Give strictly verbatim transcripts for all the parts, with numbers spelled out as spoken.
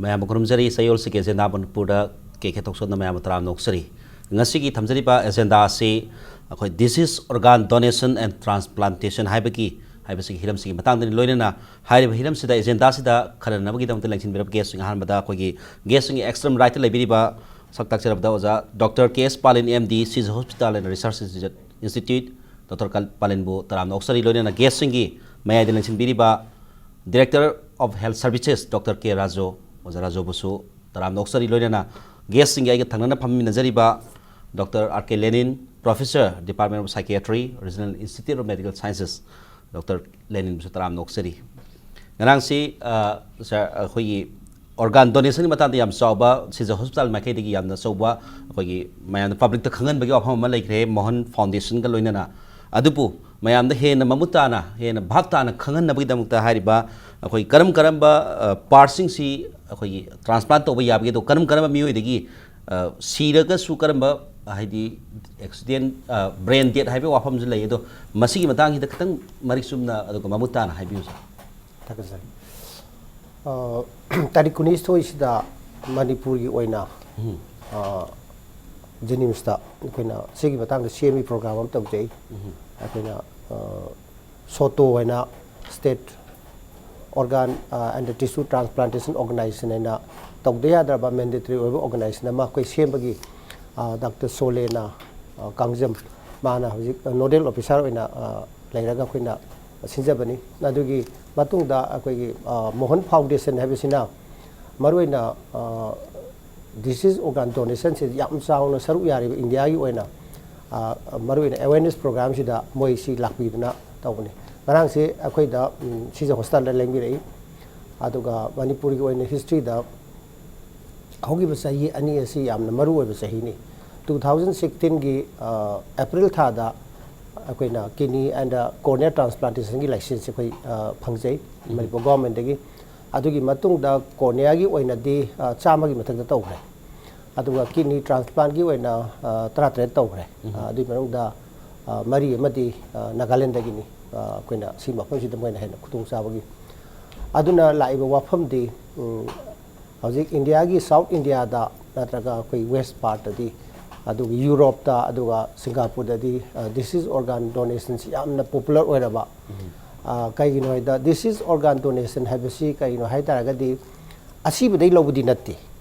ꯃꯌꯥꯝꯕꯨ ꯈꯨꯔꯨꯝꯖꯔꯤ꯫ ꯆꯌꯣꯜꯁꯤꯒꯤ ꯑꯦꯖꯦꯟꯗꯥ ꯃꯅꯤꯄꯨꯔꯗ ꯀꯦ ꯀꯦ ꯊꯣꯛꯆꯣꯝꯅ ꯃꯌꯥꯝꯕꯨ ꯇꯔꯥꯝꯅ ꯑꯣꯛꯆꯔꯤ꯫ ꯉꯁꯤꯒꯤ ꯊꯝꯖꯔꯤꯕ ꯑꯦꯖꯦꯟꯗꯥ ꯑꯁꯤ ꯑꯩꯈꯣꯏ Disease, Organ Donation and Transplantation ꯍꯥꯏꯕꯒꯤ, ꯍꯥꯏꯕꯁꯤꯒꯤ ꯍꯤꯔꯝꯁꯤꯒꯤ ꯃꯇꯥꯡꯗꯅꯤ꯫ ꯂꯣꯏꯅꯅ ꯍꯥꯏꯔꯤꯕ ꯍꯤꯔꯝꯁꯤꯗ ꯑꯦꯖꯦꯟꯗꯥꯁꯤꯗ ꯈꯟꯅꯅꯕꯒꯤꯗꯃꯛꯇ ꯂꯦꯡꯁꯤꯟꯕꯤꯔꯕ ꯒꯦꯁꯁꯤꯡ, ꯑꯍꯥꯟꯕꯗ ꯑꯩꯈꯣꯏꯒꯤ ꯒꯦꯁꯁꯤꯡꯒꯤ extreme rightꯇ ꯂꯩꯕꯤꯔꯤꯕ, ꯁꯛ ꯇꯥꯛꯆꯔꯕꯗ ꯑꯣꯖꯥ doctor K S Palin, M D, Sija Hospital and Research Institute, doctor ꯀꯜ-, ꯄꯥꯂꯤꯟꯕꯨ ꯇꯔꯥꯝꯅ ꯑꯣꯛꯆꯔꯤ꯫ ꯂꯣꯏꯅꯅ ꯒꯦꯁꯁꯤꯡꯒꯤ ꯃꯌꯥꯏꯗ ꯂꯦꯡꯁꯤꯟꯕꯤꯔꯤꯕ Director of Health Services doctor K Raju, ꯑꯣꯖꯥ ꯔꯥꯖꯨꯕꯨꯁꯨ ꯇꯔꯥꯝꯅ ꯑꯣꯛꯆꯔꯤ꯫ ꯂꯣꯏꯅꯅ ꯒꯦꯁꯁꯤꯡꯒꯤ ꯑꯩꯒ ꯊꯪꯅꯅ ꯐꯝꯃꯤꯟꯅꯖꯔꯤꯕ doctor R K Lenin, Professor, Department of Psychiatry, Regional Institute of Medical Sciences, doctor ꯂꯦꯅꯤꯟꯕꯨꯁꯨ ꯇꯔꯥꯝꯅ ꯑꯣꯛꯆꯔꯤ꯫ ꯉꯔꯥꯡꯁꯤ, ꯑ, ꯁꯥꯔ, ꯑꯩꯈꯣꯏꯒꯤ organ donationꯒꯤ ꯃꯇꯥꯡꯗ ꯌꯥꯝ ꯆꯥꯎꯕ, ꯁꯤꯖ ꯍꯣꯁꯄꯤꯇꯥꯜ ꯃꯥꯏꯀꯩꯗꯒꯤ ꯌꯥꯝꯅ ꯑꯆꯧꯕ ꯑꯩꯈꯣꯏꯒꯤ ꯃꯌꯥꯝꯅ publicꯇ ꯈꯪꯍꯟꯕꯒꯤ ꯋꯥꯐꯝ ꯑꯃ ꯂꯩꯈ꯭ꯔꯦ, ꯃꯣꯍꯟ Foundationꯒ ꯂꯣꯏꯅꯅ꯫ ꯑꯗꯨꯕꯨ ꯃꯌꯥꯝꯗ ꯍꯦꯟꯅ ꯃꯃꯨꯠ ꯇꯥꯅ, ꯍꯦꯟꯅ ꯚꯥꯞ ꯇꯥꯅ ꯈꯪꯍꯟꯅꯕꯒꯤꯗꯃꯛꯇ ꯍꯥꯏꯔꯤꯕ ꯑꯩꯈꯣꯏ ꯀꯔꯝ ꯀꯔꯝꯕ, ꯑ, partꯁꯤꯡꯁꯤ ꯑꯩꯈꯣꯏꯒꯤ transplant ꯇꯧꯕ ꯌꯥꯕꯒꯦ, ꯑꯗꯣ ꯀꯔꯝ ꯀꯔꯝꯕ ꯃꯤꯑꯣꯏꯗꯒꯤ, ꯑ, ꯁꯤꯔꯒꯁꯨ ꯀꯔꯝꯕ, ꯍꯥꯏꯗꯤ accident, ꯑ, brain death ꯍꯥꯏꯕ ꯋꯥꯐꯝꯁꯨ ꯂꯩ꯫ ꯑꯗꯣ ꯃꯁꯤꯒꯤ ꯃꯇꯥꯡꯁꯤꯗ ꯈꯤꯇꯪ ꯃꯔꯤꯛ ꯆꯨꯝꯅ ꯑꯗꯨꯒ ꯃꯃꯨꯠ ꯇꯥꯅ ꯍꯥꯏꯕꯤꯌꯨ, ꯁꯥꯔ꯫ ꯊꯥꯒꯠꯆꯔꯤ꯫ ꯑ, ꯇꯥꯔꯤꯛ ꯀꯨꯟꯅꯤꯊꯣꯏꯁꯤꯗ ꯃꯅꯤꯄꯨꯔꯒꯤ ꯑꯣꯏꯅ, ꯎꯝ꯫ ꯑ, ꯖꯦꯅꯤꯝꯁꯇ ꯑꯩꯈꯣꯏꯅ ꯁꯤꯒꯤ ꯃꯇꯥꯡꯗ ꯁꯦꯝꯃꯤ program ꯑꯃ ꯇꯧꯖꯩ꯫ ꯎꯝ꯫ ꯑꯩꯈꯣꯏꯅ, ꯑ, ꯁꯣꯇꯣ ꯍꯥꯏꯅ State Organ, ꯑ, and Tissue Transplantation Organization ꯍꯥꯏꯅ ꯇꯧꯗ ꯌꯥꯗ꯭ꯔꯕ mandatory ꯑꯣꯏꯕ organization ꯑꯃ ꯑꯩꯈꯣꯏ ꯁꯦꯝꯕꯒꯤ, ꯑ, ꯗꯥꯛꯇꯔ ꯁꯣꯂꯦꯅ, ꯑ, ꯀꯥꯡꯖꯝ, ꯃꯥꯅ ꯍꯧꯖꯤꯛ nodal officer ꯑꯣꯏꯅ, ꯑ, ꯂꯩꯔꯒ ꯑꯩꯈꯣꯏꯅ ꯁꯤꯟꯖꯕꯅꯤ꯫ ꯑꯗꯨꯒꯤ ꯃꯇꯨꯡꯗ ꯑꯩꯈꯣꯏꯒꯤ, ꯑ, ꯃꯣꯍꯟ Foundation ꯍꯥꯏꯕꯁꯤꯅ ꯃꯔꯨꯑꯣꯏꯅ, ꯑ, disease organ donationꯁꯤ ꯌꯥꯝ ꯆꯥꯎꯅ ꯁꯔꯨꯛ ꯌꯥꯔꯤꯕ ꯏꯟꯗꯤꯌꯥꯒꯤ ꯑꯣꯏꯅ, ꯑ, ꯃꯔꯨꯑꯣꯏꯅ awareness programꯁꯤꯗ ꯃꯣꯏꯁꯤ ꯂꯥꯛꯄꯤꯗꯅ ꯇꯧꯕꯅꯤ꯫ ꯉꯔꯥꯡꯁꯦ ꯑꯩꯈꯣꯏꯗ, ꯎꯝ, ꯁꯤꯖ ꯍꯣꯁꯄꯤꯇꯥꯜꯗ ꯂꯦꯡꯕꯤꯔꯛꯏ꯫ ꯑꯗꯨꯒ ꯃꯅꯤꯄꯨꯔꯒꯤ ꯑꯣꯏꯅ historyꯗ ꯍꯧꯈꯤꯕ ꯆꯍꯤ ꯑꯅꯤ ꯑꯁꯤ ꯌꯥꯝꯅ ꯃꯔꯨ ꯑꯣꯏꯕ ꯆꯍꯤꯅꯤ꯫ Two thousand sixteenꯒꯤ, ꯑ, April ꯊꯥꯗ ꯑꯩꯈꯣꯏꯅ kidney and cornea transplantationꯒꯤ licenseꯁꯦ ꯑꯩꯈꯣꯏ, ꯑ, ꯐꯪꯖꯩ, ꯎꯝ꯫ ꯃꯅꯤꯄꯨꯔ governmentꯇꯒꯤ꯫ ꯑꯗꯨꯒꯤ ꯃꯇꯨꯡꯗ corneaꯒꯤ ꯑꯣꯏꯅꯗꯤ, ꯑ, ꯆꯥꯝꯃꯒꯤ ꯃꯊꯛꯇ ꯇꯧꯈ꯭ꯔꯦ꯫ ꯑꯗꯨꯒ kidney transplantꯀꯤ ꯑꯣꯏꯅ, ꯑ, ꯇꯔꯥꯇꯔꯦꯠ ꯇꯧꯈ꯭ꯔꯦ꯫ ꯎꯝ꯫ ꯑ, ꯑꯗꯨꯒꯤ ꯃꯅꯨꯡꯗ, ꯑ, ꯃꯔꯤ ꯑꯃꯗꯤ, ꯑ, ꯅꯥꯒꯥꯂꯦꯟꯗꯒꯤꯅꯤ꯫ ꯑ, ꯑꯩꯈꯣꯏꯅ ꯁꯤ ꯃꯐꯝꯁꯤꯗ ꯃꯣꯏꯅ ꯍꯦꯟꯅ ꯈꯨꯗꯣꯡꯆꯥꯕꯒꯤ꯫ ꯑꯗꯨꯅ ꯂꯥꯛꯏꯕ ꯋꯥꯐꯝꯗꯤ, ꯎꯝ, ꯍꯧꯖꯤꯛ ꯏꯟꯗꯤꯌꯥꯒꯤ ꯁꯥꯎꯠ ꯏꯟꯗꯤꯌꯥꯗ ꯅꯠꯇ꯭ꯔꯒ ꯑꯩꯈꯣꯏ ꯋꯦꯁ ꯄꯥꯔꯠꯇꯗꯤ, ꯑꯗꯨꯒ ꯌꯨꯔꯣꯞꯇ, ꯑꯗꯨꯒ ꯁꯤꯡꯒꯥꯄꯨꯔꯗꯗꯤ ꯗꯤꯁꯤꯁ ꯑꯣꯔꯒꯥꯟ ꯗꯣꯅꯦꯁꯟꯁꯤ ꯌꯥꯝꯅ ꯄꯣꯄꯨꯂꯔ ꯑꯣꯏꯔꯕ꯫ ꯑ, ꯀꯩꯒꯤꯅꯣ ꯍꯥꯏꯗ, ꯗꯤꯁꯤꯁ ꯑꯣꯔꯒꯥꯟ ꯗꯣꯅꯦꯁꯟ ꯍꯥꯏꯕꯁꯤ ꯀꯔꯤꯅꯣ ꯍꯥꯏ ꯇꯥꯔꯒꯗꯤ, ꯑꯁꯤꯕꯗꯩ ꯂꯧꯕꯗꯤ ꯅꯠꯇꯦ꯫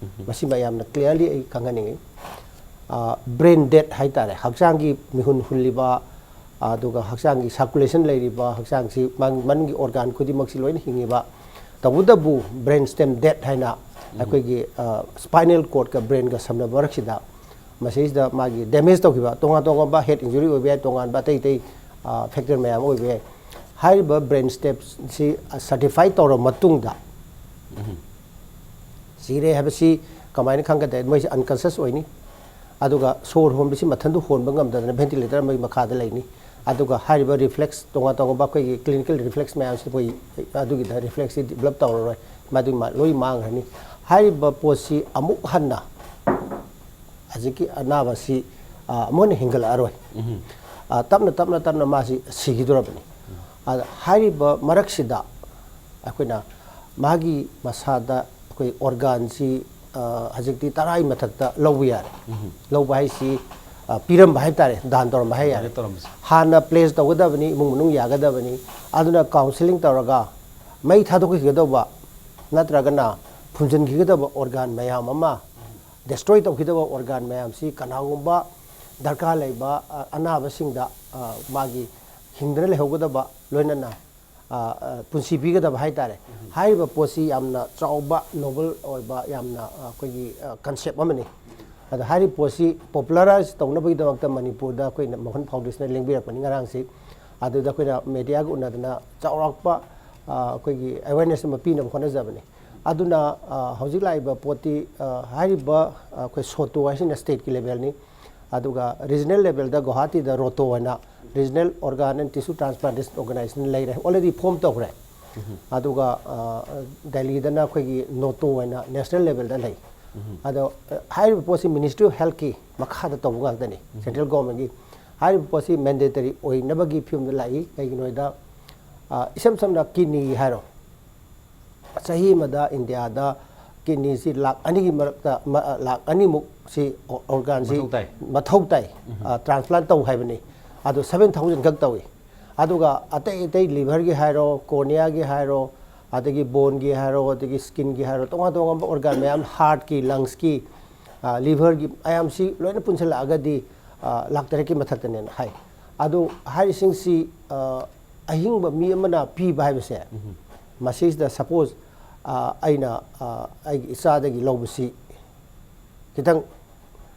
ꯃꯁꯤꯃ ꯌꯥꯝꯅ ꯀ꯭ꯂꯤꯌꯥꯔꯂꯤ ꯑꯩ ꯈꯪꯍꯟꯅꯤꯡꯉꯤ꯫ ꯕ꯭ꯔꯦꯟ ꯗꯦꯠ ꯍꯥꯏ ꯇꯥꯔꯦ, ꯍꯛꯆꯥꯡꯒꯤ ꯃꯤꯍꯨꯟ ꯍꯨꯜꯂꯤꯕ, ꯑꯗꯨꯒ ꯍꯛꯆꯥꯡꯒꯤ ꯁꯥꯔꯀꯨꯂꯦꯁꯟ ꯂꯩꯔꯤꯕ, ꯍꯛꯆꯥꯡꯁꯤ ꯃꯥꯒꯤ ꯃꯅꯨꯡꯒꯤ ꯑꯣꯔꯒꯥꯟ ꯈꯨꯗꯤꯡꯃꯛꯁꯤ ꯂꯣꯏꯅ ꯍꯤꯡꯉꯤꯕ꯫ ꯇꯧꯕꯇꯕꯨ ꯕ꯭ꯔꯦꯟ ꯁ꯭ꯇꯦꯝ ꯗꯦꯠ ꯍꯥꯏꯅ ꯑꯩꯈꯣꯏꯒꯤ ꯁ꯭ꯄꯥꯏꯅꯦꯜ ꯀꯣꯔꯠꯀ ꯕ꯭ꯔꯦꯟꯒ ꯁꯝꯅꯕ ꯃꯔꯛꯁꯤꯗ, ꯃꯁꯤꯗꯩꯁꯤꯗ ꯃꯥꯒꯤ ꯗꯦꯃꯦꯖ ꯇꯧꯈꯤꯕ, ꯇꯣꯉꯥꯟ ꯇꯣꯉꯥꯟꯕ ꯍꯦꯗ ꯏꯟꯖꯨꯔꯤ ꯑꯣꯏꯕ ꯌꯥꯏ, ꯇꯣꯉꯥꯟꯕ ꯑꯇꯩ ꯑꯇꯩ ꯐꯦꯛꯇꯔ ꯃꯌꯥꯝ ꯑꯣꯏꯕ ꯌꯥꯏ꯫ ꯍꯥꯏꯔꯤꯕ ꯕ꯭ꯔꯦꯟ ꯁ꯭ꯇꯦꯝꯁꯤ ꯁꯔꯇꯤꯐꯥꯏ ꯇꯧꯔꯕ ꯃꯇꯨꯡꯗ, ꯁꯤꯔꯦ ꯍꯥꯏꯕꯁꯤ ꯀꯃꯥꯏꯅ ꯈꯪꯒꯗꯦ? ꯃꯣꯏꯁꯤ ꯑꯟꯀꯟꯁꯤꯌꯁ ꯑꯣꯏꯅꯤ, ꯑꯗꯨꯒ ꯁꯣꯔ ꯍꯣꯟꯕꯁꯤ ꯃꯊꯟꯗ ꯍꯣꯟꯕ ꯉꯝꯗꯗꯅ ꯚꯦꯟꯇꯤꯂꯦꯇꯔ ꯑꯃꯒꯤ ꯃꯈꯥꯗ ꯂꯩꯅꯤ꯫ ꯑꯗꯨꯒ ꯍꯥꯏꯔꯤꯕ ꯔꯤꯐ꯭ꯂꯦꯛꯁ, ꯇꯣꯉꯥꯟ ꯇꯣꯉꯥꯟꯕ ꯑꯩꯈꯣꯏꯒꯤ ꯀ꯭ꯂꯤꯅꯤꯀꯦꯜ ꯔꯤꯐ꯭ꯂꯦꯛꯁ ꯃꯌꯥꯝꯁꯤ ꯑꯩꯈꯣꯏ ꯑꯗꯨꯒꯤꯗ ꯔꯤꯐ꯭ꯂꯦꯛꯁꯁꯤ ꯗꯤꯕꯂꯞ ꯇꯧꯔꯔꯣꯏ, ꯃꯗꯨ ꯃꯥ-, ꯂꯣꯏ ꯃꯥꯡꯈ꯭ꯔꯅꯤ꯫ ꯍꯥꯏꯔꯤꯕ ꯄꯣꯠꯁꯤ ꯑꯃꯨꯛ ꯍꯟꯅ ꯍꯧꯖꯤꯛꯀꯤ ꯑꯅꯥꯕꯁꯤ, ꯑ, ꯑꯃꯨꯛ ꯍꯟꯅ ꯍꯦꯟꯒꯠꯂꯛꯑꯔꯣꯏ꯫ ꯑ, ꯇꯞꯅ ꯇꯞꯅ ꯇꯞꯅ ꯃꯥꯁꯤ ꯁꯤꯈꯤꯗꯧꯔꯕꯅꯤ꯫ ꯑꯗ ꯍꯥꯏꯔꯤꯕ ꯃꯔꯛꯁꯤꯗ ꯑꯩꯈꯣꯏꯅ ꯃꯥꯒꯤ ꯃꯁꯥꯗ ꯑꯩꯈꯣꯏ ꯑꯣꯔꯒꯥꯟꯁꯤ, ꯑ, ꯍꯧꯖꯤꯛꯇꯤ ꯇꯔꯥꯒꯤ ꯃꯊꯛꯇ ꯂꯧꯕ ꯌꯥꯔꯦ꯫ ꯂꯧꯕ ꯍꯥꯏꯁꯤ, ꯑ, ꯄꯤꯔꯝꯕ ꯍꯥꯏ ꯇꯥꯔꯦ, ꯗꯥꯟ ꯇꯧꯔꯝꯕ ꯍꯥꯏ ꯌꯥꯔꯦ꯫ ꯗꯣꯅꯦꯠ ꯇꯧꯔꯝꯕꯁꯦ꯫ ꯍꯥꯟꯅ ꯄ꯭ꯂꯦꯁ ꯇꯧꯒꯗꯕꯅꯤ, ꯏꯃꯨꯡ ꯃꯅꯨꯡ ꯌꯥꯒꯗꯕꯅꯤ꯫ ꯑꯗꯨꯅ ꯀꯥꯎꯟꯁꯤꯂꯤꯡ ꯇꯧꯔꯒ ꯃꯩ ꯊꯥꯗꯣꯛꯈꯤꯒꯗꯧꯕ ꯅꯠꯇ꯭ꯔꯒꯅ ꯐꯨꯝꯖꯤꯟꯈꯤꯒꯗꯕ ꯑꯣꯔꯒꯥꯟ ꯃꯌꯥꯝ ꯑꯃ, ꯗꯦꯁꯇ꯭ꯔꯣꯏ ꯇꯧꯈꯤꯗꯕ ꯑꯣꯔꯒꯥꯟ ꯃꯌꯥꯝꯁꯤ ꯀꯅꯥꯒꯨꯝꯕ ꯗꯔꯀꯥꯔ ꯂꯩꯕ, ꯑ, ꯑꯅꯥꯕꯁꯤꯡꯗ, ꯑ, ꯃꯥꯒꯤ ꯍꯤꯡꯗꯅ ꯂꯩꯍꯧꯒꯗꯕ, ꯂꯣꯏꯅꯅ, ꯑ, ꯑ, ꯄꯨꯟꯁꯤ ꯄꯤꯒꯗꯕ ꯍꯥꯏ ꯇꯥꯔꯦ꯫ ꯍꯥꯏꯔꯤꯕ ꯄꯣꯠꯁꯤ ꯌꯥꯝꯅ ꯆꯥꯎꯕ, ꯅꯣꯕꯜ ꯑꯣꯏꯕ, ꯌꯥꯝꯅ, ꯑ, ꯑꯩꯈꯣꯏꯒꯤ, ꯑ, ꯀꯟꯁꯦꯞ ꯑꯃꯅꯤ꯫ ꯑꯗꯣ ꯍꯥꯏꯔꯤꯕ ꯄꯣꯠꯁꯤ ꯄꯣꯄꯨꯂꯔꯥꯏꯁ ꯇꯧꯅꯕꯒꯤꯗꯃꯛꯇ ꯃꯅꯤꯄꯨꯔꯗ ꯑꯩꯈꯣꯏꯅ ꯃꯣꯍꯟ ꯐꯥꯎꯟꯗꯦꯁꯟꯅ ꯂꯦꯡꯕꯤꯔꯛꯄꯅꯤ ꯉꯔꯥꯡꯁꯤ꯫ ꯑꯗꯨꯗ ꯑꯩꯈꯣꯏꯅ ꯃꯦꯗꯤꯌꯥꯒ ꯎꯅꯗꯅ ꯆꯥꯎꯔꯥꯛꯄ, ꯑ, ꯑꯩꯈꯣꯏꯒꯤ ꯑꯦꯋꯦꯔꯅꯦꯁ ꯑꯃ ꯄꯤꯅꯕ ꯍꯣꯠꯅꯖꯕꯅꯤ꯫ ꯑꯗꯨꯅ, ꯑ, ꯍꯧꯖꯤꯛ ꯂꯥꯛꯏꯕ ꯄꯣꯠꯇꯤ, ꯑ, ꯍꯥꯏꯔꯤꯕ, ꯑ, ꯑꯩꯈꯣꯏ ꯁꯣꯇꯣ ꯍꯥꯏꯁꯤꯅ ꯁ꯭ꯇꯦꯠꯀꯤ ꯂꯦꯚꯦꯜꯅꯤ꯫ ꯑꯗꯨꯒ ꯔꯤꯖꯅꯦꯜ ꯂꯦꯚꯦꯜꯗ ꯒꯨꯋꯥꯍꯥꯇꯤꯗ ꯔꯣꯇꯣ ꯍꯥꯏꯅ regional organ and tissue transplantation organisation ꯂꯩꯔꯦ, ꯑꯣꯜꯔꯦꯗꯤ ꯐꯣꯝ ꯇꯧꯈ꯭ꯔꯦ꯫ ꯑꯗꯨꯒ, ꯑ, ꯗꯦꯜꯂꯤꯗꯅ ꯑꯩꯈꯣꯏꯒꯤ ꯅꯣꯇꯣ ꯍꯥꯏꯅ ꯅꯦꯁꯅꯦꯜ ꯂꯦꯚꯦꯜꯗ ꯂꯩ꯫ ꯑꯗꯣ, ꯑ, ꯍꯥꯏꯔꯤꯕ ꯄꯣꯠꯁꯤ ꯃꯤꯅꯤꯁꯇ꯭ꯔꯤ ꯑꯣꯐ ꯍꯦꯜꯠꯀꯤ ꯃꯈꯥꯗ ꯇꯧꯕ ꯉꯥꯛꯇꯅꯤ, ꯁꯦꯟꯇ꯭ꯔꯦꯜ ꯒꯣꯔꯃꯦꯟꯒꯤ꯫ ꯍꯥꯏꯔꯤꯕ ꯄꯣꯠꯁꯤ ꯃꯦꯟꯗꯦꯇꯔꯤ ꯑꯣꯏꯅꯕꯒꯤ ꯐꯤꯕꯝꯗ ꯂꯥꯛꯏ꯫ ꯀꯩꯒꯤꯅꯣ ꯍꯥꯏꯗ, ꯑ, ꯏꯁꯝ ꯁꯝꯅ ꯀꯤꯗꯅꯤꯒꯤ ꯍꯥꯏꯔꯣ, ꯆꯍꯤ ꯑꯃꯗ ꯏꯟꯗꯤꯌꯥꯗ ꯀꯤꯗꯅꯤꯁꯤ ꯂꯥꯛ ꯑꯅꯤꯒꯤ ꯃꯔꯛꯇ ꯃ- ꯂꯥꯛ ꯑꯅꯤꯃꯨꯛꯁꯤ ꯑꯣꯔꯒꯥꯟꯁꯤ ꯃꯊꯧ ꯇꯥꯏ꯫ ꯃꯊꯧ ꯇꯥꯏ, ꯇ꯭ꯔꯥꯟꯁꯄ꯭ꯂꯥꯟ ꯇꯧ ꯍꯥꯏꯕꯅꯤ꯫ ꯑꯗꯣ ꯁꯚꯦꯟ ꯊꯥꯎꯖꯟ ꯈꯛ ꯇꯧꯏ꯫ ꯑꯗꯨꯒ ꯑꯇꯩ ꯑꯇꯩ ꯂꯤꯚꯔꯒꯤ ꯍꯥꯏꯔꯣ, ꯀꯣꯔꯅꯤꯌꯥꯒꯤ ꯍꯥꯏꯔꯣ, ꯑꯗꯒꯤ ꯕꯣꯟꯒꯤ ꯍꯥꯏꯔꯣ, ꯑꯗꯒꯤ ꯁ꯭ꯀꯤꯟꯒꯤ ꯍꯥꯏꯔꯣ, ꯇꯣꯉꯥꯟ ꯇꯣꯉꯥꯟꯕ ꯑꯣꯔꯒꯥꯟ ꯃꯌꯥꯝ, ꯍꯥꯔꯠꯀꯤ, ꯂꯪꯁꯀꯤ, ꯂꯤꯚꯔꯒꯤ ꯃꯌꯥꯝꯁꯤ ꯂꯣꯏꯅ ꯄꯨꯟꯁꯤꯜꯂꯛꯑꯒꯗꯤ ꯂꯥꯛ ꯇꯔꯦꯠꯀꯤ ꯃꯊꯛꯇꯅꯦꯅ ꯍꯥꯏ꯫ ꯑꯗꯨ ꯍꯥꯏꯔꯤꯁꯤꯡꯁꯤ ꯑꯍꯤꯡꯕ ꯃꯤ ꯑꯃꯅ ꯄꯤꯕ ꯍꯥꯏꯕꯁꯦ, ꯃꯁꯤꯁꯤꯗ ꯁꯄꯣꯁ ꯑꯩꯅ ꯑꯩꯒꯤ ꯏꯆꯥꯗꯒꯤ ꯂꯧꯕꯁꯤ ꯈꯤꯇꯪ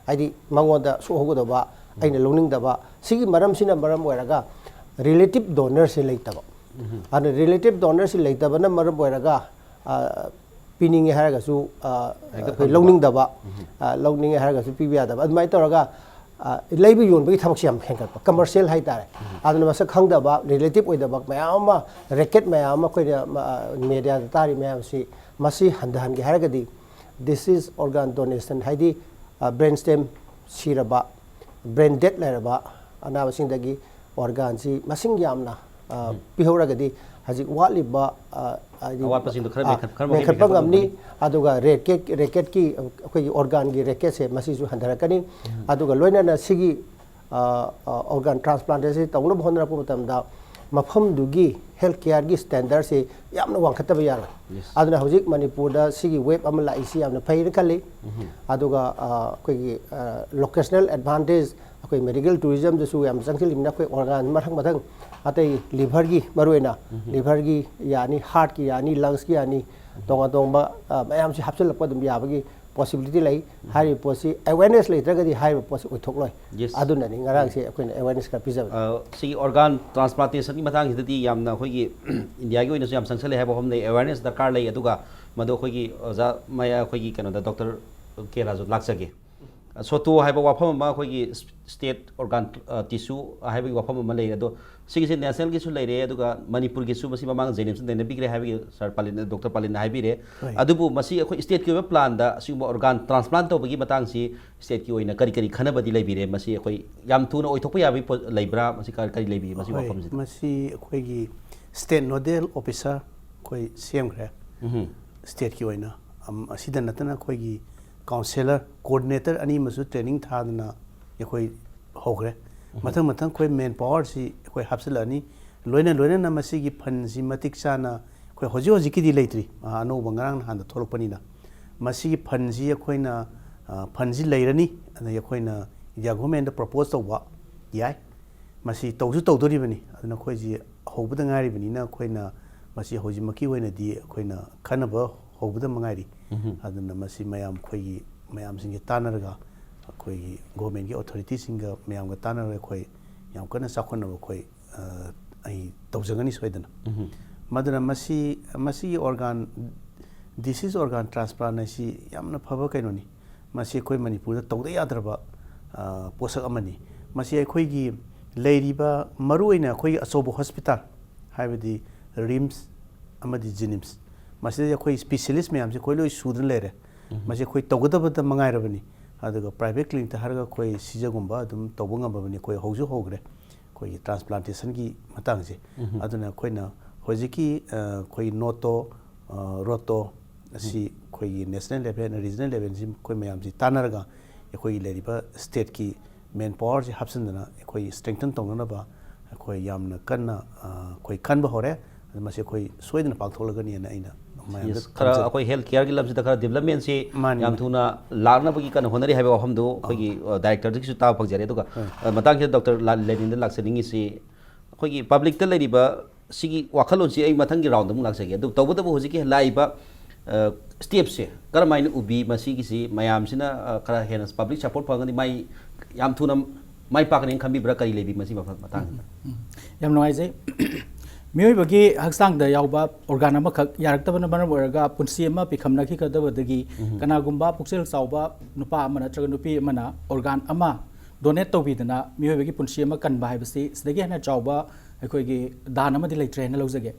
ꯍꯥꯏꯗꯤ ꯃꯉꯣꯟꯗ ꯁꯣꯛꯍꯧꯒꯗꯕ, ꯑꯩꯅ ꯂꯧꯅꯤꯡꯗꯕ, ꯁꯤꯒꯤ ꯃꯔꯝꯁꯤꯅ ꯃꯔꯝ ꯑꯣꯏꯔꯒ ꯔꯤꯂꯦꯇꯤꯞ ꯗꯣꯅꯔꯁꯦ ꯂꯩꯇꯕ꯫ ꯑꯗꯨꯅ ꯔꯤꯂꯦꯇꯤꯞ ꯗꯣꯅꯔꯁꯤ ꯂꯩꯇꯕꯅ ꯃꯔꯝ ꯑꯣꯏꯔꯒ ꯄꯤꯅꯤꯡꯉꯦ ꯍꯥꯏꯔꯒꯁꯨ ꯑꯩꯈꯣꯏ ꯂꯧꯅꯤꯡꯗꯕ, ꯂꯧꯅꯤꯡꯉꯦ ꯍꯥꯏꯔꯒꯁꯨ ꯄꯤꯕ ꯌꯥꯗꯕ, ꯑꯗꯨꯃꯥꯏꯅ ꯇꯧꯔꯒ ꯂꯩꯕ ꯌꯣꯟꯕꯒꯤ ꯊꯕꯛꯁꯤ ꯌꯥꯝ ꯍꯦꯟꯒꯠꯄ, ꯀꯃꯔꯁꯤꯌꯦꯜ ꯍꯥꯏꯇꯥꯔꯦ꯫ ꯑꯗꯨꯅ ꯃꯁꯛ ꯈꯪꯗꯕ, ꯔꯤꯂꯦꯇꯤꯞ ꯑꯣꯏꯗꯕ ꯃꯌꯥꯝ ꯑꯃ, ꯔꯦꯀꯦꯠ ꯃꯌꯥꯝ ꯑꯃ ꯑꯩꯈꯣꯏꯅ ꯃꯦꯗꯤꯌꯥꯗ ꯇꯥꯔꯤ ꯃꯌꯥꯝꯁꯤ, ꯃꯁꯤ ꯍꯟꯊꯍꯟꯒꯦ ꯍꯥꯏꯔꯒꯗꯤ, ꯗꯤꯁ ꯏꯁ ꯑꯣꯔꯒꯥꯟ ꯗꯣꯅꯦꯁꯟ ꯍꯥꯏꯗꯤ ꯕ꯭ꯔꯦꯟ ꯁ꯭ꯇꯦꯝ ꯁꯤꯔꯕ, ꯕ꯭ꯔꯦꯟ ꯗꯦꯠ ꯂꯩꯔꯕ ꯑꯅꯥꯕꯁꯤꯡꯗꯒꯤ ꯑꯣꯔꯒꯥꯟꯁꯤ ꯃꯁꯤꯡ ꯌꯥꯝꯅ ꯄꯤꯍꯧꯔꯒꯗꯤ ꯍꯧꯖꯤꯛ ꯋꯥꯠꯂꯤꯕ ꯍꯥꯏꯗꯤ ꯑꯋꯥꯠꯄꯁꯤꯡꯗꯣ ꯈꯔ ꯑ, ꯃꯦꯟꯈꯠ- ꯈꯔ ꯃꯈꯩ ꯃꯦꯟꯈꯠꯄ ꯃꯦꯟꯈꯠꯄ ꯉꯝꯅꯤ꯫ ꯉꯝꯒꯅꯤ꯫ ꯑꯗꯨꯒ ꯔꯦꯀꯦꯠ ꯔꯦꯀꯦꯠꯀꯤ ꯑꯩꯈꯣꯏꯒꯤ ꯑꯣꯔꯒꯥꯟꯒꯤ ꯔꯦꯀꯦꯠꯁꯦ ꯃꯁꯤꯁꯨ ꯍꯟꯊꯔꯛꯀꯅꯤ꯫ ꯑꯗꯨꯒ ꯂꯣꯏꯅꯅ ꯁꯤꯒꯤ ꯑꯣꯔꯒꯥꯟ ꯇ꯭ꯔꯥꯟꯁꯄ꯭ꯂꯥꯟꯇꯦꯁꯟ ꯇꯧꯅꯕ ꯍꯣꯠꯅꯔꯛꯄ ꯃꯇꯝꯗ ꯃꯐꯝꯗꯨꯒꯤ ꯍꯦꯜꯊ ꯀꯤꯌꯔꯒꯤ ꯁ꯭ꯇꯦꯟꯗꯔꯁꯦ ꯌꯥꯝꯅ ꯋꯥꯡꯈꯠꯇꯕ ꯌꯥꯔꯣꯏ꯫ Yes. ꯑꯗꯨꯅ ꯍꯧꯖꯤꯛ ꯃꯅꯤꯄꯨꯔꯗ ꯁꯤꯒꯤ ꯋꯦꯕ ꯑꯃ ꯂꯥꯛꯏꯁꯤ ꯌꯥꯝꯅ ꯐꯩꯅ ꯈꯜꯂꯤ꯫ ꯑꯗꯨꯒ ꯑ, ꯑꯩꯈꯣꯏꯒꯤ ꯂꯣꯀꯦꯁꯅꯦꯜ ꯑꯦꯗꯚꯥꯟꯇꯦꯖ, ꯑꯩꯈꯣꯏ ꯃꯦꯗꯤꯀꯦꯜ ꯇꯨꯔꯤꯖꯝꯗꯁꯨ ꯌꯥꯝ ꯆꯪꯁꯤꯜꯂꯤꯕꯅꯤꯅ ꯑꯩꯈꯣꯏ ꯑꯣꯔꯒꯥꯟ ꯃꯊꯪ ꯃꯊꯪ ꯑꯇꯩ ꯂꯤꯚꯔꯒꯤ ꯃꯔꯨꯑꯣꯏꯅ ꯂꯤꯚꯔꯒꯤ ꯌꯥꯅꯤ, ꯍꯥꯔꯠꯀꯤ ꯌꯥꯅꯤ, ꯂꯪꯁꯀꯤ ꯌꯥꯅꯤ, ꯇꯣꯉꯥꯟ ꯇꯣꯉꯥꯟꯕ ꯑ, ꯃꯌꯥꯝꯁꯤ ꯍꯥꯞꯆꯤꯜꯂꯛꯄ ꯑꯗꯨꯝ ꯌꯥꯕꯒꯤ ꯄꯣꯁꯤꯕꯤꯂꯤꯇꯤ ꯂꯩ꯫ ꯍꯥꯏꯔꯤꯕ ꯄꯣꯠꯁꯤ ꯑꯦꯋꯦꯔꯅꯦꯁ ꯂꯩꯇ꯭ꯔꯒꯗꯤ ꯍꯥꯏꯔꯤꯕ ꯄꯣꯠꯁꯤ ꯑꯣꯏꯊꯣꯛꯂꯣꯏ꯫ Yes. ꯑꯗꯨꯅꯅꯤ ꯉꯔꯥꯡꯁꯦ ꯑꯩꯈꯣꯏꯅ ꯑꯦꯋꯦꯔꯅꯦꯁ ꯈꯔ ꯄꯤꯖꯕꯅꯤ꯫ ꯑ, ꯁꯤꯒꯤ ꯑꯣꯔꯒꯥꯟ ꯇ꯭ꯔꯥꯟꯁꯄ꯭ꯂꯥꯟꯇꯦꯁꯟꯒꯤ ꯃꯇꯥꯡꯁꯤꯗꯗꯤ ꯌꯥꯝꯅ ꯑꯩꯈꯣꯏꯒꯤ ꯏꯟꯗꯤꯌꯥꯒꯤ ꯑꯣꯏꯅꯁꯨ ꯌꯥꯝ ꯆꯪꯁꯜꯂꯦ ꯍꯥꯏꯕ ꯋꯥꯐꯝ ꯂꯩ, ꯑꯦꯋꯦꯔꯅꯦꯁ ꯗꯔꯀꯥꯔ ꯂꯩ꯫ ꯑꯗꯨꯒ ꯃꯗꯨ ꯑꯩꯈꯣꯏꯒꯤ ꯑꯣꯖꯥ ꯃꯌꯥ ꯑꯩꯈꯣꯏꯒꯤ ꯀꯩꯅꯣꯗ ꯗꯣꯛꯇꯔ ꯀꯦ ꯔꯥꯖꯨ ꯂꯥꯛꯆꯒꯦ꯫ ꯁꯣꯇꯣ ꯍꯥꯏꯕ ꯋꯥꯐꯝ ꯑꯃ ꯑꯩꯈꯣꯏꯒꯤ ꯁ꯭ꯇꯦꯠ ꯑꯣꯔꯒꯥꯟ ꯇꯤꯁꯨ ꯍꯥꯏꯕꯒꯤ ꯋꯥꯐꯝ ꯑꯃ ꯂꯩꯔꯦ꯫ ꯑꯗꯣ ꯁꯤꯒꯤꯁꯦ ꯅꯦꯁꯅꯦꯜꯒꯤꯁꯨ ꯂꯩꯔꯦ, ꯑꯗꯨꯒ ꯃꯅꯤꯄꯨꯔꯒꯤꯁꯨ ꯃꯁꯤ ꯃꯃꯥꯡ ꯖꯦꯅꯤꯝꯁꯇ ꯅꯩꯅꯕꯤꯈ꯭ꯔꯦ ꯍꯥꯏꯕꯒꯤ ꯁꯥꯔ ꯄꯥꯂꯤꯟ, ꯗꯣꯛꯇꯔ ꯄꯥꯂꯤꯟꯅ ꯍꯥꯏꯕꯤꯔꯦ꯫ ꯍꯣꯏ꯫ ꯑꯗꯨꯕꯨ ꯃꯁꯤ ꯑꯩꯈꯣꯏ ꯁ꯭ꯇꯦꯠꯀꯤ ꯑꯣꯏꯕ ꯄ꯭ꯂꯥꯟꯗ ꯑꯁꯤꯒꯨꯝꯕ ꯑꯣꯔꯒꯥꯟ ꯇ꯭ꯔꯥꯟꯁꯄ꯭ꯂꯥꯟ ꯇꯧꯕꯒꯤ ꯃꯇꯥꯡꯁꯤ ꯁ꯭ꯇꯦꯠꯀꯤ ꯑꯣꯏꯅ ꯀꯔꯤ ꯀꯔꯤ ꯈꯟꯅꯕꯗꯤ ꯂꯩꯕꯤꯔꯦ? ꯃꯁꯤ ꯑꯩꯈꯣꯏ ꯌꯥꯝ ꯊꯨꯅ ꯑꯣꯏꯊꯣꯛꯄ ꯌꯥꯕꯒꯤ ꯄꯣ-, ꯂꯩꯕ꯭ꯔꯥ? ꯃꯁꯤ ꯀꯔꯤ, ꯀꯔꯤ ꯂꯩꯕꯤꯔꯦ ꯃꯁꯤꯒꯤ ꯍꯣꯏ, ꯋꯥꯐꯝꯁꯤꯗ? ꯃꯁꯤ ꯑꯩꯈꯣꯏꯒꯤ ꯁ꯭ꯇꯦꯠ ꯅꯣꯗꯦꯜ ꯑꯣꯐꯤꯁꯥꯔ ꯑꯩꯈꯣꯏ ꯁꯦꯝꯈ꯭ꯔꯦ꯫ ꯎꯝ꯫ ꯁ꯭ꯇꯦꯠꯀꯤ ꯑꯣꯏꯅ ꯑꯝ, ꯑꯁꯤꯗ ꯅꯠꯇꯅ ꯑꯩꯈꯣꯏꯒꯤ ꯀꯥꯎꯟꯁꯦꯂꯔ, ꯀꯣꯑꯣꯔꯗꯤꯅꯦꯇꯔ ꯑꯅꯤ ꯑꯃꯁꯨ ꯇ꯭ꯔꯦꯅꯤꯡ ꯊꯥꯗꯅ ꯑꯩꯈꯣꯏ ꯍꯧꯈ꯭ꯔꯦ꯫ ꯃꯊꯪ ꯃꯊꯪ ꯑꯩꯈꯣꯏ ꯃꯦꯟ ꯄꯥꯋꯔꯁꯤ ꯑꯩꯈꯣꯏ ꯍꯥꯞꯆꯤꯜꯂꯛꯑꯅꯤ꯫ ꯂꯣꯏꯅ ꯂꯣꯏꯅꯅ ꯃꯁꯤꯒꯤ ꯐꯟꯁꯤ ꯃꯇꯤꯛ ꯆꯥꯅ ꯑꯩꯈꯣꯏ ꯍꯧꯖꯤꯛ ꯍꯧꯖꯤꯛꯀꯤꯗꯤ ꯂꯩꯇ꯭ꯔꯤ, ꯑ, ꯑꯅꯧꯕ ꯉꯔꯥꯡ ꯅꯍꯥꯟꯗ ꯊꯣꯛꯂꯛꯄꯅꯤꯅ꯫ ꯃꯁꯤꯒꯤ ꯐꯟꯁꯤ ꯑꯩꯈꯣꯏꯅ, ꯑ, ꯐꯟꯁꯤ ꯂꯩꯔꯅꯤ, ꯑꯗꯒꯤ ꯑꯩꯈꯣꯏꯅ ꯏꯟꯗꯤꯌꯥ ꯒꯣꯔꯃꯦꯟꯗ ꯄ꯭ꯔꯣꯄꯣꯁ ꯇꯧꯕ ꯌꯥꯏ꯫ ꯃꯁꯤ ꯇꯧꯁꯨ ꯇꯧꯗꯣꯔꯤꯕꯅꯤ꯫ ꯑꯗꯨꯅ ꯑꯩꯈꯣꯏꯁꯤ ꯍꯧꯕꯗ ꯉꯥꯏꯔꯤꯕꯅꯤꯅ ꯑꯩꯈꯣꯏꯅ ꯃꯁꯤ ꯍꯧꯖꯤꯛꯃꯛꯀꯤ ꯑꯣꯏꯅꯗꯤ ꯑꯩꯈꯣꯏꯅ ꯈꯟꯅꯕ ꯍꯧꯕꯗ ꯃꯉꯥꯏꯔꯤ꯫ ꯑꯗꯨꯅ ꯃꯁꯤ ꯃꯌꯥꯝ ꯑꯩꯈꯣꯏꯒꯤ ꯃꯌꯥꯝꯁꯤꯡꯒ ꯇꯥꯟꯅꯔꯒ ꯑꯩꯈꯣꯏꯒꯤ ꯒꯣꯔꯃꯦꯟꯒꯤ ꯑꯣꯊꯣꯔꯤꯇꯤꯁꯤꯡꯒ ꯃꯌꯥꯝꯒ ꯇꯥꯟꯅꯔꯒ ꯑꯩꯈꯣꯏ ꯌꯥꯝ ꯀꯟꯅ ꯆꯥꯎꯈꯠꯅꯕ ꯑꯩꯈꯣꯏ, ꯑ, ꯑꯩ ꯇꯧꯖꯒꯅꯤ ꯁꯣꯏꯗꯅ꯫ ꯃꯗꯨꯅ ꯃꯁꯤ, ꯃꯁꯤꯒꯤ ꯑꯣꯔꯒꯥꯟ, ꯗꯤꯁꯤꯁ ꯑꯣꯔꯒꯥꯟ ꯇ꯭ꯔꯥꯟꯁꯄ꯭ꯂꯥꯟ ꯍꯥꯏꯁꯤ ꯌꯥꯝꯅ ꯐꯕ ꯀꯩꯅꯣꯅꯤ꯫ ꯃꯁꯤ ꯑꯩꯈꯣꯏ ꯃꯅꯤꯄꯨꯔꯗ ꯇꯧꯗ ꯌꯥꯗ꯭ꯔꯕ, ꯑ, ꯄꯣꯠꯁꯛ ꯑꯃꯅꯤ꯫ ꯃꯁꯤ ꯑꯩꯈꯣꯏꯒꯤ ꯂꯩꯔꯤꯕ ꯃꯔꯨꯑꯣꯏꯅ ꯑꯩꯈꯣꯏꯒꯤ ꯑꯆꯧꯕ ꯍꯣꯁꯄꯤꯇꯥꯜ, ꯍꯥꯏꯕꯗꯤ ꯔꯤꯝꯁ ꯑꯃꯗꯤ ꯖꯤꯅꯤꯝꯁ, ꯃꯁꯤꯗ ꯑꯩꯈꯣꯏ ꯁ꯭ꯄꯤꯁꯦꯂꯤꯁ ꯃꯌꯥꯝꯁꯦ ꯑꯩꯈꯣꯏ ꯂꯣꯏ ꯁꯨꯗꯨꯅ ꯂꯩꯔꯦ꯫ ꯃꯁꯤ ꯑꯩꯈꯣꯏ ꯇꯧꯒꯗꯕꯗ ꯃꯉꯥꯏꯔꯕꯅꯤ꯫ ꯑꯗꯨꯒ ꯄ꯭ꯔꯥꯏꯚꯦꯠ ꯀ꯭ꯂꯤꯅꯤꯛꯇ ꯍꯥꯏꯔꯒ ꯑꯩꯈꯣꯏ ꯁꯤꯖꯒꯨꯝꯕ ꯑꯗꯨꯝ ꯇꯧꯕ ꯉꯝꯃꯕꯅꯤ꯫ ꯑꯩꯈꯣꯏ ꯍꯧꯁꯨ ꯍꯧꯈ꯭ꯔꯦ ꯑꯩꯈꯣꯏꯒꯤ ꯇ꯭ꯔꯥꯟꯁꯄ꯭ꯂꯥꯟꯇꯦꯁꯟꯒꯤ ꯃꯇꯥꯡꯁꯦ꯫ ꯑꯗꯨꯅ ꯑꯩꯈꯣꯏꯅ ꯍꯧꯖꯤꯛꯀꯤ, ꯑ, ꯑꯩꯈꯣꯏꯒꯤ ꯅꯣꯇꯣ, ꯑ, ꯔꯣꯇꯣ ꯑꯁꯤ ꯑꯩꯈꯣꯏꯒꯤ ꯅꯦꯁꯅꯦꯜ ꯂꯦꯚꯦꯜ, ꯔꯤꯖꯅꯦꯜ ꯂꯦꯚꯦꯜꯁꯤ ꯑꯩꯈꯣꯏ ꯃꯌꯥꯝꯁꯤ ꯇꯥꯟꯅꯔꯒ ꯑꯩꯈꯣꯏꯒꯤ ꯂꯩꯔꯤꯕ ꯁ꯭ꯇꯦꯠꯀꯤ ꯃꯦꯟ ꯄꯥꯋꯔꯁꯤ ꯍꯥꯞꯆꯤꯟꯗꯅ ꯑꯩꯈꯣꯏ ꯁ꯭ꯇ꯭ꯔꯦꯡꯊꯟ ꯇꯧꯅꯅꯕ ꯑꯩꯈꯣꯏ ꯌꯥꯝꯅ ꯀꯟꯅ, ꯑ, ꯑꯩꯈꯣꯏ ꯈꯟꯕ ꯍꯧꯔꯦ꯫ ꯑꯗꯨ ꯃꯁꯤ ꯑꯩꯈꯣꯏ ꯁꯣꯏꯗꯅ ꯄꯥꯡꯊꯣꯛꯂꯒꯅꯤꯅ ꯑꯩꯅ ꯃꯌꯥꯝꯗ ꯈꯔ ꯊꯝꯖꯒꯦ꯫ ꯑꯩꯈꯣꯏ ꯍꯦꯜꯊ ꯀꯤꯌꯔꯒꯤ ꯂꯝꯁꯤꯗ ꯈꯔ ꯗꯤꯕꯂꯞꯃꯦꯟꯁꯤ ꯃꯥꯅꯤ, ꯌꯥꯝ ꯃꯥꯅꯤ꯫ ꯊꯨꯅ ꯂꯥꯛꯅꯕꯒꯤ ꯀꯟꯅ ꯍꯣꯠꯅꯔꯤ ꯍꯥꯏꯕ ꯋꯥꯐꯝꯗꯨ ꯑꯩꯈꯣꯏꯒꯤ, ꯑ, ꯗꯥꯏꯔꯦꯛꯇꯔꯗꯒꯤꯁꯨ ꯇꯥꯕ ꯐꯪꯖꯔꯦ꯫ ꯑꯗꯨꯒ, ꯍꯣꯏ꯫ ꯑ, ꯃꯇꯥꯡꯁꯤꯗ ꯗꯣꯛꯇꯔ ꯂꯥ-, ꯂꯦꯅꯤꯟꯗ ꯂꯥꯛꯆꯅꯤꯡꯉꯤꯁꯤ ꯑꯩꯈꯣꯏꯒꯤ ꯄꯕ꯭ꯂꯤꯛꯇ ꯂꯩꯔꯤꯕ ꯁꯤꯒꯤ ꯋꯥꯈꯜꯂꯣꯟꯁꯤ ꯑꯩ ꯃꯊꯪꯒꯤ ꯔꯥꯎꯟꯗ ꯑꯃꯨꯛ ꯂꯥꯛꯆꯒꯦ꯫ ꯑꯗꯨ ꯇꯧꯕꯇꯕꯨ ꯍꯧꯖꯤꯛꯀꯤ ꯂꯥꯛꯏꯕ, ꯑ, ꯁ꯭ꯇꯦꯞꯁꯦ ꯀꯔꯝꯍꯥꯏꯅ ꯎꯕꯤ? ꯃꯁꯤꯒꯤꯁꯤ ꯃꯌꯥꯝꯁꯤꯅ, ꯑ, ꯈꯔ ꯍꯦꯟꯅ ꯄꯕ꯭ꯂꯤꯛ ꯁꯄꯣꯔꯠ ꯐꯪꯉꯒꯗꯤ ꯃꯥꯏ ꯌꯥꯝ ꯊꯨꯅ ꯃꯥꯏ ꯄꯥꯛꯀꯅꯤꯅ ꯈꯟꯕꯤꯕ꯭ꯔꯥ? ꯀꯔꯤ ꯂꯩꯕꯤ ꯃꯁꯤ ꯃꯐꯝ-, ꯃꯇꯥꯡꯁꯤꯗ? ꯎꯝ, ꯌꯥꯝ ꯅꯨꯡꯉꯥꯏꯖꯩ꯫ ꯃꯤꯑꯣꯏꯕꯒꯤ ꯍꯛꯆꯥꯡꯗ ꯌꯥꯎꯕ ꯑꯣꯔꯒꯥꯟ ꯑꯃꯈꯛ ꯌꯥꯔꯛꯇꯕꯅ ꯃꯔꯝ ꯑꯣꯏꯔꯒ ꯄꯨꯟꯁꯤ ꯑꯃ ꯄꯤꯈꯝꯅꯈꯤꯒꯗꯕꯗꯒꯤ ꯀꯅꯥꯒꯨꯝꯕ ꯄꯨꯛꯆꯦꯜ ꯆꯥꯎꯕ ꯅꯨꯄꯥ ꯑꯃ ꯅꯠꯇ꯭ꯔꯒ ꯅꯨꯄꯤ ꯑꯃꯅ ꯑꯣꯔꯒꯥꯟ ꯑꯃ ꯗꯣꯅꯦꯠ ꯇꯧꯕꯤꯗꯅ ꯃꯤꯑꯣꯏꯕꯒꯤ ꯄꯨꯟꯁꯤ ꯑꯃ ꯀꯟꯕ ꯍꯥꯏꯕꯁꯤ ꯁꯤꯗꯒꯤ ꯍꯦꯟꯅ ꯆꯥꯎꯕ ꯑꯩꯈꯣꯏꯒꯤ ꯗꯥꯟ ꯑꯃꯗꯤ ꯂꯩꯇ꯭ꯔꯦ ꯍꯥꯏꯅ ꯂꯧꯖꯒꯦ꯫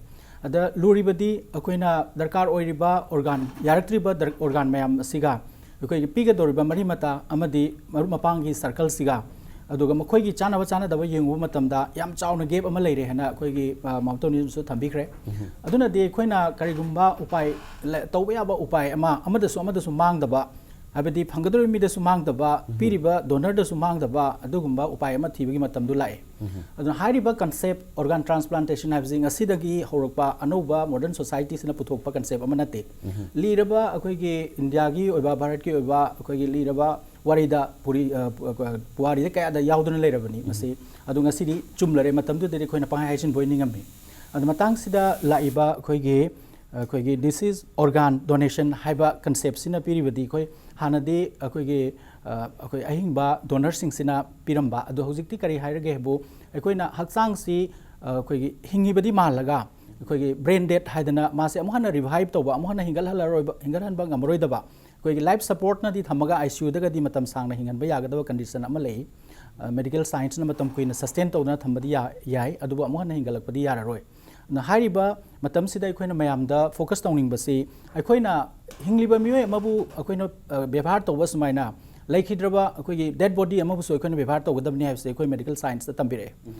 ꯑꯗ ꯂꯨꯔꯤꯕꯗꯤ ꯑꯩꯈꯣꯏꯅ ꯗꯔꯀꯥꯔ ꯑꯣꯏꯔꯤꯕ ꯑꯣꯔꯒꯥꯟ, ꯌꯥꯔꯛꯇ꯭ꯔꯤꯕ ꯗꯔ-, ꯑꯣꯔꯒꯥꯟ ꯃꯌꯥꯝ ꯑꯁꯤꯒ ꯑꯩꯈꯣꯏꯒꯤ ꯄꯤꯒꯗꯧꯔꯤꯕ ꯃꯔꯤ ꯃꯇꯥ ꯑꯃꯗꯤ ꯃꯔꯨꯞ ꯃꯄꯥꯡꯒꯤ ꯁꯔꯀꯜꯁꯤꯒ ꯑꯗꯨꯒ ꯃꯈꯣꯏꯒꯤ ꯆꯥꯅꯕ ꯆꯥꯅꯗꯕ ꯌꯦꯡꯉꯨꯕ ꯃꯇꯝꯗ ꯌꯥꯝ ꯆꯥꯎꯅ ꯒꯦꯞ ꯑꯃ ꯂꯩꯔꯦ ꯍꯥꯏꯅ ꯑꯩꯈꯣꯏꯒꯤ ꯃꯥꯝꯇꯣꯟꯅꯁꯨ ꯊꯝꯕꯤꯈ꯭ꯔꯦ꯫ ꯑꯗꯨꯅꯗꯤ ꯑꯩꯈꯣꯏꯅ ꯀꯔꯤꯒꯨꯝꯕ ꯎꯄꯥꯏ ꯇꯧꯕ ꯌꯥꯕ ꯎꯄꯥꯏ ꯑꯃ ꯑꯃꯗꯁꯨ ꯑꯃꯗꯁꯨ ꯃꯥꯡꯗꯕ, ꯍꯥꯏꯕꯗꯤ ꯐꯪꯒꯗꯧꯔꯤꯕ ꯃꯤꯗꯁꯨ ꯃꯥꯡꯗꯕ, ꯄꯤꯔꯤꯕ ꯗꯣꯅꯔꯗꯁꯨ ꯃꯥꯡꯗꯕ ꯑꯗꯨꯒꯨꯝꯕ ꯎꯄꯥꯏ ꯑꯃ ꯊꯤꯕꯒꯤ ꯃꯇꯝꯗꯨ ꯂꯥꯛꯑꯦ꯫ ꯑꯗꯨꯅ ꯍꯥꯏꯔꯤꯕ ꯀꯟꯁꯦꯞ ꯑꯣꯔꯒꯥꯟ ꯇ꯭ꯔꯥꯟꯁꯄ꯭ꯂꯥꯟꯇꯦꯁꯟ ꯍꯥꯏꯕꯁꯤ ꯉꯁꯤꯗꯒꯤ ꯍꯧꯔꯛꯄ ꯑꯅꯧꯕ ꯃꯣꯗꯔꯟ ꯁꯣꯁꯥꯏꯇꯤꯁꯤꯅ ꯄꯨꯊꯣꯛꯄ ꯀꯟꯁꯦꯞ ꯑꯃ ꯅꯠꯇꯦ꯫ ꯂꯤꯔꯕ ꯑꯩꯈꯣꯏꯒꯤ ꯏꯟꯗꯤꯌꯥꯒꯤ ꯑꯣꯏꯕ, ꯚꯥꯔꯠꯀꯤ ꯑꯣꯏꯕ ꯑꯩꯈꯣꯏꯒꯤ ꯂꯤꯔꯕ ꯋꯥꯔꯤꯗ ꯄꯨꯔꯤ-, ꯑ, ꯄꯨ-, ꯑ, ꯄꯨꯋꯥꯔꯤꯗ ꯀꯌꯥꯗ ꯌꯥꯎꯗꯨꯅ ꯂꯩꯔꯕꯅꯤ ꯃꯁꯤ꯫ ꯑꯗꯣ ꯉꯁꯤꯗꯤ ꯆꯨꯝꯂꯔꯦ, ꯃꯇꯝꯗꯨꯗꯗꯤ ꯑꯩꯈꯣꯏꯅ ꯄꯪꯍꯥꯏ ꯍꯥꯏꯖꯤꯟꯕ ꯑꯣꯏ ꯅꯤꯡꯉꯝꯃꯤ꯫ ꯑꯗꯣ ꯃꯇꯥꯡꯁꯤꯗ ꯂꯥꯛꯏꯕ ꯑꯩꯈꯣꯏꯒꯤ, ꯑꯩꯈꯣꯏꯒꯤ ꯗꯤꯁ ꯏꯁ ꯑꯣꯔꯒꯥꯟ ꯗꯣꯅꯦꯁꯟ ꯍꯥꯏꯕ ꯀꯟꯁꯦꯞꯁꯤꯅ ꯄꯤꯔꯤꯕꯗꯤ ꯑꯩꯈꯣꯏ ꯍꯥꯟꯅꯗꯤ ꯑꯩꯈꯣꯏꯒꯤ, ꯑ, ꯑꯩꯈꯣꯏ ꯑꯍꯤꯡꯕ ꯗꯣꯅꯔꯁꯤꯡꯁꯤꯅ ꯄꯤꯔꯝꯕ, ꯑꯗꯣ ꯍꯧꯖꯤꯛꯇꯤ ꯀꯔꯤ ꯍꯥꯏꯔꯒꯦ ꯍꯥꯏꯕꯨ ꯑꯩꯈꯣꯏꯅ ꯍꯛꯆꯥꯡꯁꯤ, ꯑ, ꯑꯩꯈꯣꯏꯒꯤ ꯍꯤꯡꯉꯤꯕꯗꯤ ꯃꯥꯜꯂꯒ ꯑꯩꯈꯣꯏꯒꯤ ꯕ꯭ꯔꯦꯟ ꯗꯦꯠ ꯍꯥꯏꯗꯅ ꯃꯥꯁꯦ ꯑꯃꯨꯛ ꯍꯟꯅ ꯔꯤꯚꯥꯏꯞ ꯇꯧꯕ, ꯑꯃꯨꯛ ꯍꯟꯅ ꯍꯤꯡꯒꯠꯍꯜꯂꯔꯣꯏꯕ, ꯍꯤꯡꯒꯠꯍꯟꯕ ꯉꯝꯃꯔꯣꯏꯗꯕ, ꯑꯩꯈꯣꯏꯒꯤ ꯂꯥꯏꯐ ꯁꯄꯣꯔꯠꯅꯗꯤ ꯊꯝꯃꯒ ꯑꯥꯏ ꯁꯤ ꯌꯨꯗꯒꯗꯤ ꯃꯇꯝ ꯁꯥꯡꯅ ꯍꯤꯡꯍꯟꯕ ꯌꯥꯒꯗꯕ ꯀꯟꯗꯤꯁꯟ ꯑꯃ ꯂꯩ꯫ ꯑ, ꯃꯦꯗꯤꯀꯦꯜ ꯁꯥꯏꯟꯁꯅ ꯃꯇꯝ ꯀꯨꯏꯅ ꯁꯁꯇꯦꯟ ꯇꯧꯗꯨꯅ ꯊꯝꯕꯗꯤ ꯌꯥ-, ꯌꯥꯏ, ꯑꯗꯨꯕꯨ ꯑꯃꯨꯛ ꯍꯟꯅ ꯍꯤꯡꯒꯠꯂꯛꯄꯗꯤ ꯌꯥꯔꯔꯣꯏ꯫ ꯑꯗꯨꯅ ꯍꯥꯏꯔꯤꯕ ꯃꯇꯝꯁꯤꯗ ꯑꯩꯈꯣꯏꯅ ꯃꯌꯥꯝꯗ ꯐꯣꯀꯁ ꯇꯧꯅꯤꯡꯕꯁꯤ, ꯑꯩꯈꯣꯏꯅ ꯍꯤꯡꯂꯤꯕ ꯃꯤꯑꯣꯏ ꯑꯃꯕꯨ ꯑꯩꯈꯣꯏꯅ, ꯑ, ꯕꯦꯕꯥꯔ ꯇꯧꯕ ꯁꯨꯃꯥꯏꯅ ꯂꯩꯈꯤꯗ꯭ꯔꯕ ꯑꯩꯈꯣꯏꯒꯤ ꯗꯦꯗ ꯕꯣꯗꯤ ꯑꯃꯕꯨꯁꯨ ꯑꯩꯈꯣꯏꯅ ꯕꯦꯕꯥꯔ ꯇꯧꯒꯗꯕꯅꯤ ꯍꯥꯏꯕꯁꯤ ꯑꯩꯈꯣꯏ ꯃꯦꯗꯤꯀꯦꯜ ꯁꯥꯏꯟꯁꯇ ꯇꯝꯕꯤꯔꯛꯑꯦ꯫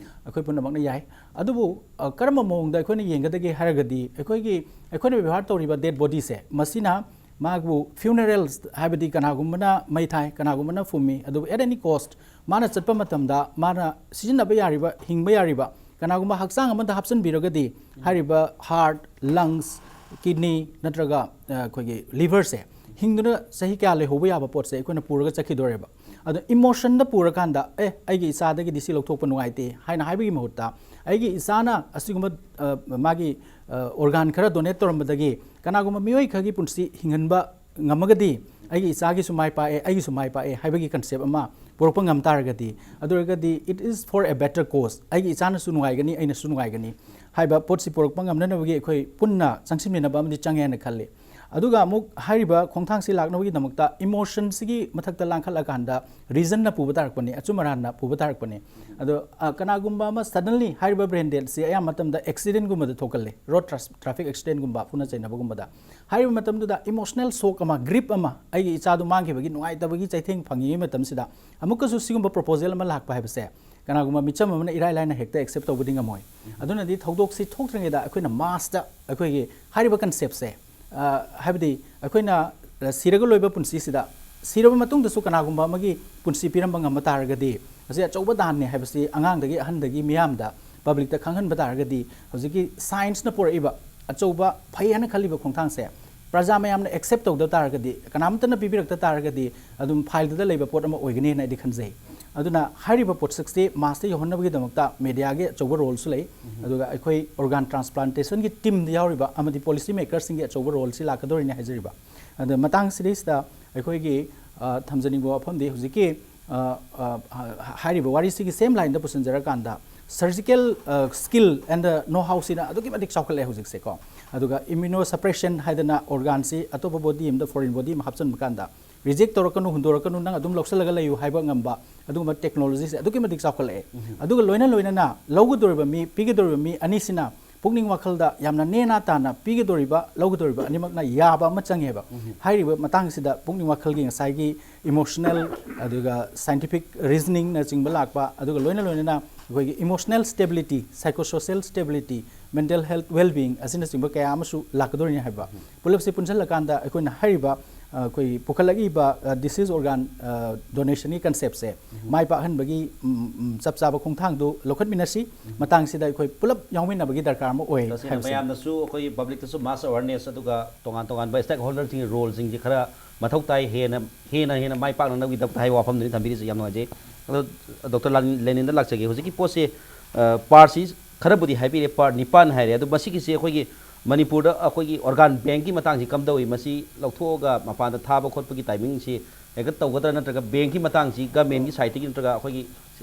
ꯑꯩꯈꯣꯏ ꯄꯨꯝꯅꯃꯛꯅ ꯌꯥꯏ꯫ ꯑꯗꯨꯕꯨ, ꯑ, ꯀꯔꯝꯕ ꯃꯑꯣꯡꯗ ꯑꯩꯈꯣꯏꯅ ꯌꯦꯡꯒꯗꯒꯦ ꯍꯥꯏꯔꯒꯗꯤ, ꯑꯩꯈꯣꯏꯒꯤ, ꯑꯩꯈꯣꯏꯅ ꯕꯦꯕꯥꯔ ꯇꯧꯔꯤꯕ ꯗꯦꯗ ꯕꯣꯗꯤꯁꯦ, ꯃꯁꯤꯅ ꯃꯥꯕꯨ ꯐ꯭ꯌꯨꯅꯔꯦꯜꯁ ꯍꯥꯏꯕꯗꯤ ꯀꯅꯥꯒꯨꯝꯕꯅ ꯃꯩ ꯊꯥꯏ, ꯀꯅꯥꯒꯨꯝꯕꯅ ꯐꯨꯝꯃꯤ, ꯑꯗꯨꯕꯨ at any cost ꯃꯥꯅ ꯆꯠꯄ ꯃꯇꯝꯗ ꯃꯥꯅ ꯁꯤꯖꯤꯟꯅꯕ ꯌꯥꯔꯤꯕ, ꯍꯤꯡꯕ ꯌꯥꯔꯤꯕ ꯀꯅꯥꯒꯨꯝꯕ ꯍꯛꯆꯥꯡ ꯑꯃꯗ ꯍꯥꯞꯆꯤꯟꯕꯤꯔꯒꯗꯤ ꯍꯥꯏꯔꯤꯕ ꯍꯥꯔꯠ, ꯂꯪꯁ, ꯀꯤꯗꯅꯤ ꯅꯠꯇ꯭ꯔꯒ, ꯑ, ꯑꯩꯈꯣꯏꯒꯤ ꯂꯤꯚꯔꯁꯦ ꯍꯤꯡꯗꯨꯅ ꯆꯍꯤ ꯀꯌꯥ ꯂꯩꯍꯧꯕ ꯌꯥꯕ ꯄꯣꯠꯁꯦ ꯑꯩꯈꯣꯏꯅ ꯄꯨꯔꯒ ꯆꯠꯈꯤꯗꯣꯔꯦꯕ꯫ ꯑꯗꯣ ꯏꯃꯣꯁꯟꯗ ꯄꯨꯔꯀꯥꯟꯗ, "ꯑꯦ, ꯑꯩꯒꯤ ꯏꯆꯥꯗꯒꯤꯗꯤ ꯁꯤ ꯂꯧꯊꯣꯛꯄ ꯅꯨꯡꯉꯥꯏꯇꯦ" ꯍꯥꯏꯅ ꯍꯥꯏꯕꯒꯤ ꯃꯍꯨꯠꯇ, "ꯑꯩꯒꯤ ꯏꯆꯥꯅ ꯑꯁꯤꯒꯨꯝꯕ, ꯑ, ꯃꯥꯒꯤ, ꯑ, ꯑꯣꯔꯒꯥꯟ ꯈꯔ ꯗꯣꯅꯦꯠ ꯇꯧꯔꯝꯕꯗꯒꯤ ꯀꯅꯥꯒꯨꯝꯕ ꯃꯤꯑꯣꯏ ꯈꯔꯒꯤ ꯄꯨꯟꯁꯤ ꯍꯤꯡꯍꯟꯕ ꯉꯝꯃꯒꯗꯤ ꯑꯩꯒꯤ ꯏꯆꯥꯒꯤꯁꯨ ꯃꯥꯏ ꯄꯥꯛꯑꯦ, ꯑꯩꯒꯤꯁꯨ ꯃꯥꯏ ꯄꯥꯛꯑꯦ" ꯍꯥꯏꯕꯒꯤ ꯀꯟꯁꯦꯞ ꯑꯃ ꯄꯨꯔꯛꯄ ꯉꯝ ꯇꯥꯔꯒꯗꯤ, ꯑꯗꯨ ꯑꯣꯏꯔꯒꯗꯤ "It is for a better cause", ꯑꯩꯒꯤ ꯏꯆꯥꯅꯁꯨ ꯅꯨꯡꯉꯥꯏꯒꯅꯤ, ꯑꯩꯅꯁꯨ ꯅꯨꯡꯉꯥꯏꯒꯅꯤ ꯍꯥꯏꯕ ꯄꯣꯠꯁꯤ ꯄꯨꯔꯛꯄ ꯉꯝꯅꯅꯕꯒꯤ ꯑꯩꯈꯣꯏ ꯄꯨꯟꯅ ꯆꯪꯁꯤꯟꯃꯤꯟꯅꯕ ꯑꯃꯗꯤ ꯆꯪꯉꯦ ꯍꯥꯏꯅ ꯈꯜꯂꯤ꯫ ꯑꯗꯨꯒ ꯑꯃꯨꯛ ꯍꯥꯏꯔꯤꯕ ꯈꯣꯡꯊꯥꯡꯁꯤ ꯂꯥꯛꯅꯕꯒꯤꯗꯃꯛꯇ ꯏꯃꯣꯁꯟꯁꯤꯒꯤ ꯃꯊꯛꯇ ꯂꯥꯡꯈꯠꯂꯀꯥꯟꯗ ꯔꯤꯖꯟꯅ ꯄꯨꯕ ꯇꯥꯔꯛꯄꯅꯤ, ꯑꯆꯨꯝ ꯑꯔꯥꯟꯅ ꯄꯨꯕ ꯇꯥꯔꯛꯄꯅꯤ꯫ ꯑꯗꯣ ꯑ, ꯀꯅꯥꯒꯨꯝꯕ ꯑꯃ ꯁꯗꯟꯂꯤ ꯍꯥꯏꯔꯤꯕ ꯕ꯭ꯔꯦꯟ ꯗꯦꯠꯁꯤ ꯑꯌꯥꯝꯕ ꯃꯇꯝꯗ ꯑꯦꯛꯁꯤꯗꯦꯟꯒꯨꯝꯕꯗ ꯊꯣꯛꯀꯜꯂꯤ, ꯔꯣꯗ ꯇ꯭ꯔꯥꯐꯤꯛ ꯑꯦꯛꯁꯤꯗꯦꯟꯒꯨꯝꯕ ꯐꯨꯅ ꯆꯩꯅꯕꯒꯨꯝꯕꯗ꯫ ꯍꯥꯏꯔꯤꯕ ꯃꯇꯝꯗꯨꯗ ꯏꯃꯣꯁꯅꯦꯜ ꯁꯣꯛ ꯑꯃ, ꯒ꯭ꯔꯤꯞ ꯑꯃ, ꯑꯩꯒꯤ ꯏꯆꯥꯗꯨ ꯃꯥꯡꯈꯤꯕꯒꯤ ꯅꯨꯡꯉꯥꯏꯇꯕꯒꯤ ꯆꯩꯊꯦꯡ ꯐꯪꯉꯤꯉꯩ ꯃꯇꯝꯁꯤꯗ ꯑꯃꯨꯛꯀꯁꯨ ꯁꯤꯒꯨꯝꯕ ꯄ꯭ꯔꯣꯄꯣꯖꯦꯜ ꯑꯃ ꯂꯥꯛꯄ ꯍꯥꯏꯕꯁꯦ ꯀꯅꯥꯒꯨꯝꯕ ꯃꯤꯆꯝ ꯑꯃꯅ ꯏꯔꯥꯏ ꯂꯥꯏꯅ ꯍꯦꯛꯇ ꯑꯦꯛꯁꯦꯞ ꯇꯧꯕꯗꯤ ꯉꯝꯃꯣꯏ꯫ ꯑꯗꯨꯅꯗꯤ ꯊꯧꯗꯣꯛꯁꯤ ꯊꯣꯛꯇ꯭ꯔꯤꯉꯩꯗ ꯑꯩꯈꯣꯏꯅ ꯃꯥꯁꯇ ꯑꯩꯈꯣꯏꯒꯤ ꯍꯥꯏꯔꯤꯕ ꯀꯟꯁꯦꯞꯁꯦ, ꯑ, ꯍꯥꯏꯕꯗꯤ ꯑꯩꯈꯣꯏꯅ, ꯑ, ꯁꯤꯔꯒ ꯂꯣꯏꯕ ꯄꯨꯟꯁꯤꯁꯤꯗ, ꯁꯤꯔꯕ ꯃꯇꯨꯡꯗꯁꯨ ꯀꯅꯥꯒꯨꯝꯕ ꯑꯃꯒꯤ ꯄꯨꯟꯁꯤ ꯄꯤꯔꯝꯕ ꯉꯝꯕ ꯇꯥꯔꯒꯗꯤ, ꯃꯁꯤ ꯑꯆꯧꯕ ꯗꯥꯟꯅꯤ ꯍꯥꯏꯕꯁꯤ ꯑꯉꯥꯡꯗꯒꯤ ꯑꯍꯟꯗꯒꯤ ꯃꯤꯌꯥꯝꯗ, ꯄꯕ꯭ꯂꯤꯛꯇ ꯈꯪꯍꯟꯕ ꯇꯥꯔꯒꯗꯤ, ꯍꯧꯖꯤꯛꯀꯤ ꯁꯥꯏꯟꯁꯅ ꯄꯨꯔꯛꯏꯕ ꯑꯆꯧꯕ ꯐꯩ ꯍꯥꯏꯅ ꯈꯜꯂꯤꯕ ꯈꯣꯡꯊꯥꯡꯁꯦ ꯄ꯭ꯔꯖꯥ ꯃꯌꯥꯝꯅ ꯑꯦꯛꯁꯦꯞ ꯇꯧꯗ ꯇꯥꯔꯒꯗꯤ, ꯀꯅꯥꯝꯇꯅ ꯄꯤꯕꯤꯔꯛꯇ ꯇꯥꯔꯒꯗꯤ, ꯑꯗꯨꯝ ꯐꯥꯏꯜꯗꯨꯗ ꯂꯩꯕ ꯄꯣꯠ ꯑꯃ ꯑꯣꯏꯒꯅꯤꯅ ꯑꯩꯗꯤ ꯈꯟꯖꯩ꯫ ꯑꯗꯨꯅ ꯍꯥꯏꯔꯤꯕ ꯄꯣꯠꯁꯛꯁꯤ ꯃꯥꯁꯇ ꯌꯧꯍꯟꯅꯕꯒꯤꯗꯃꯛꯇ ꯃꯦꯗꯤꯌꯥꯒꯤ ꯑꯆꯧꯕ ꯔꯣꯜꯁꯨ ꯂꯩ, ꯑꯗꯨꯒ ꯑꯩꯈꯣꯏ ꯑꯣꯔꯒꯥꯟ ꯇ꯭ꯔꯥꯟꯁꯄ꯭ꯂꯥꯟꯇꯦꯁꯟꯒꯤ ꯇꯤꯝꯗ ꯌꯥꯎꯔꯤꯕ ꯑꯃꯗꯤ ꯄꯣꯂꯤꯁꯤ ꯃꯦꯀꯔꯁꯤꯡꯒꯤ ꯑꯆꯧꯕ ꯔꯣꯜꯁꯤ ꯂꯥꯛꯀꯗꯧꯔꯤꯅꯤ ꯍꯥꯏꯖꯔꯤꯕ꯫ ꯑꯗ ꯃꯇꯥꯡꯁꯤꯗꯩꯁꯤꯗ ꯑꯩꯈꯣꯏꯒꯤ, ꯑ, ꯊꯝꯖꯅꯤꯡꯕ ꯋꯥꯐꯝꯗꯤ ꯍꯧꯖꯤꯛꯀꯤ, ꯑ, ꯑ, ꯍꯥꯏꯔꯤꯕ ꯋꯥꯔꯤꯁꯤꯒꯤ ꯁꯦꯝ ꯂꯥꯏꯟꯗ ꯄꯨꯁꯤꯟꯖꯔꯀꯥꯟꯗ ꯁꯔꯖꯤꯀꯦꯜ, ꯑ, ꯁ꯭ꯀꯤꯜ ꯑꯦꯟ ꯗ ꯅꯣ ꯍꯥꯎꯁꯤꯅ ꯑꯗꯨꯛꯀꯤ ꯃꯇꯤꯛ ꯆꯥꯎꯈꯠꯂꯛꯑꯦ ꯍꯧꯖꯤꯛꯁꯦꯀꯣ꯫ ꯑꯗꯨꯒ ꯏꯝꯌꯨꯅꯣ ꯁꯄ꯭ꯔꯦꯁꯟ ꯍꯥꯏꯗꯅ ꯑꯣꯔꯒꯥꯟꯁꯤ ꯑꯇꯣꯞꯄ ꯕꯣꯗꯤ ꯑꯃꯗ, ꯐꯣꯔꯤꯟ ꯕꯣꯗꯤ ꯑꯃ ꯍꯥꯞꯆꯤꯟꯕ ꯀꯥꯟꯗ ꯔꯤꯖꯦꯛ ꯇꯧꯔꯛꯀꯅꯨ, ꯍꯨꯟꯗꯣꯔꯛꯀꯅꯨ, ꯅꯪ ꯑꯗꯨꯝ ꯂꯧꯁꯤꯜꯂꯒ ꯂꯩꯌꯨ ꯍꯥꯏꯕ ꯉꯝꯕ ꯑꯗꯨꯒꯨꯝꯕ ꯇꯦꯛꯅꯣꯂꯣꯖꯤꯁꯦ ꯑꯗꯨꯛꯀꯤ ꯃꯇꯤꯛ ꯆꯥꯎꯈꯠꯂꯛꯑꯦ꯫ ꯑꯗꯨꯒ ꯂꯣꯏꯅ ꯂꯣꯏꯅꯅ ꯂꯧꯒꯗꯧꯔꯤꯕ ꯃꯤ, ꯄꯤꯒꯗꯧꯔꯤꯕ ꯃꯤ ꯑꯅꯤꯁꯤꯅ ꯄꯨꯛꯅꯤꯡ ꯋꯥꯈꯜꯗ ꯌꯥꯝꯅ ꯅꯦꯅꯥ ꯇꯥꯅ ꯄꯤꯒꯗꯧꯔꯤꯕ, ꯂꯧꯒꯗꯧꯔꯤꯕ ꯑꯅꯤꯃꯛꯅ ꯌꯥꯕ ꯑꯃ ꯆꯪꯉꯦꯕ꯫ ꯍꯥꯏꯔꯤꯕ ꯃꯇꯥꯡꯁꯤꯗ ꯄꯨꯛꯅꯤꯡ ꯋꯥꯈꯜꯒꯤ ꯉꯁꯥꯏꯒꯤ ꯏꯃꯣꯁꯅꯦꯜ, ꯑꯗꯨꯒ ꯁꯥꯏꯟꯇꯤꯐꯤꯛ ꯔꯤꯖꯅꯤꯡꯅꯆꯤꯡꯕ ꯂꯥꯛꯄ, ꯑꯗꯨꯒ ꯂꯣꯏꯅ ꯂꯣꯏꯅꯅ ꯑꯩꯈꯣꯏꯒꯤ emotional stability, psychosocial stability, mental health wellbeing ꯑꯁꯤꯅꯆꯤꯡꯕ ꯀꯌꯥ ꯑꯃꯁꯨ ꯂꯥꯛꯀꯗꯧꯔꯤꯅꯤ ꯍꯥꯏꯕ꯫ ꯄꯨꯂꯞꯁꯤ ꯄꯨꯟꯁꯤꯜꯂꯀꯥꯟꯗ ꯑꯩꯈꯣꯏꯅ ꯍꯥꯏꯔꯤꯕ, ꯑ, ꯑꯩꯈꯣꯏꯒꯤ ꯄꯨꯈꯠꯂꯛꯏꯕ, ꯑ, ꯗꯤꯁꯤꯖ ꯑꯣꯔꯒꯥꯟ, ꯑ, ꯗꯣꯅꯦꯁꯟꯒꯤ ꯀꯟꯁꯦꯞꯁꯦ ꯃꯥꯏ ꯄꯥꯛꯍꯟꯕꯒꯤ, ꯎꯝ, ꯎꯝ, ꯆꯞ ꯆꯥꯕ ꯈꯣꯡꯊꯥꯡꯗꯨ ꯂꯧꯈꯠꯃꯤꯟꯅꯁꯤ꯫ ꯃꯇꯥꯡꯁꯤꯗ ꯑꯩꯈꯣꯏ ꯄꯨꯂꯞ ꯌꯥꯎꯃꯤꯟꯅꯕꯒꯤ ꯗꯔꯀꯥꯔ ꯑꯃ ꯑꯣꯏ ꯇꯁꯦꯡꯅ ꯍꯥꯏꯕꯁꯤꯅꯤ꯫ ꯃꯌꯥꯝꯅꯁꯨ ꯑꯩꯈꯣꯏꯒꯤ ꯄꯕ꯭ꯂꯤꯛꯇꯁꯨ ꯃꯥꯁ ꯑꯋꯦꯔꯅꯦꯁ, ꯑꯗꯨꯒ ꯇꯣꯉꯥꯟ ꯇꯣꯉꯥꯟꯕ ꯁ꯭ꯇꯦꯛ ꯍꯣꯜꯗꯔꯁꯤꯡꯒꯤ ꯔꯣꯜꯁꯤꯡꯁꯦ ꯈꯔ ꯃꯊꯧ ꯇꯥꯏ, ꯍꯦꯟꯅ, ꯍꯦꯟꯅ, ꯍꯦꯟꯅ ꯃꯥꯏ ꯄꯥꯛꯅꯅꯕꯒꯤꯗꯃꯛꯇ ꯍꯥꯏꯕ ꯋꯥꯐꯝꯗꯨꯅꯤ ꯊꯝꯕꯤꯔꯤꯁꯦ꯫ ꯌꯥꯝ ꯅꯨꯡꯉꯥꯏꯖꯩ꯫ ꯑꯗꯣ ꯗꯣꯛꯇꯔ ꯂꯥꯟ-, ꯂꯦꯅꯤꯟꯗ ꯂꯥꯛꯆꯒꯦ꯫ ꯍꯧꯖꯤꯛꯀꯤ ꯄꯣꯠꯁꯦ, ꯑ, ꯄꯥꯔꯠꯁꯤ ꯈꯔꯕꯨꯗꯤ ꯍꯥꯏꯕꯤꯔꯦ, ꯄꯥꯔꯠ ꯅꯤꯄꯥꯟ ꯍꯥꯏꯔꯦ꯫ ꯑꯗꯣ ꯃꯁꯤꯒꯤꯁꯦ ꯑꯩꯈꯣꯏꯒꯤ ꯃꯅꯤꯄꯨꯔꯗ ꯑꯩꯈꯣꯏꯒꯤ ꯑꯣꯔꯒꯥꯟ ꯕꯦꯡꯀꯤ ꯃꯇꯥꯡꯁꯤ ꯀꯝꯗꯧꯏ? ꯃꯁꯤ ꯂꯧꯊꯣꯛꯑꯒ ꯃꯄꯥꯟꯗ ꯊꯥꯕ ꯈꯣꯠꯄꯒꯤ ꯇꯥꯏꯃꯤꯡꯁꯤ ꯍꯦꯛꯇ ꯇꯧꯒꯗ꯭ꯔꯥ, ꯅꯠꯇ꯭ꯔꯒ ꯕꯦꯡꯀꯤ ꯃꯇꯥꯡꯁꯤ ꯒꯃꯦꯟꯒꯤ ꯁꯥꯏꯠꯇꯒꯤ ꯅꯠꯇ꯭ꯔꯒ ꯑꯩꯈꯣꯏꯒꯤ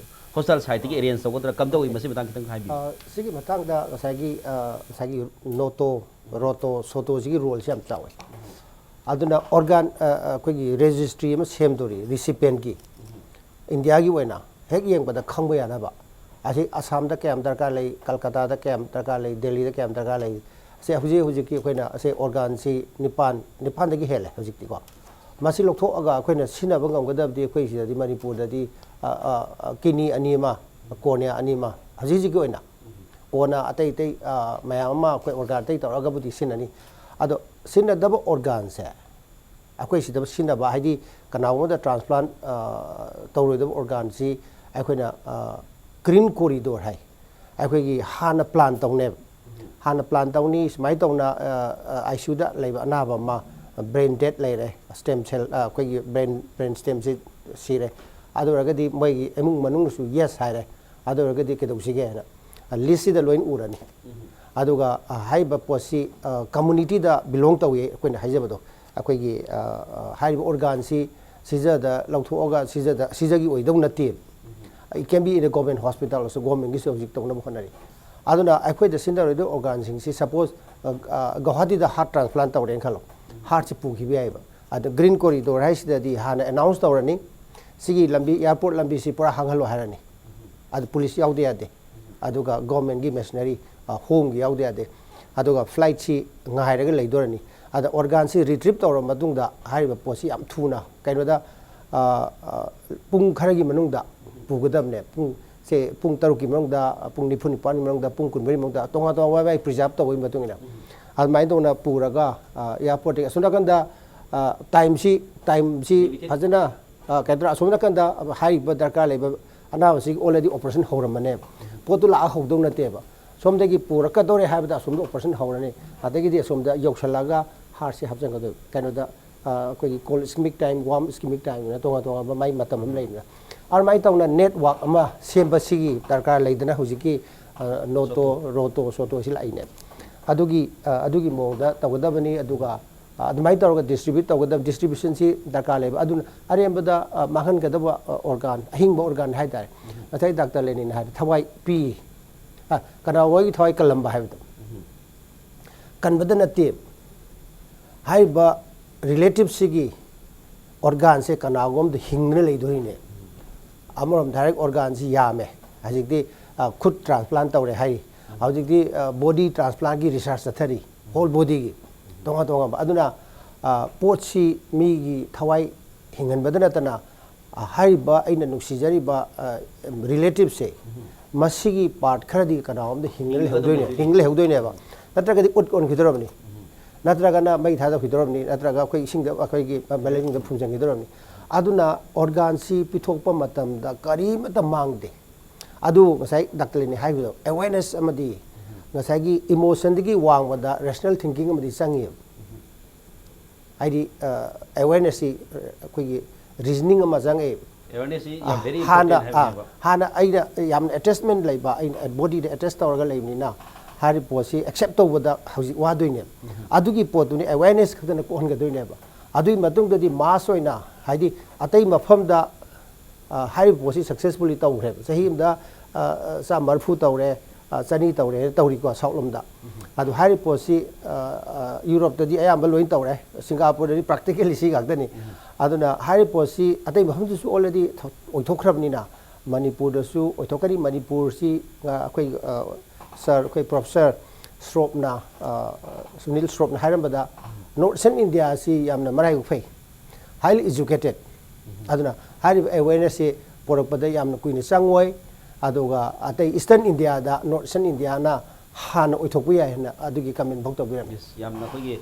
ꯍꯣꯁꯄꯤꯇꯥꯜ ꯁꯥꯏꯠꯇꯒꯤ ꯑꯦꯔꯦꯟꯖ ꯇꯧꯒꯗ꯭ꯔꯥ, ꯀꯝꯗꯧꯏ? ꯃꯁꯤ ꯃꯇꯥꯡ ꯈꯤꯇꯪ ꯍꯥꯏꯕꯤꯌꯨ꯫ ꯑ, ꯁꯤꯒꯤ ꯃꯇꯥꯡꯗ ꯉꯁꯥꯏꯒꯤ, ꯑ, ꯉꯁꯥꯏꯒꯤ ꯅꯣꯇꯣ, ꯔꯣꯇꯣ, ꯁꯣꯇꯣꯁꯤꯒꯤ ꯔꯣꯜꯁꯤ ꯌꯥꯝ ꯆꯥꯎꯋꯦ꯫ ꯑꯗꯨꯅ ꯑꯣꯔꯒꯥꯟ ꯑꯩꯈꯣꯏꯒꯤ ꯔꯦꯖꯤꯁꯇ꯭ꯔꯤ ꯑꯃ ꯁꯦꯝꯗꯣꯔꯤ ꯔꯤꯁꯤꯄꯦꯟꯒꯤ, ꯏꯟꯗꯤꯌꯥꯒꯤ ꯑꯣꯏꯅ ꯍꯦꯛ ꯌꯦꯡꯕꯗ ꯈꯪꯕ ꯌꯥꯅꯕ꯫ ꯑꯁꯤ ꯑꯁꯥꯝꯗ ꯀꯌꯥꯝ ꯗꯔꯀꯥꯔ ꯂꯩ, ꯀꯜꯀꯇꯥꯗ ꯀꯌꯥꯝ ꯗꯔꯀꯥꯔ ꯂꯩ, ꯗꯦꯜꯂꯤꯗ ꯀꯌꯥꯝ ꯗꯔꯀꯥꯔ ꯂꯩ, ꯑꯁꯤ ꯍꯧꯖꯤꯛ ꯍꯧꯖꯤꯛꯀꯤ ꯑꯩꯈꯣꯏꯅ ꯑꯁꯤ ꯑꯣꯔꯒꯥꯟꯁꯤ ꯅꯤꯄꯥꯟ, ꯅꯤꯄꯥꯟꯗꯒꯤ ꯍꯦꯜꯂꯦ ꯍꯧꯖꯤꯛꯇꯤꯀꯣ꯫ ꯃꯁꯤ ꯂꯧꯊꯣꯛꯑꯒ ꯑꯩꯈꯣꯏꯅ ꯁꯤꯖꯤꯟꯅꯕ ꯉꯝꯒꯗꯕꯗꯤ ꯑꯩꯈꯣꯏ ꯁꯤꯗꯗꯤ ꯃꯅꯤꯄꯨꯔꯗꯗꯤ ꯀꯤꯅꯤ ꯑꯅꯤ ꯑꯃ, ꯀꯣꯔꯅꯤꯌꯥ ꯑꯅꯤ ꯑꯃ ꯍꯧꯖꯤꯛ ꯍꯧꯖꯤꯛꯀꯤ ꯑꯣꯏꯅ, ꯀꯣꯟꯅ ꯑꯇꯩ ꯑꯇꯩ ꯃꯌꯥꯝ ꯑꯃ ꯑꯩꯈꯣꯏ ꯑꯣꯔꯒꯥꯟ ꯑꯇꯩ ꯇꯧꯔꯒꯕꯨꯗꯤ ꯁꯤꯖꯤꯟꯅꯅꯤ꯫ ꯑꯗꯣ ꯁꯤꯖꯤꯟꯅꯗꯕ ꯑꯣꯔꯒꯥꯟꯁꯦ ꯑꯩꯈꯣꯏ ꯁꯤꯗ ꯁꯤꯖꯤꯟꯅꯕ, ꯍꯥꯏꯗꯤ ꯀꯅꯥꯒꯨꯝꯕꯗ ꯇ꯭ꯔꯥꯟꯁꯄ꯭ꯂꯥꯟ ꯇꯧꯔꯣꯏꯗꯕ ꯑꯣꯔꯒꯥꯟꯁꯤ ꯑꯩꯈꯣꯏꯅ ꯒ꯭ꯔꯤꯟ ꯀꯣꯔꯤꯗꯣꯔ ꯍꯥꯏ, ꯑꯩꯈꯣꯏꯒꯤ ꯍꯥꯟꯅ ꯄ꯭ꯂꯥꯟ ꯇꯧꯅꯦꯕ꯫ ꯍꯥꯟꯅ ꯄ꯭ꯂꯥꯟ ꯇꯧꯅꯤ, ꯁꯨꯃꯥꯏꯅ ꯇꯧꯅ ꯑꯥꯏ ꯁꯤ ꯌꯨꯗ ꯂꯩꯕ ꯑꯅꯥꯕ ꯑꯃ ꯕ꯭ꯔꯦꯟ ꯗꯦꯠ ꯂꯩꯔꯦ, ꯁ꯭ꯇꯦꯝ ꯁꯦꯜ, ꯑꯩꯈꯣꯏꯒꯤ ꯕ꯭ꯔꯦꯟ ꯕ꯭ꯔꯦꯟ ꯁ꯭ꯇꯦꯝꯁꯤ ꯁꯤꯔꯦ, ꯑꯗꯨ ꯑꯣꯏꯔꯒꯗꯤ ꯃꯣꯏꯒꯤ ꯏꯃꯨꯡ ꯃꯅꯨꯡꯅꯁꯨ ꯌꯦꯁ ꯍꯥꯏꯔꯦ, ꯑꯗꯨ ꯑꯣꯏꯔꯒꯗꯤ ꯀꯩꯗꯧꯁꯤꯒꯦ ꯍꯥꯏꯅ ꯂꯤꯁꯁꯤꯗ ꯂꯣꯏꯅ ꯎꯔꯅꯤ꯫ ꯑꯗꯨꯒ ꯍꯥꯏꯔꯤꯕ ꯄꯣꯠꯁꯤ ꯀꯝꯃꯨꯅꯤꯇꯤꯗ ꯕꯤꯂꯣꯡ ꯇꯧꯏ ꯑꯩꯈꯣꯏꯅ ꯍꯥꯏꯖꯕꯗꯣ꯫ ꯑꯩꯈꯣꯏꯒꯤ ꯍꯥꯏꯔꯤꯕ ꯑꯣꯔꯒꯥꯟꯁꯤ ꯁꯤꯖꯗ ꯂꯧꯊꯣꯛꯑꯒ ꯁꯤꯖꯗ ꯁꯤꯖꯒꯤ ꯑꯣꯏꯗꯧ ꯅꯠꯇꯦ꯫ It can be in a government hospital also, ꯒꯣꯔꯃꯦꯟꯒꯤꯁꯨ ꯍꯧꯖꯤꯛ ꯇꯧꯅꯕ ꯍꯣꯠꯅꯔꯤ꯫ ꯑꯗꯨꯅ ꯑꯩꯈꯣꯏꯗ ꯁꯤꯖꯤꯟꯅꯔꯣꯏꯗꯕ ꯑꯣꯔꯒꯥꯟꯁꯤꯡꯁꯤ, ꯁꯄꯣꯁ ꯒꯧꯍꯥꯇꯤꯗ ꯍꯥꯔꯠ ꯇ꯭ꯔꯥꯟꯁꯄ꯭ꯂꯥꯟ ꯇꯧꯔꯦꯅ ꯈꯜꯂꯣ, ꯍꯥꯔꯠꯁꯤ ꯄꯨꯈꯤꯕ ꯌꯥꯏꯑꯕ꯫ ꯑꯗ ꯒ꯭ꯔꯤꯟ ꯀꯣꯔꯤꯗꯣꯔ ꯍꯥꯏꯁꯤꯗꯗꯤ ꯍꯥꯟꯅ ꯑꯦꯅꯥꯎꯟꯁ ꯇꯧꯔꯅꯤ, ꯁꯤꯒꯤ ꯂꯝꯕꯤ, ꯑꯦꯌꯥꯔꯄꯣꯔꯠ ꯂꯝꯕꯤꯁꯤ ꯄꯨꯔꯥ ꯍꯥꯡꯍꯜꯂꯣ ꯍꯥꯏꯔꯅꯤ꯫ ꯑꯗꯨ ꯄꯨꯂꯤꯁ ꯌꯥꯎꯗ ꯌꯥꯗꯦ, ꯑꯗꯨꯒ ꯒꯣꯔꯃꯦꯟꯒꯤ ꯃꯦꯁꯤꯅꯔꯤ, ꯍꯣꯝꯒꯤ ꯌꯥꯎꯗ ꯌꯥꯗꯦ꯫ ꯑꯗꯨꯒ ꯐ꯭ꯂꯥꯏꯠꯁꯤ ꯉꯥꯏꯔꯒ ꯂꯩꯗꯣꯔꯅꯤ꯫ ꯑꯗ ꯑꯣꯔꯒꯥꯟꯁꯤ ꯔꯤꯇ꯭ꯔꯤꯞ ꯇꯧꯔꯕ ꯃꯇꯨꯡꯗ ꯍꯥꯏꯔꯤꯕ ꯄꯣꯠꯁꯤ ꯌꯥꯝ ꯊꯨꯅ, ꯀꯩꯅꯣꯗ, ꯄꯨꯡ ꯈꯔꯒꯤ ꯃꯅꯨꯡꯗ ꯄꯨꯒꯗꯕꯅꯦ꯫ ꯄꯨꯡ ꯁꯦ ꯄꯨꯡ ꯇꯔꯨꯛꯀꯤ ꯃꯅꯨꯡꯗ, ꯄꯨꯡ ꯅꯤꯐꯨ ꯅꯤꯄꯥꯟꯒꯤ ꯃꯅꯨꯡꯗ, ꯄꯨꯡ ꯀꯨꯟꯃꯔꯤ ꯃꯅꯨꯡꯗ, ꯇꯣꯉꯥꯟ ꯇꯣꯉꯥꯟꯕ ꯃꯥꯏ ꯄ꯭ꯔꯤꯖꯥꯕ ꯇꯧꯕꯒꯤ ꯃꯇꯨꯡ ꯏꯟꯅ, ꯑꯗꯨꯃꯥꯏꯅ ꯇꯧꯅ ꯄꯨꯔꯒ ꯑꯦꯌꯥꯔꯄꯣꯔꯠꯇꯒꯤ ꯑꯁꯣꯝ ꯅꯥꯀꯟꯗ ꯇꯥꯏꯝꯁꯤ ꯇꯥꯏꯝꯁꯤ ꯐꯖꯅ, ꯀꯩꯅꯣ ꯇꯧꯔ, ꯑꯁꯣꯝ ꯅꯥꯀꯟꯗ ꯍꯥꯏꯔꯤꯕ ꯗꯔꯀꯥꯔ ꯂꯩꯕ ꯑꯅꯥꯕꯁꯤꯒꯤ ꯑꯣꯜꯔꯦꯗꯤ ꯑꯣꯄꯔꯦꯁꯟ ꯍꯧꯔꯝꯕꯅꯦꯕ꯫ ꯄꯣꯠꯇꯨ ꯂꯥꯛꯑ ꯍꯧꯗꯧ ꯅꯠꯇꯦꯕ꯫ ꯁꯣꯝꯗꯒꯤ ꯄꯨꯔꯛꯀꯗꯧꯔꯦ ꯍꯥꯏꯕꯗ ꯑꯁꯣꯝꯗ ꯑꯣꯄꯔꯦꯁꯟ ꯍꯧꯔꯅꯤ, ꯑꯗꯒꯤꯗꯤ ꯑꯁꯣꯝꯗ ꯌꯧꯁꯜꯂꯒ ꯍꯥꯔꯠꯁꯦ ꯍꯥꯞꯆꯤꯟꯒꯗꯣꯏꯕ꯫ ꯀꯩꯅꯣꯗ ꯑꯩꯈꯣꯏꯒꯤ ꯀꯣꯜ ꯏꯁꯀꯤꯃꯤꯛ ꯇꯥꯏꯝ, ꯋꯥꯔꯝ ꯏꯁꯀꯤꯃꯤꯛ ꯇꯥꯏꯝ ꯍꯥꯏꯅ ꯇꯣꯉꯥꯟ ꯇꯣꯉꯥꯟꯕ ꯃꯥꯏ ꯃꯇꯝ ꯑꯃ ꯂꯩꯗꯅ, ꯑꯗꯨꯃꯥꯏꯅ ꯇꯧꯅ ꯅꯦꯠꯋꯥꯛ ꯑꯃ ꯁꯦꯝꯕꯁꯤꯒꯤ ꯗꯔꯀꯥꯔ ꯂꯩꯗꯅ, ꯍꯧꯖꯤꯛꯀꯤ ꯅꯣꯇꯣ, ꯔꯣꯇꯣ ꯁꯣꯇꯣ ꯁꯤ ꯂꯥꯛꯏꯅꯦꯕ꯫ ꯑꯗꯨꯒꯤ ꯑꯗꯨꯒꯤ ꯃꯑꯣꯡꯗ ꯇꯧꯒꯗꯕꯅꯤ꯫ ꯑꯗꯨꯒ ꯑꯗꯨꯃꯥꯏꯅ ꯇꯧꯔꯒ ꯗꯤꯁꯇ꯭ꯔꯤꯕ꯭ꯌꯨꯠ ꯇꯧꯒꯗꯕ, ꯗꯤꯁꯇ꯭ꯔꯤꯕ꯭ꯌꯨꯁꯟꯁꯤ ꯗꯔꯀꯥꯔ ꯂꯩꯕ꯫ ꯑꯗꯨꯅ ꯑꯔꯦꯝꯕꯗ ꯃꯥꯡꯍꯟꯒꯗꯕ ꯑꯣꯔꯒꯥꯟ, ꯑꯍꯤꯡꯕ ꯑꯣꯔꯒꯥꯟ ꯍꯥꯏꯇꯥꯔꯦ, ꯉꯁꯥꯏ ꯗꯥꯛꯇꯔ ꯂꯦꯅꯤꯟꯅ ꯍꯥꯏꯕ ꯊꯋꯥꯏ ꯄꯤ, ꯀꯅꯥꯒꯤ ꯊꯋꯥꯏ ꯀꯜꯂꯝꯕ ꯍꯥꯏꯕꯗꯣ, ꯀꯟꯕꯗ ꯅꯠꯇꯦ꯫ ꯍꯥꯏꯔꯤꯕ ꯔꯤꯂꯦꯇꯤꯚꯁꯤꯒꯤ ꯑꯣꯔꯒꯥꯟꯁꯦ ꯀꯅꯥꯒꯨꯝꯕꯗ ꯍꯤꯡꯗꯅ ꯂꯩꯗꯣꯔꯤꯅꯦ꯫ ꯑꯃꯔꯣꯝꯗ ꯍꯥꯏꯔꯒ ꯑꯣꯔꯒꯥꯟꯁꯤ ꯌꯥꯝꯃꯦ꯫ ꯍꯧꯖꯤꯛꯇꯤ ꯑ, ꯈꯨꯠ ꯇ꯭ꯔꯥꯟꯁꯄ꯭ꯂꯥꯟ ꯇꯧꯔꯦ ꯍꯥꯏꯔꯤ꯫ ꯍꯧꯖꯤꯛꯇꯤ ꯕꯣꯗꯤ ꯇ꯭ꯔꯥꯟꯁꯄ꯭ꯂꯥꯟꯒꯤ ꯔꯤꯁꯥꯔꯁ ꯆꯠꯊꯔꯤ, ꯍꯣꯜ ꯕꯣꯗꯤꯒꯤ ꯇꯣꯉꯥꯟ ꯇꯣꯉꯥꯟꯕ꯫ ꯑꯗꯨꯅ ꯑ, ꯄꯣꯠꯁꯤ ꯃꯤꯒꯤ ꯊꯋꯥꯏ ꯍꯤꯡꯍꯟꯕꯗ ꯅꯠꯇꯅ, ꯑ, ꯍꯥꯏꯔꯤꯕ ꯑꯩꯅ ꯅꯨꯡꯁꯤꯖꯔꯤꯕ ꯔꯤꯂꯦꯇꯤꯚꯁꯦ, ꯃꯁꯤꯒꯤ ꯄꯥꯔꯠ ꯈꯔꯗꯤ ꯀꯅꯥꯒꯨꯝꯕꯗ ꯍꯤꯡꯉ ꯍꯤꯡꯉꯒ ꯑꯗꯨꯝ ꯂꯩꯍꯧꯗꯣꯏꯅꯦ, ꯂꯩꯗꯣꯏꯅꯦ꯫ ꯍꯤꯡꯉ ꯂꯩꯍꯧꯗꯣꯏꯅꯦꯕ꯫ ꯅꯠꯇ꯭ꯔꯒꯗꯤ ꯎꯠ ꯑꯣꯟꯈꯤꯗꯧꯔꯕꯅꯤ, ꯅꯠꯇ꯭ꯔꯒꯅ ꯃꯩ ꯊꯥꯗꯣꯛꯈꯤꯗꯧꯔꯕꯅꯤ, ꯅꯠꯇ꯭ꯔꯒ ꯑꯩꯈꯣꯏ ꯏꯁꯤꯡꯗ, ꯑꯩꯈꯣꯏꯒꯤ ꯃꯩꯂꯩꯁꯤꯡꯗ ꯐꯨꯝꯖꯤꯟꯈꯤꯗꯧꯔꯕꯅꯤ꯫ ꯑꯗꯨꯅ ꯑꯣꯔꯒꯥꯟꯁꯤ ꯄꯤꯊꯣꯛꯄ ꯃꯇꯝꯗ ꯀꯔꯤꯃꯠꯇ ꯃꯥꯡꯗꯦ꯫ ꯑꯗꯨ ꯉꯁꯥꯏ ꯗꯥꯛꯇꯔ ꯂꯤꯟꯅ ꯍꯥꯏꯈꯤꯕꯗꯣ, ꯑꯦꯋꯦꯔꯅꯦꯁ ꯑꯃꯗꯤ ꯉꯁꯥꯏꯒꯤ ꯏꯃꯣꯁꯟꯗꯒꯤ ꯋꯥꯡꯃꯗ ꯔꯦꯁꯅꯦꯜ ꯊꯤꯡꯀꯤꯡ ꯑꯃꯗꯤ ꯆꯪꯉꯤꯕ꯫ ꯍꯥꯏꯗꯤ ꯑꯦꯋꯦꯔꯅꯦꯁꯁꯤ ꯑꯩꯈꯣꯏꯒꯤ ꯔꯤꯖꯅꯤꯡ ꯑꯃ ꯆꯪꯉꯦ꯫ ꯑꯦꯋꯦꯔꯅꯦꯁꯁꯤ ꯌꯥꯝ ꯚꯦꯔꯤ ꯍꯥꯟꯅ ꯏꯝꯄꯣꯔꯇꯦꯟ ꯍꯥꯏꯕꯅꯦꯕ꯫ ꯍꯥꯟꯅ ꯑꯩꯅ ꯌꯥꯝꯅ ꯑꯦꯇꯦꯆꯃꯦꯟ ꯂꯩꯕ, ꯑꯩꯅ ꯕꯣꯗꯤꯗ ꯑꯦꯇꯦꯆ ꯇꯧꯔꯒ ꯂꯩꯕꯅꯤꯅ, ꯍꯥꯏꯔꯤꯕ ꯄꯣꯠꯁꯤ ꯑꯦꯛꯁꯦꯞ ꯇꯧꯕꯗ ꯍꯧꯖꯤꯛ ꯋꯥꯗꯣꯏꯅꯦꯕ꯫ ꯑꯗꯨꯒꯤ ꯄꯣꯠꯇꯨꯅꯤ ꯑꯦꯋꯦꯔꯅꯦꯁ ꯈꯛꯇꯅ ꯀꯣꯛꯍꯟꯒꯗꯣꯏꯅꯦꯕ꯫ ꯑꯗꯨꯒꯤ ꯃꯇꯨꯡꯗꯗꯤ ꯃꯥꯁ ꯑꯣꯏꯅ, ꯍꯥꯏꯗꯤ ꯑꯇꯩ ꯃꯐꯝꯗ ꯑ, ꯍꯥꯏꯔꯤꯕ ꯄꯣꯠꯁꯤ ꯁꯛꯁꯦꯁꯐꯨꯜꯂꯤ ꯇꯧꯈ꯭ꯔꯦꯕ꯫ ꯆꯍꯤ ꯑꯃꯗ ꯑ, ꯆꯥꯝꯃ ꯃꯔꯤꯐꯨ ꯇꯧꯔꯦ, ꯑ, ꯆꯅꯤ ꯇꯧꯔꯦ ꯇꯧꯔꯤꯀꯣ, ꯁꯥꯎꯠ ꯂꯣꯝꯗ꯫ ꯑꯗꯨ ꯍꯥꯏꯔꯤꯕ ꯄꯣꯠꯁꯤ ꯑ, ꯑ, ꯌꯨꯔꯣꯞꯇꯗꯤ ꯑꯌꯥꯝꯕ ꯂꯣꯏꯅ ꯇꯧꯔꯦ, ꯁꯤꯡꯒꯥꯄꯨꯔꯗꯗꯤ ꯄ꯭ꯔꯥꯛꯇꯤꯀꯦꯜꯂꯤ ꯁꯤ ꯉꯥꯛꯇꯅꯤ꯫ ꯑꯗꯨꯅ ꯍꯥꯏꯔꯤꯕ ꯄꯣꯠꯁꯤ ꯑꯇꯩ ꯃꯐꯝꯗꯁꯨ ꯑꯣꯜꯔꯦꯗꯤ ꯑꯣꯏꯊꯣꯛꯈ꯭ꯔꯕꯅꯤꯅ, ꯃꯅꯤꯄꯨꯔꯗꯁꯨ ꯑꯣꯏꯊꯣꯛꯀꯅꯤ꯫ ꯃꯅꯤꯄꯨꯔꯁꯤ ꯑ, ꯑꯩꯈꯣꯏ ꯑ, ꯁꯥꯔ, ꯑꯩꯈꯣꯏ ꯄ꯭ꯔꯣꯐꯦꯁꯔ ꯁ꯭ꯔꯣꯞꯅ, ꯑ, ꯁꯨꯅꯤꯜ ꯁ꯭ꯔꯣꯞꯅ ꯍꯥꯏꯔꯝꯕꯗ, ꯅꯣꯔꯠ ꯏꯁꯇꯔꯟ ꯏꯟꯗꯤꯌꯥꯁꯤ ꯌꯥꯝꯅ ꯃꯔꯥꯏꯕꯛ ꯐꯩ, ꯍꯥꯏꯂꯤ ꯏꯖꯨꯀꯦꯇꯦꯠ꯫ ꯑꯗꯨꯅ ꯍꯥꯏꯔꯤꯕ ꯑꯦꯋꯦꯔꯅꯦꯁꯁꯤ ꯄꯨꯔꯛꯄꯗ ꯌꯥꯝꯅ ꯀꯨꯏꯅ ꯆꯪꯉꯣꯏ꯫ ꯑꯗꯨꯒ ꯑꯇꯩ ꯏꯁꯇꯔꯟ ꯏꯟꯗꯤꯌꯥꯗ, ꯅꯣꯔꯠ ꯏꯁꯇꯔꯟ ꯏꯟꯗꯤꯌꯥꯅ ꯍꯥꯟꯅ ꯑꯣꯏꯊꯣꯛꯄ ꯌꯥꯏ ꯍꯥꯏꯅ ꯑꯗꯨꯒꯤ ꯀꯃꯦꯟ ꯐꯥꯎ ꯇꯧꯕꯤꯔꯝꯃꯤ꯫ ꯌꯦꯁ, ꯌꯥꯝꯅ ꯑꯩꯈꯣꯏꯒꯤ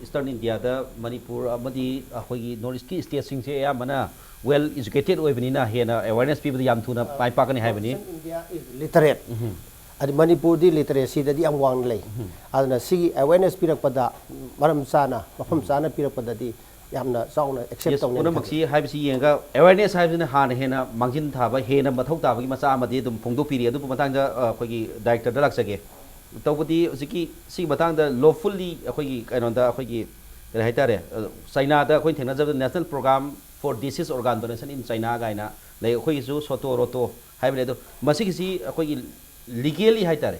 ꯏꯁꯇꯔꯟ ꯏꯟꯗꯤꯌꯥꯗ, ꯃꯅꯤꯄꯨꯔ ꯑꯃꯗꯤ ꯑꯩꯈꯣꯏꯒꯤ ꯅꯣꯔꯠ ꯏꯁꯀꯤ ꯁ꯭ꯇꯦꯠꯁꯤꯡꯁꯦ ꯑꯌꯥꯝꯕꯅ ꯋꯦꯜ ꯏꯖꯨꯀꯦꯇꯦꯠ ꯑꯣꯏꯕꯅꯤꯅ ꯍꯦꯟꯅ ꯑꯦꯋꯦꯔꯅꯦꯁ ꯄꯤꯕꯗ ꯌꯥꯝ ꯊꯨꯅ ꯃꯥꯏ ꯄꯥꯛꯀꯅꯤ ꯍꯥꯏꯕꯅꯤ꯫ ꯏꯟꯗꯤꯌꯥ ꯏꯁ ꯂꯤꯇꯔꯦꯠ꯫ ꯑꯗꯨ ꯃꯅꯤꯄꯨꯔꯗꯤ ꯂꯤꯇꯔꯦꯁꯤꯗꯗꯤ ꯌꯥꯝ ꯋꯥꯡꯅ ꯂꯩ꯫ ꯑꯗꯨꯅ ꯁꯤꯒꯤ ꯑꯦꯋꯦꯔꯅꯦꯁ ꯄꯤꯔꯛꯄꯗ, ꯃꯔꯝ ꯆꯥꯅ, ꯃꯐꯝ ꯆꯥꯅ ꯄꯤꯔꯛꯄꯗꯗꯤ ꯌꯥꯝꯅ ꯆꯥꯎꯅ ꯑꯦꯛꯁꯦꯞ ꯌꯦꯁ, ꯇꯧꯅꯤ꯫ ꯄꯨꯝꯅꯃꯛꯁꯤ ꯍꯥꯏꯕꯁꯤ ꯌꯦꯡꯉꯒ ꯑꯦꯋꯦꯔꯅꯦꯁ ꯍꯥꯏꯕꯁꯤꯅ ꯍꯥꯟꯅ ꯍꯦꯟꯅ ꯃꯥꯡꯖꯤꯟ ꯊꯥꯕ, ꯍꯦꯟꯅ ꯃꯊꯧ ꯇꯥꯕꯒꯤ ꯃꯆꯥꯛ ꯑꯃꯗꯤ ꯑꯗꯨꯝ ꯐꯣꯡꯗꯣꯛꯄꯤꯔꯤ꯫ ꯑꯗꯨꯕꯨ ꯃꯇꯥꯡꯗ ꯑ, ꯑꯩꯈꯣꯏꯒꯤ ꯗꯥꯏꯔꯦꯛꯇꯔꯗ ꯂꯥꯛꯆꯒꯦ꯫ ꯇꯧꯕꯗꯤ ꯍꯧꯖꯤꯛꯀꯤ ꯁꯤꯒꯤ ꯃꯇꯥꯡꯗ ꯂꯣꯐꯨꯜꯂꯤ ꯑꯩꯈꯣꯏꯒꯤ ꯀꯩꯅꯣꯗ ꯑꯩꯈꯣꯏꯒꯤ ꯀꯔꯤ ꯍꯥꯏꯇꯥꯔꯦ, ꯑ, ꯆꯥꯏꯅꯥꯗ ꯑꯩꯈꯣꯏꯅ ꯊꯦꯡꯅꯖꯕꯗ National Program for Disease Organ Donation in China ꯀꯥꯏꯅ ꯂꯩ꯫ ꯑꯩꯈꯣꯏꯒꯤꯁꯨ ꯁꯣꯇꯣ ꯔꯣꯇꯣ ꯍꯥꯏꯕꯅꯤ꯫ ꯑꯗꯣ ꯃꯁꯤꯒꯤꯁꯤ ꯑꯩꯈꯣꯏꯒꯤ ꯂꯤꯒꯦꯜꯂꯤ ꯍꯥꯏꯇꯥꯔꯦ,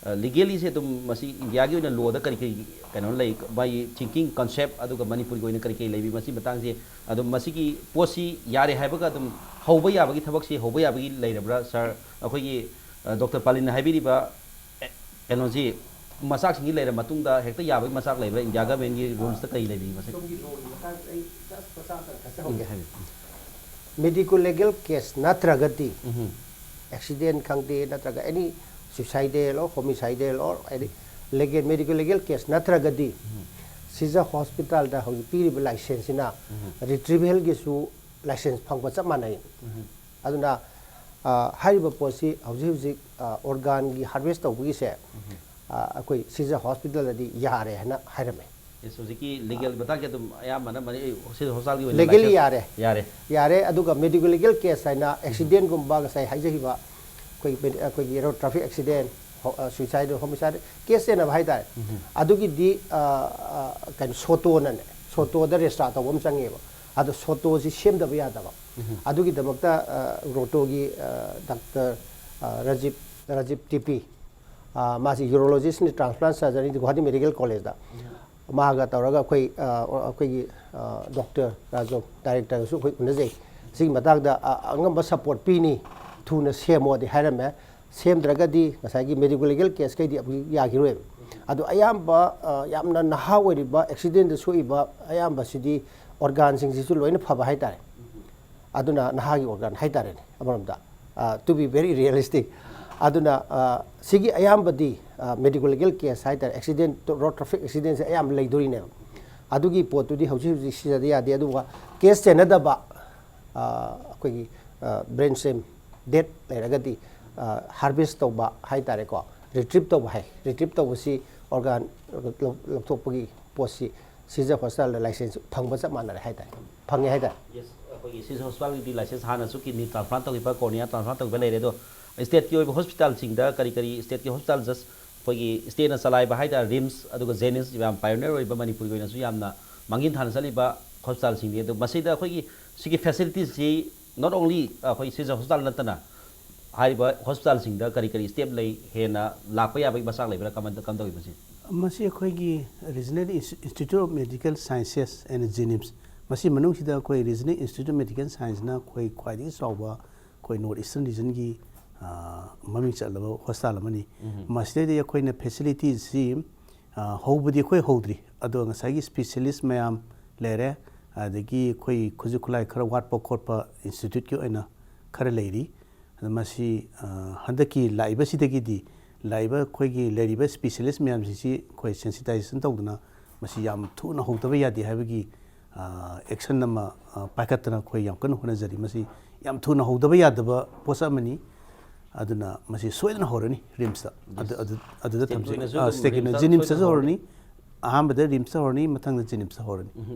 ꯂꯤꯒꯦꯂꯤꯁꯦ ꯑꯗꯨꯝ ꯃꯁꯤ ꯏꯟꯗꯤꯌꯥꯒꯤ ꯑꯣꯏꯅ ꯂꯣꯗ ꯀꯔꯤ ꯀꯔꯤ ꯀꯩꯅꯣ ꯂꯩ, ꯃꯥꯒꯤ ꯊꯤꯡꯀꯤꯡ ꯀꯟꯁꯦꯞ, ꯑꯗꯨꯒ ꯃꯅꯤꯄꯨꯔꯒꯤ ꯑꯣꯏꯅ ꯀꯔꯤ ꯀꯔꯤ ꯂꯩꯕꯤ, ꯃꯁꯤ ꯃꯇꯥꯡꯁꯦ ꯑꯗꯨꯝ ꯃꯁꯤꯒꯤ ꯄꯣꯠꯁꯤ ꯌꯥꯔꯦ ꯍꯥꯏꯕꯒ ꯑꯗꯨꯝ ꯍꯧꯕ ꯌꯥꯕꯒꯤ ꯊꯕꯛꯁꯤ ꯍꯧꯕ ꯌꯥꯕꯒꯤ ꯂꯩꯔꯕ꯭ꯔꯥ ꯁꯥꯔ? ꯑꯩꯈꯣꯏꯒꯤ ꯗꯣꯛꯇꯔ ꯄꯥꯂꯤꯟꯅ ꯍꯥꯏꯕꯤꯔꯤꯕ ꯑꯦ, ꯀꯩꯅꯣꯁꯤ ꯃꯆꯥꯛꯁꯤꯡꯁꯤ ꯂꯩꯔ ꯃꯇꯨꯡꯗ ꯍꯦꯛꯇ ꯌꯥꯕꯒꯤ ꯃꯆꯥꯛ ꯂꯩꯕ꯭ꯔꯥ? ꯏꯟꯗꯤꯌꯥ ꯒꯃꯦꯟꯒꯤ ꯔꯨꯜꯁꯇ ꯀꯔꯤ ꯂꯩꯕꯤ ꯃꯁꯤ? ꯁꯣꯝꯒꯤ ꯂꯣꯒꯤ ꯃꯇꯥꯡꯁꯤꯗ ꯑꯩ ꯖꯁ ꯃꯆꯥ ꯑꯃꯇꯪ ꯈꯟꯖꯍꯧꯒꯦ꯫ ꯎꯝ, ꯍꯥꯏꯕꯤꯌꯨ꯫ ꯃꯦꯗꯤꯀꯣ ꯂꯤꯒꯦꯜ ꯀꯦꯁ ꯅꯠꯇ꯭ꯔꯒꯗꯤ, ꯎꯝ, ꯑꯦꯛꯁꯤꯗꯦꯟ ꯈꯪꯗꯦ, ꯅꯠꯇ꯭ꯔꯒ any suicidal or homicidal or any legal, medico legal case ꯅꯠꯇ꯭ꯔꯒꯗꯤ, ꯎꯝ, ꯁꯤꯖ ꯍꯣꯁꯄꯤꯇꯥꯜꯗ ꯍꯧꯖꯤꯛ ꯄꯤꯔꯤꯕ ꯂꯥꯏꯁꯦꯟꯁꯁꯤꯅ ꯎꯝ, ꯔꯤꯇ꯭ꯔꯤꯚꯦꯜꯒꯤꯁꯨ ꯂꯥꯏꯁꯦꯟꯁ ꯐꯪꯕ ꯆꯞ ꯃꯥꯟꯅꯩ꯫ ꯎꯝ꯫ ꯑꯗꯨꯅ, ꯑ, ꯍꯥꯏꯔꯤꯕ ꯄꯣꯠꯁꯤ ꯍꯧꯖꯤꯛ ꯍꯧꯖꯤꯛ, ꯑ, ꯑꯣꯔꯒꯥꯟꯒꯤ ꯍꯥꯔꯚꯦꯁ ꯇꯧꯕꯒꯤꯁꯦ, ꯑ, ꯑꯩꯈꯣꯏ ꯁꯤꯖ ꯍꯣꯁꯄꯤꯇꯥꯜꯗꯗꯤ ꯌꯥꯔꯦ ꯍꯥꯏꯅ ꯍꯥꯏꯔꯝꯃꯦ꯫ ꯌꯦꯁ, ꯍꯧꯖꯤꯛꯀꯤ ꯂꯤꯒꯦꯜ ꯃꯇꯥꯡꯁꯦ ꯑꯗꯨꯝ ꯑꯌꯥꯝꯕꯅ ꯃꯅꯤ-, ꯁꯤꯖ ꯍꯣꯁꯄꯤꯇꯥꯜꯒꯤ ꯑꯣꯏꯅ ꯂꯤꯒꯦꯜꯂꯤ ꯂꯥꯏꯁꯦꯟꯁ ꯌꯥꯔꯦ꯫ ꯌꯥꯔꯦ꯫ ꯌꯥꯔꯦ, ꯑꯗꯨꯒ ꯃꯦꯗꯤꯀꯣ ꯂꯤꯒꯦꯜ ꯀꯦꯁ ꯍꯥꯏꯅ ꯑꯦꯛꯁꯤꯗꯦꯟꯒꯨꯝꯕ, ꯉꯁꯥꯏ ꯍꯥꯏꯖꯈꯤꯕ ꯑꯩꯈꯣꯏ ꯃꯦꯗꯤ-, ꯑꯩꯈꯣꯏꯒꯤ ꯔꯣꯗ ꯇ꯭ꯔꯥꯐꯤꯛ ꯑꯦꯛꯁꯤꯗꯦꯟ, ꯍꯣ-, ꯑ, ꯁꯨꯏꯁꯥꯏꯗ, ꯍꯣꯃꯤꯁꯥꯏꯗ, ꯀꯦꯁ ꯆꯦꯟꯅꯕ ꯍꯥꯏꯇꯥꯔꯦ꯫ ꯎꯝ꯫ ꯑꯗꯨꯒꯤꯗꯤ, ꯑ, ꯑ, ꯀꯩꯅꯣ, ꯁꯣꯇꯣꯅꯅꯦ, ꯁꯣꯇꯣꯗ ꯔꯦꯖꯤꯁꯇꯥꯔ ꯇꯧꯕ ꯑꯃ ꯆꯪꯉꯦꯕ꯫ ꯑꯗꯣ ꯁꯣꯇꯣꯁꯤ ꯁꯦꯝꯗꯕ ꯌꯥꯗꯕ꯫ ꯎꯝ꯫ ꯑꯗꯨꯒꯤꯗꯃꯛꯇ, ꯑ, ꯔꯣꯇꯣꯒꯤ, ꯑ, ꯗꯥꯛꯇꯔ, ꯑ, ꯔꯥꯖꯤꯞ, ꯔꯥꯖꯤꯞ ꯇꯤꯄꯤ, ꯑ, ꯃꯥꯁꯤ ꯌꯨꯔꯣꯂꯣꯖꯤꯁ꯭ꯠꯅꯤ, ꯇ꯭ꯔꯥꯟꯁꯄ꯭ꯂꯥꯟ ꯁꯔꯖꯟꯅꯤ, ꯒꯨꯋꯥꯍꯥꯇꯤ ꯃꯦꯗꯤꯀꯦꯜ ꯀꯣꯂꯦꯖꯇ꯫ ꯃꯥꯒ ꯇꯧꯔꯒ ꯑꯩꯈꯣꯏ, ꯑ, ꯑꯩꯈꯣꯏꯒꯤ, ꯑ, ꯗꯣꯛꯇꯔ ꯔꯥꯖꯣ, ꯗꯥꯏꯔꯦꯛꯇꯔꯒꯁꯨ ꯑꯩꯈꯣꯏ ꯎꯅꯖꯩ꯫ ꯁꯤꯒꯤ ꯃꯇꯥꯡꯗ, ꯑ, ꯑꯉꯝꯕ ꯁꯄꯣꯔꯠ ꯄꯤꯅꯤ, ꯊꯨꯅ ꯁꯦꯝꯃꯣꯗꯤ ꯍꯥꯏꯔꯝꯃꯦ꯫ ꯁꯦꯝꯗ꯭ꯔꯒꯗꯤ ꯉꯁꯥꯏꯒꯤ ꯃꯦꯗꯤꯀꯣ ꯂꯤꯒꯦꯜ ꯀꯦꯁꯈꯩꯗꯤ ꯑꯃꯨꯛ ꯌꯥꯈꯤꯔꯣꯏꯕ꯫ ꯑꯗꯣ ꯑꯌꯥꯝꯕ, ꯑ, ꯌꯥꯝꯅ ꯅꯍꯥ ꯑꯣꯏꯔꯤꯕ, ꯑꯦꯛꯁꯤꯗꯦꯟꯗ ꯁꯣꯛꯏꯕ ꯑꯌꯥꯝꯕꯁꯤꯗꯤ ꯑꯣꯔꯒꯥꯟꯁꯤꯡꯁꯤꯁꯨ ꯂꯣꯏꯅ ꯐꯕ ꯍꯥꯏꯇꯥꯔꯦ꯫ ꯑꯗꯨꯅ ꯅꯍꯥꯒꯤ ꯑꯣꯔꯒꯥꯟ ꯍꯥꯏꯇꯥꯔꯦꯅꯦ ꯑꯃꯔꯣꯝꯗ, ꯑ, to be very realistic꯫ ꯑꯗꯨꯅ, ꯑ, ꯁꯤꯒꯤ ꯑꯌꯥꯝꯕꯗꯤ, ꯑ, ꯃꯦꯗꯤꯀꯣ ꯂꯤꯒꯦꯜ ꯀꯦꯁ ꯍꯥꯏꯇꯥꯔꯦ, ꯑꯦꯛꯁꯤꯗꯦꯟ, ꯔꯣꯗ ꯇ꯭ꯔꯥꯐꯤꯛ ꯑꯦꯛꯁꯤꯗꯦꯟꯁꯦ ꯑꯌꯥꯝꯕ ꯂꯩꯗꯣꯔꯤꯅꯦꯕ꯫ ꯑꯗꯨꯒꯤ ꯄꯣꯠꯇꯨꯗꯤ ꯍꯧꯖꯤꯛ ꯍꯧꯖꯤꯛ ꯁꯤꯖꯤꯟꯅꯗ ꯌꯥꯗꯦ꯫ ꯑꯗꯨꯒ ꯀꯦꯁ ꯆꯦꯟꯅꯗꯕ, ꯑ, ꯑꯩꯈꯣꯏꯒꯤ, ꯑ, ꯕ꯭ꯔꯦꯟ ꯁ꯭ꯇꯦꯝ ꯗꯦꯠ ꯂꯩꯔꯒꯗꯤ, ꯑ, ꯍꯥꯔꯚꯦꯁ ꯇꯧꯕ ꯍꯥꯏꯇꯥꯔꯦꯀꯣ, ꯔꯤꯇ꯭ꯔꯤꯞ ꯇꯧꯕ ꯍꯥꯏ, ꯔꯤꯇ꯭ꯔꯤꯞ ꯇꯧꯕꯁꯤ ꯑꯣꯔꯒꯥꯟ ꯂꯧ-, ꯂꯧꯊꯣꯛꯄꯒꯤ ꯄꯣꯠꯁꯤ ꯁꯤꯖ ꯍꯣꯁꯄꯤꯇꯥꯜꯗ ꯂꯥꯏꯁꯦꯟꯁ ꯐꯪꯕ ꯆꯞ ꯃꯥꯟꯅꯔꯦ ꯍꯥꯏꯇꯥꯔꯦ, ꯐꯪꯉꯦ ꯍꯥꯏꯇꯥꯔꯦ꯫ ꯌꯦꯁ, ꯑꯩꯈꯣꯏꯒꯤ ꯁꯤꯖ ꯍꯣꯁꯄꯤꯇꯥꯜꯒꯤꯗꯤ ꯂꯥꯏꯁꯦꯟꯁ ꯍꯥꯟꯅꯁꯨ ꯀꯤꯗꯅꯤ ꯇ꯭ꯔꯥꯟꯁꯄ꯭ꯂꯥꯟ ꯇꯧꯈꯤꯕ, ꯀꯣꯔꯅꯤꯌꯥ ꯇ꯭ꯔꯥꯟꯁꯄ꯭ꯂꯥꯟ ꯇꯧꯈꯤꯕ ꯂꯩꯔꯦ꯫ ꯑꯗꯣ ꯁ꯭ꯇꯦꯠꯀꯤ ꯑꯣꯏꯕ ꯍꯣꯁꯄꯤꯇꯥꯜꯁꯤꯡꯗ ꯀꯔꯤ ꯀꯔꯤ ꯁ꯭ꯇꯦꯠꯀꯤ ꯍꯣꯁꯄꯤꯇꯥꯜ ꯖꯁ ꯑꯩꯈꯣꯏꯒꯤ ꯁ꯭ꯇꯦꯠꯅ ꯆꯂꯥꯏꯕ ꯍꯥꯏꯇꯥꯔꯦ, ꯔꯤꯝꯁ ꯑꯗꯨꯒ ꯖꯦꯅꯤꯝꯁ ꯌꯥꯝ ꯄꯥꯏꯑꯣꯅꯤꯌꯔ ꯑꯣꯏꯕ, ꯃꯅꯤꯄꯨꯔꯒꯤ ꯑꯣꯏꯅꯁꯨ ꯌꯥꯝꯅ ꯃꯥꯡꯖꯤꯟ ꯊꯥꯅ ꯆꯠꯂꯤꯕ ꯍꯣꯁꯄꯤꯇꯥꯜꯁꯤꯡꯅꯤ꯫ ꯑꯗꯣ ꯃꯁꯤꯗ ꯑꯩꯈꯣꯏꯒꯤ ꯁꯤꯒꯤ ꯐꯦꯁꯤꯂꯤꯇꯤꯁꯤ not only ꯑꯩꯈꯣꯏ ꯁꯤꯖ ꯍꯣꯁꯄꯤꯇꯥꯜ ꯅꯠꯇꯅ ꯍꯥꯏꯔꯤꯕ ꯍꯣꯁꯄꯤꯇꯥꯜꯁꯤꯡꯗ ꯀꯔꯤ ꯀꯔꯤ ꯁ꯭ꯇꯦꯞ ꯂꯩ, ꯍꯦꯟꯅ ꯂꯥꯛꯄ ꯌꯥꯕꯒꯤ ꯃꯆꯥꯛ ꯂꯩꯕ꯭ꯔꯥ, ꯀꯃꯥꯏꯅ, ꯀꯝꯗꯧꯏ ꯃꯁꯤ? ꯃꯁꯤ ꯑꯩꯈꯣꯏꯒꯤ Regional Institute of Medical Sciences and JNIMS, ꯃꯁꯤ ꯃꯅꯨꯡꯁꯤꯗ ꯑꯩꯈꯣꯏ Regional Institute of Medical Scienceꯅ ꯑꯩꯈꯣꯏ ꯈ꯭ꯋꯥꯏꯗꯒꯤ ꯆꯥꯎꯕ ꯑꯩꯈꯣꯏ North Eastern Regionꯒꯤ ꯃꯃꯤꯡ ꯆꯠꯂꯕ ꯍꯣꯁꯄꯤꯇꯥꯜ ꯑꯃꯅꯤ꯫ ꯃꯁꯤꯗꯩꯗ ꯑꯩꯈꯣꯏꯅ facilityꯁꯤ ꯍꯧꯕꯗꯤ ꯑꯩꯈꯣꯏ ꯍꯧꯗ꯭ꯔꯤ, ꯑꯗꯣ ꯉꯁꯥꯏꯒꯤ specialist ꯃꯌꯥꯝ ꯂꯩꯔꯦ, ꯑꯗꯒꯤ ꯑꯩꯈꯣꯏ ꯈꯨꯠꯁꯨ ꯈꯨꯠꯂꯥꯏ ꯈꯔ ꯋꯥꯠꯄ ꯈꯣꯠꯄ instituteꯀꯤ ꯑꯣꯏꯅ ꯈꯔ ꯂꯩꯔꯤ꯫ ꯑꯗꯣ ꯃꯁꯤ ꯍꯟꯗꯛꯀꯤ ꯂꯥꯛꯏꯕꯁꯤꯗꯒꯤꯗꯤ ꯂꯥꯛꯏꯕ ꯑꯩꯈꯣꯏꯒꯤ ꯂꯩꯔꯤꯕ specialist ꯃꯌꯥꯝꯁꯤꯡꯁꯤ ꯑꯩꯈꯣꯏ sensitization ꯇꯧꯗꯅ ꯃꯁꯤ ꯌꯥꯝ ꯊꯨꯅ ꯍꯧꯗꯕ ꯌꯥꯗꯦ ꯍꯥꯏꯕꯒꯤ action ꯑꯃ ꯄꯥꯏꯈꯠꯇꯅ ꯑꯩꯈꯣꯏ ꯌꯥꯝ ꯀꯟꯅ ꯍꯣꯠꯅꯖꯔꯤ꯫ ꯃꯁꯤ ꯌꯥꯝ ꯊꯨꯅ ꯍꯧꯗꯕ ꯌꯥꯗꯕ ꯄꯣꯠꯁꯛ ꯑꯃꯅꯤ꯫ ꯑꯗꯨꯅ ꯃꯁꯤ ꯁꯣꯏꯗꯅ ꯍꯧꯔꯅꯤ RIMSꯇ꯫ ꯑꯗꯨ ꯑꯗꯨ ꯑꯗꯨꯗ ꯊꯝꯖꯒꯦ꯫ Stateꯀꯤꯅ JNIMSꯇꯁꯨ ꯍꯧꯔꯅꯤ꯫ ꯑꯍꯥꯟꯕꯗ RIMSꯇ ꯍꯧꯔꯅꯤ, ꯃꯊꯪꯗ JNIMSꯇ ꯍꯧꯔꯅꯤ꯫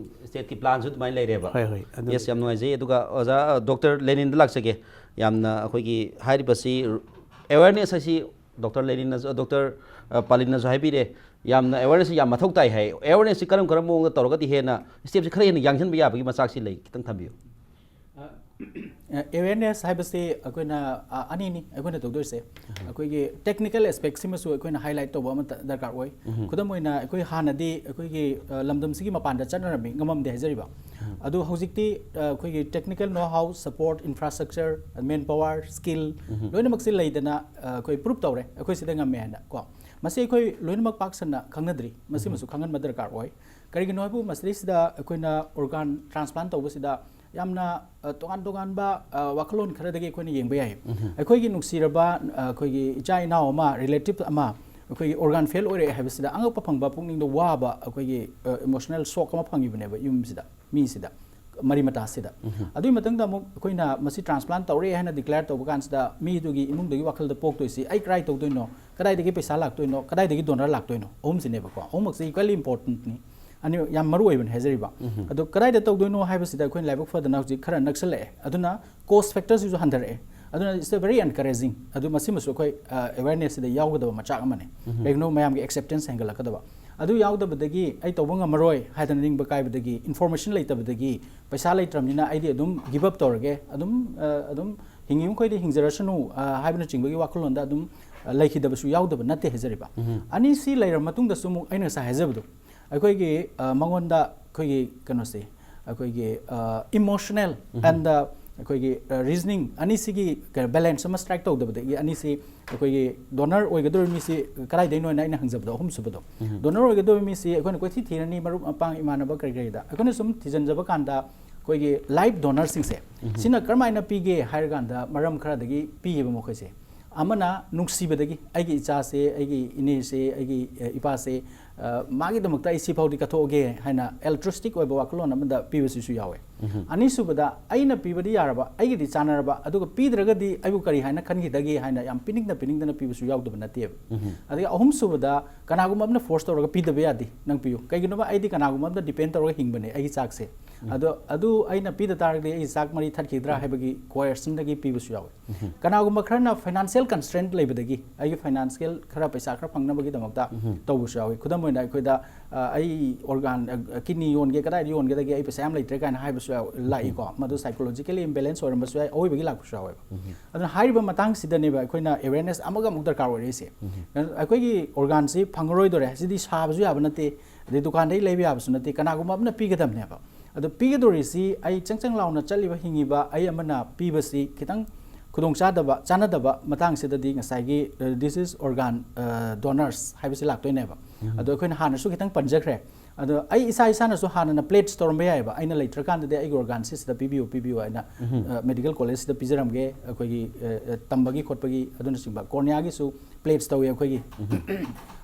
Stateꯀꯤ planꯁꯨ ꯑꯗꯨꯃꯥꯏꯅ ꯂꯩꯔꯦꯕ꯫ ꯍꯣꯏ, ꯍꯣꯏ꯫ ꯑꯗꯨ Yes, ꯌꯥꯝ ꯅꯨꯡꯉꯥꯏꯖꯩ꯫ ꯑꯗꯨꯒ ꯑꯣꯖꯥ ꯗꯣꯛꯇꯔ ꯂꯦꯅꯤꯟꯗ ꯂꯥꯛꯆꯒꯦ꯫ ꯌꯥꯝꯅ ꯑꯩꯈꯣꯏꯒꯤ ꯍꯥꯏꯔꯤꯕꯁꯤ awareness ꯍꯥꯏꯁꯤ ꯗꯣꯛꯇꯔ ꯂꯦꯅꯤꯟꯅꯁꯨ, ꯗꯣꯛꯇꯔ ꯄꯥꯂꯤꯟꯅꯁꯨ ꯍꯥꯏꯕꯤꯔꯦ, ꯌꯥꯝꯅ awarenessꯁꯤ ꯌꯥꯝ ꯃꯊꯧ ꯇꯥꯏ ꯍꯥꯏ꯫ Awarenessꯁꯤ ꯀꯔꯝ ꯀꯔꯝꯕ ꯃꯑꯣꯡꯗ ꯇꯧꯔꯒꯗꯤ ꯍꯦꯟꯅ stepꯁꯤ ꯈꯔ ꯍꯦꯟꯅ ꯌꯥꯡꯁꯤꯟꯕ ꯌꯥꯕꯒꯤ ꯃꯆꯥꯛꯁꯤ ꯂꯩ, ꯈꯤꯇꯪ ꯊꯝꯕꯤꯌꯨ꯫ Awareness ꯍꯥꯏꯕꯁꯤ ꯑꯩꯈꯣꯏꯅ ꯑꯅꯤꯅꯤ ꯑꯩꯈꯣꯏꯅ ꯇꯧꯗꯣꯏꯁꯦ꯫ ꯑꯩꯈꯣꯏꯒꯤ technical aspectꯁꯤꯃꯁꯨ ꯑꯩꯈꯣꯏꯅ highlight ꯇꯧꯕ ꯑꯃ ꯗꯔꯀꯥꯔ ꯑꯣꯏ꯫ ꯈꯨꯗꯝ ꯑꯣꯏꯅ ꯑꯩꯈꯣꯏ ꯍꯥꯟꯅꯗꯤ ꯑꯩꯈꯣꯏꯒꯤ ꯂꯝꯗꯝꯁꯤꯒꯤ ꯃꯄꯥꯟꯗ ꯆꯠꯅꯔꯝꯃꯤ, ꯉꯝꯃꯝꯗꯦ ꯍꯥꯏꯖꯔꯤꯕ꯫ ꯑꯗꯨ ꯍꯧꯖꯤꯛꯇꯤ ꯑꯩꯈꯣꯏꯒꯤ technical know how, support, infrastructure, manpower, skill ꯂꯣꯏꯅꯃꯛꯁꯤ ꯂꯩꯗꯅ ꯑꯩꯈꯣꯏ prove ꯇꯧꯔꯦ ꯑꯩꯈꯣꯏ ꯁꯤꯗ ꯉꯝꯃꯦ ꯍꯥꯏꯅ ꯀꯣ꯫ ꯃꯁꯤ ꯑꯩꯈꯣꯏ ꯂꯣꯏꯅꯃꯛ ꯄꯥꯛ ꯁꯟꯅ ꯈꯪꯅꯗ꯭ꯔꯤ, ꯃꯁꯤꯃꯁꯨ ꯈꯪꯍꯟꯕ ꯗꯔꯀꯥꯔ ꯑꯣꯏ꯫ ꯀꯔꯤꯒꯤꯅꯣ ꯍꯥꯏꯕꯨ ꯃꯁꯤꯗꯩꯁꯤꯗ ꯑꯩꯈꯣꯏꯅ organ transplant ꯇꯧꯕꯁꯤꯗ ꯌꯥꯝꯅ ꯇꯣꯉꯥꯟ ꯇꯣꯉꯥꯟꯕ ꯋꯥꯈꯜꯂꯣꯟ ꯈꯔꯗꯒꯤ ꯑꯩꯈꯣꯏꯅ ꯌꯦꯡꯕ ꯌꯥꯏ꯫ ꯑꯩꯈꯣꯏꯒꯤ ꯅꯨꯡꯁꯤꯔꯕ ꯑꯩꯈꯣꯏꯒꯤ ꯏꯆꯥ ꯏꯅꯥꯎ ꯑꯃ, relative ꯑꯃ ꯑꯩꯈꯣꯏꯒꯤ organ fail ꯑꯣꯏꯔꯛꯑꯦ ꯍꯥꯏꯕꯁꯤꯗ ꯑꯉꯛꯄ ꯐꯪꯕ, ꯄꯨꯛꯅꯤꯡꯗ ꯋꯥꯕ, ꯑꯩꯈꯣꯏꯒꯤ emotional shock ꯑꯃ ꯐꯪꯉꯤꯕꯅꯦꯕ ꯌꯨꯝꯁꯤꯗ, ꯃꯤꯁꯤꯗ, ꯃꯔꯤ ꯃꯇꯥꯁꯤꯗ꯫ ꯑꯗꯨꯒꯤ ꯃꯇꯨꯡꯗ ꯑꯃꯨꯛ ꯑꯩꯈꯣꯏꯅ ꯃꯁꯤ transplant ꯇꯧꯔꯦ ꯍꯥꯏꯅ declare ꯇꯧꯕ ꯀꯥꯟꯁꯤꯗ ꯃꯤꯗꯨꯒꯤ ꯏꯃꯨꯡꯗꯨꯒꯤ ꯋꯥꯈꯜꯗ ꯄꯣꯛꯇꯣꯏꯁꯤ ꯑꯩ ꯀꯗꯥꯏ ꯇꯧꯗꯣꯏꯅꯣ, ꯀꯗꯥꯏꯗꯒꯤ ꯄꯩꯁꯥ ꯂꯥꯛꯇꯣꯏꯅꯣ, ꯀꯗꯥꯏꯗꯒꯤ donor ꯂꯥꯛꯇꯣꯏꯅꯣ, ꯑꯍꯨꯝꯁꯤꯅꯦꯕꯀꯣ꯫ ꯑꯍꯨꯝꯃꯛꯁꯤ equally importantꯅꯤ, ꯑꯅꯤ ꯌꯥꯝ ꯃꯔꯨ ꯑꯣꯏꯕꯅꯤ ꯍꯥꯏꯖꯔꯤꯕ꯫ ꯑꯗꯣ ꯀꯗꯥꯏꯗ ꯇꯧꯗꯣꯏꯅꯣ ꯍꯥꯏꯕꯁꯤꯗ ꯑꯩꯈꯣꯏꯅ ꯂꯥꯏꯕꯛ ꯐꯗꯅ ꯍꯧꯖꯤꯛ ꯈꯔ ꯅꯛꯁꯜꯂꯛꯑꯦ, ꯑꯗꯨꯅ cost factorꯁꯤꯁꯨ ꯍꯟꯊꯔꯛꯑꯦ꯫ ꯑꯗꯨꯅ it's a very encouraging꯫ ꯑꯗꯨ ꯃꯁꯤꯃꯁꯨ ꯑꯩꯈꯣꯏ awarenessꯁꯤꯗ ꯌꯥꯎꯒꯗꯕ ꯃꯆꯥꯛ ꯑꯃꯅꯤ꯫ ꯀꯩꯒꯤꯅꯣ, ꯃꯌꯥꯝꯒꯤ acceptance ꯍꯦꯟꯒꯠꯂꯛꯀꯗꯕ꯫ ꯑꯗꯨ ꯌꯥꯎꯗꯕꯗꯒꯤ ꯑꯩ ꯇꯧꯕ ꯉꯝꯃꯔꯣꯏ ꯍꯥꯏꯗꯅ ꯅꯤꯡꯕ ꯀꯥꯏꯕꯗꯒꯤ, information ꯂꯩꯇꯕꯗꯒꯤ, ꯄꯩꯁꯥ ꯂꯩꯇ꯭ꯔꯕꯅꯤꯅ ꯑꯩꯗꯤ ꯑꯗꯨꯝ give up ꯇꯧꯔꯒꯦ, ꯑꯗꯨꯝ ꯑꯗꯨꯝ ꯍꯤꯡꯉꯤꯕ ꯃꯈꯩꯗꯤ ꯍꯤꯡꯖꯔꯁꯅꯨ, ꯑ, ꯍꯥꯏꯕꯅꯆꯤꯡꯕꯒꯤ ꯋꯥꯈꯜꯂꯣꯟꯗ ꯑꯗꯨꯝ, ꯑ, ꯂꯩꯈꯤꯗꯕꯁꯨ ꯌꯥꯎꯗꯕ ꯅꯠꯇꯦ ꯍꯥꯏꯖꯔꯤꯕ꯫ ꯑꯅꯤꯁꯤ ꯂꯩꯔꯕ ꯃꯇꯨꯡꯗꯁꯨ ꯑꯃꯨꯛ ꯑꯩꯅ ꯉꯁꯥꯏ ꯍꯥꯏꯖꯕꯗꯣ, ꯑꯩꯈꯣꯏꯒꯤ, ꯑ, ꯃꯉꯣꯟꯗ ꯑꯩꯈꯣꯏꯒꯤ ꯀꯩꯅꯣꯁꯦ, ꯑꯩꯈꯣꯏꯒꯤ, ꯑ, emotional and, ꯑ, ꯑꯩꯈꯣꯏꯒꯤ, ꯑ, reasoning ꯑꯅꯤꯁꯤꯒꯤ ꯀꯩꯅꯣ balance ꯑꯃ strike ꯇꯧꯗꯕꯗꯒꯤ ꯑꯅꯤꯁꯤ ꯑꯩꯈꯣꯏꯒꯤ donor ꯑꯣꯏꯒꯗꯧꯔꯤꯕ ꯃꯤꯁꯤ ꯀꯗꯥꯏꯗꯩꯅꯣ ꯍꯥꯏꯅ ꯑꯩꯅ ꯍꯪꯖꯕꯗꯣ, ꯑꯍꯨꯝꯁꯨꯕꯗꯣ꯫ Donor ꯑꯣꯏꯒꯗꯧꯔꯤꯕ ꯃꯤꯁꯤ ꯑꯩꯈꯣꯏꯅ ꯀꯣꯏꯊꯤ ꯊꯤꯔꯅꯤ, ꯃꯔꯨꯞ ꯃꯄꯥꯡ ꯏꯃꯥꯟꯅꯕ ꯀꯔꯤ ꯀꯔꯤꯗ꯫ ꯑꯩꯈꯣꯏꯅ ꯁꯨꯝ ꯊꯤꯖꯤꯟꯖꯕ ꯀꯥꯟꯗ ꯑꯩꯈꯣꯏꯒꯤ live donorꯁꯤꯡꯁꯦ, ꯁꯤꯅ ꯀꯔꯝꯍꯥꯏꯅ ꯄꯤꯒꯦ ꯍꯥꯏꯔꯀꯥꯟꯗ ꯃꯔꯝ ꯈꯔꯗꯒꯤ ꯄꯤꯌꯦꯕ ꯃꯈꯣꯏꯁꯦ꯫ ꯑꯃꯅ ꯅꯨꯡꯁꯤꯕꯗꯒꯤ, "ꯑꯩꯒꯤ ꯏꯆꯥꯁꯦ, ꯑꯩꯒꯤ ꯏꯅꯦꯁꯦ, ꯑꯩꯒꯤ, ꯑ, ꯏꯄꯥꯁꯦ, ꯑ, ꯃꯥꯒꯤꯗꯃꯛꯇ ꯑꯩ ꯁꯤꯐꯥꯎꯗꯤ ꯀꯠꯊꯣꯛꯑꯒꯦ" ꯍꯥꯏꯅ altruistic ꯑꯣꯏꯕ ꯋꯥꯈꯜꯂꯣꯟ ꯑꯃꯗ ꯄꯤꯕꯁꯤꯁꯨ ꯌꯥꯎꯋꯦ꯫ ꯑꯅꯤꯁꯨꯕꯗ, "ꯑꯩꯅ ꯄꯤꯕꯗꯤ ꯌꯥꯔꯕ, ꯑꯩꯒꯤꯗꯤ ꯆꯥꯟꯅꯔꯕ, ꯑꯗꯨꯒ ꯄꯤꯗ꯭ꯔꯒꯗꯤ ꯑꯩꯕꯨ ꯀꯔꯤ ꯍꯥꯏꯅ ꯈꯟꯈꯤꯗꯒꯦ" ꯍꯥꯏꯅ ꯌꯥꯝ ꯄꯤꯅꯤꯡꯅ ꯄꯤꯅꯤꯡꯗꯅ ꯄꯤꯕꯁꯨ ꯌꯥꯎꯗꯕ ꯅꯠꯇꯦꯕ꯫ ꯑꯗꯒꯤ ꯑꯍꯨꯝꯁꯨꯕꯗ, ꯀꯅꯥꯒꯨꯝꯕ ꯑꯃꯅ force ꯇꯧꯔꯒ ꯄꯤꯗꯕ ꯌꯥꯗꯦ, "ꯅꯪ ꯄꯤꯌꯨ"꯫ ꯀꯩꯒꯤꯅꯣꯕ, ꯑꯩꯗꯤ ꯀꯅꯥꯒꯨꯝꯕ ꯑꯃꯗ depend ꯇꯧꯔꯒ ꯍꯤꯡꯕꯅꯦ, ꯑꯩꯒꯤ ꯆꯥꯛꯁꯦ꯫ ꯑꯗꯣ ꯑꯗꯨ ꯑꯩꯅ ꯄꯤꯗ ꯇꯥꯔꯒꯗꯤ ꯑꯩꯒꯤ ꯆꯥꯛ ꯃꯔꯤ ꯊꯠꯈꯤꯗ꯭ꯔꯥ ꯍꯥꯏꯕꯒꯤ coercionꯗꯒꯤ ꯄꯤꯕꯁꯨ ꯌꯥꯎꯋꯤ꯫ ꯀꯅꯥꯒꯨꯝꯕ ꯈꯔꯅ financial constraint ꯂꯩꯕꯗꯒꯤ, ꯑꯩꯒꯤ financial ꯈꯔ, ꯄꯩꯁꯥ ꯈꯔ ꯐꯪꯅꯕꯒꯤꯗꯃꯛꯇ ꯇꯧꯕꯁꯨ ꯌꯥꯎꯋꯤ꯫ ꯈꯨꯗꯝ ꯑꯣꯏꯅ, ꯑꯩꯈꯣꯏꯗ, ꯑ, ꯑꯩ organ, ꯑ, kidney ꯌꯣꯟꯒꯦ, ꯀꯗꯥꯏꯗ ꯌꯣꯟꯒꯗꯒꯦ, ꯑꯩ ꯄꯩꯁꯥ ꯌꯥꯝ ꯂꯩꯇ꯭ꯔꯦ ꯀꯥꯏꯅ ꯍꯥꯏꯕꯁꯨ ꯌꯥꯎ-, ꯂꯥꯛꯏꯀꯣ꯫ ꯃꯗꯨ psychologically imbalance ꯑꯣꯏꯔꯝꯕꯁꯨ ꯌꯥꯏ, ꯑꯑꯣꯏꯕꯒꯤ ꯂꯥꯛꯄꯁꯨ ꯌꯥꯎꯋꯦꯕ꯫ ꯑꯗꯨꯅ ꯍꯥꯏꯔꯤꯕ ꯃꯇꯥꯡꯁꯤꯗꯅꯦꯕ ꯑꯩꯈꯣꯏꯅ awareness ꯑꯃꯒ ꯑꯃꯨꯛ ꯗꯔꯀꯥꯔ ꯑꯣꯏꯔꯛꯏꯁꯦ꯫ ꯑꯩꯈꯣꯏꯒꯤ organꯁꯤ ꯐꯪꯉꯔꯣꯏꯗꯣꯔꯦ, ꯁꯤꯗꯤ ꯁꯥꯕꯁꯨ ꯌꯥꯕ ꯅꯠꯇꯦ, ꯑꯗꯩ ꯗꯨꯀꯥꯟꯗꯒꯤ ꯂꯩꯕ ꯌꯥꯕꯁꯨ ꯅꯠꯇꯦ, ꯀꯅꯥꯒꯨꯝꯕ ꯑꯃꯅ ꯄꯤꯒꯗꯕꯅꯦꯕ꯫ ꯑꯗꯣ ꯄꯤꯒꯗꯧꯔꯤꯁꯤ ꯑꯩ ꯆꯪ ꯆꯪ ꯂꯥꯎꯅ ꯆꯠꯂꯤꯕ ꯍꯤꯡꯉꯤꯕ ꯑꯩ ꯑꯃꯅ ꯄꯤꯕꯁꯤ ꯈꯤꯇꯪ ꯈꯨꯗꯣꯡꯆꯥꯗꯕ, ꯆꯥꯟꯅꯗꯕ ꯃꯇꯥꯡꯁꯤꯗꯗꯤ ꯉꯁꯥꯏꯒꯤ, ꯑ, "This is organ, ꯑ, donors" ꯍꯥꯏꯕꯁꯤ ꯂꯥꯛꯇꯣꯏꯅꯦꯕ꯫ ꯑꯗꯣ ꯑꯩꯈꯣꯏꯅ ꯍꯥꯟꯅꯁꯨ ꯈꯤꯇꯪ ꯄꯟꯖꯈ꯭ꯔꯦ꯫ ꯑꯗꯣ ꯑꯩ ꯏꯁꯥ ꯏꯁꯥꯅꯁꯨ ꯍꯥꯟꯅꯅ pledge ꯇꯧꯔꯝꯕ ꯌꯥꯏꯑꯕ, "ꯑꯩꯅ ꯂꯩꯇ꯭ꯔꯀꯥꯟꯗꯗꯤ ꯑꯩꯒꯤ organꯁꯤ ꯁꯤꯗ ꯄꯤꯕꯤꯌꯨ, ꯄꯤꯕꯤꯌꯨ" ꯍꯥꯏꯅ, ꯑ, medical collegeꯁꯤꯗ ꯄꯤꯖꯔꯝꯒꯦ, ꯑꯩꯈꯣꯏꯒꯤ, ꯑ, ꯑ, ꯇꯝꯕꯒꯤ ꯈꯣꯠꯄꯒꯤ ꯑꯗꯨꯅꯆꯤꯡꯕ꯫ Corneaꯒꯤꯁꯨ pledge ꯇꯧꯏ ꯑꯩꯈꯣꯏꯒꯤ꯫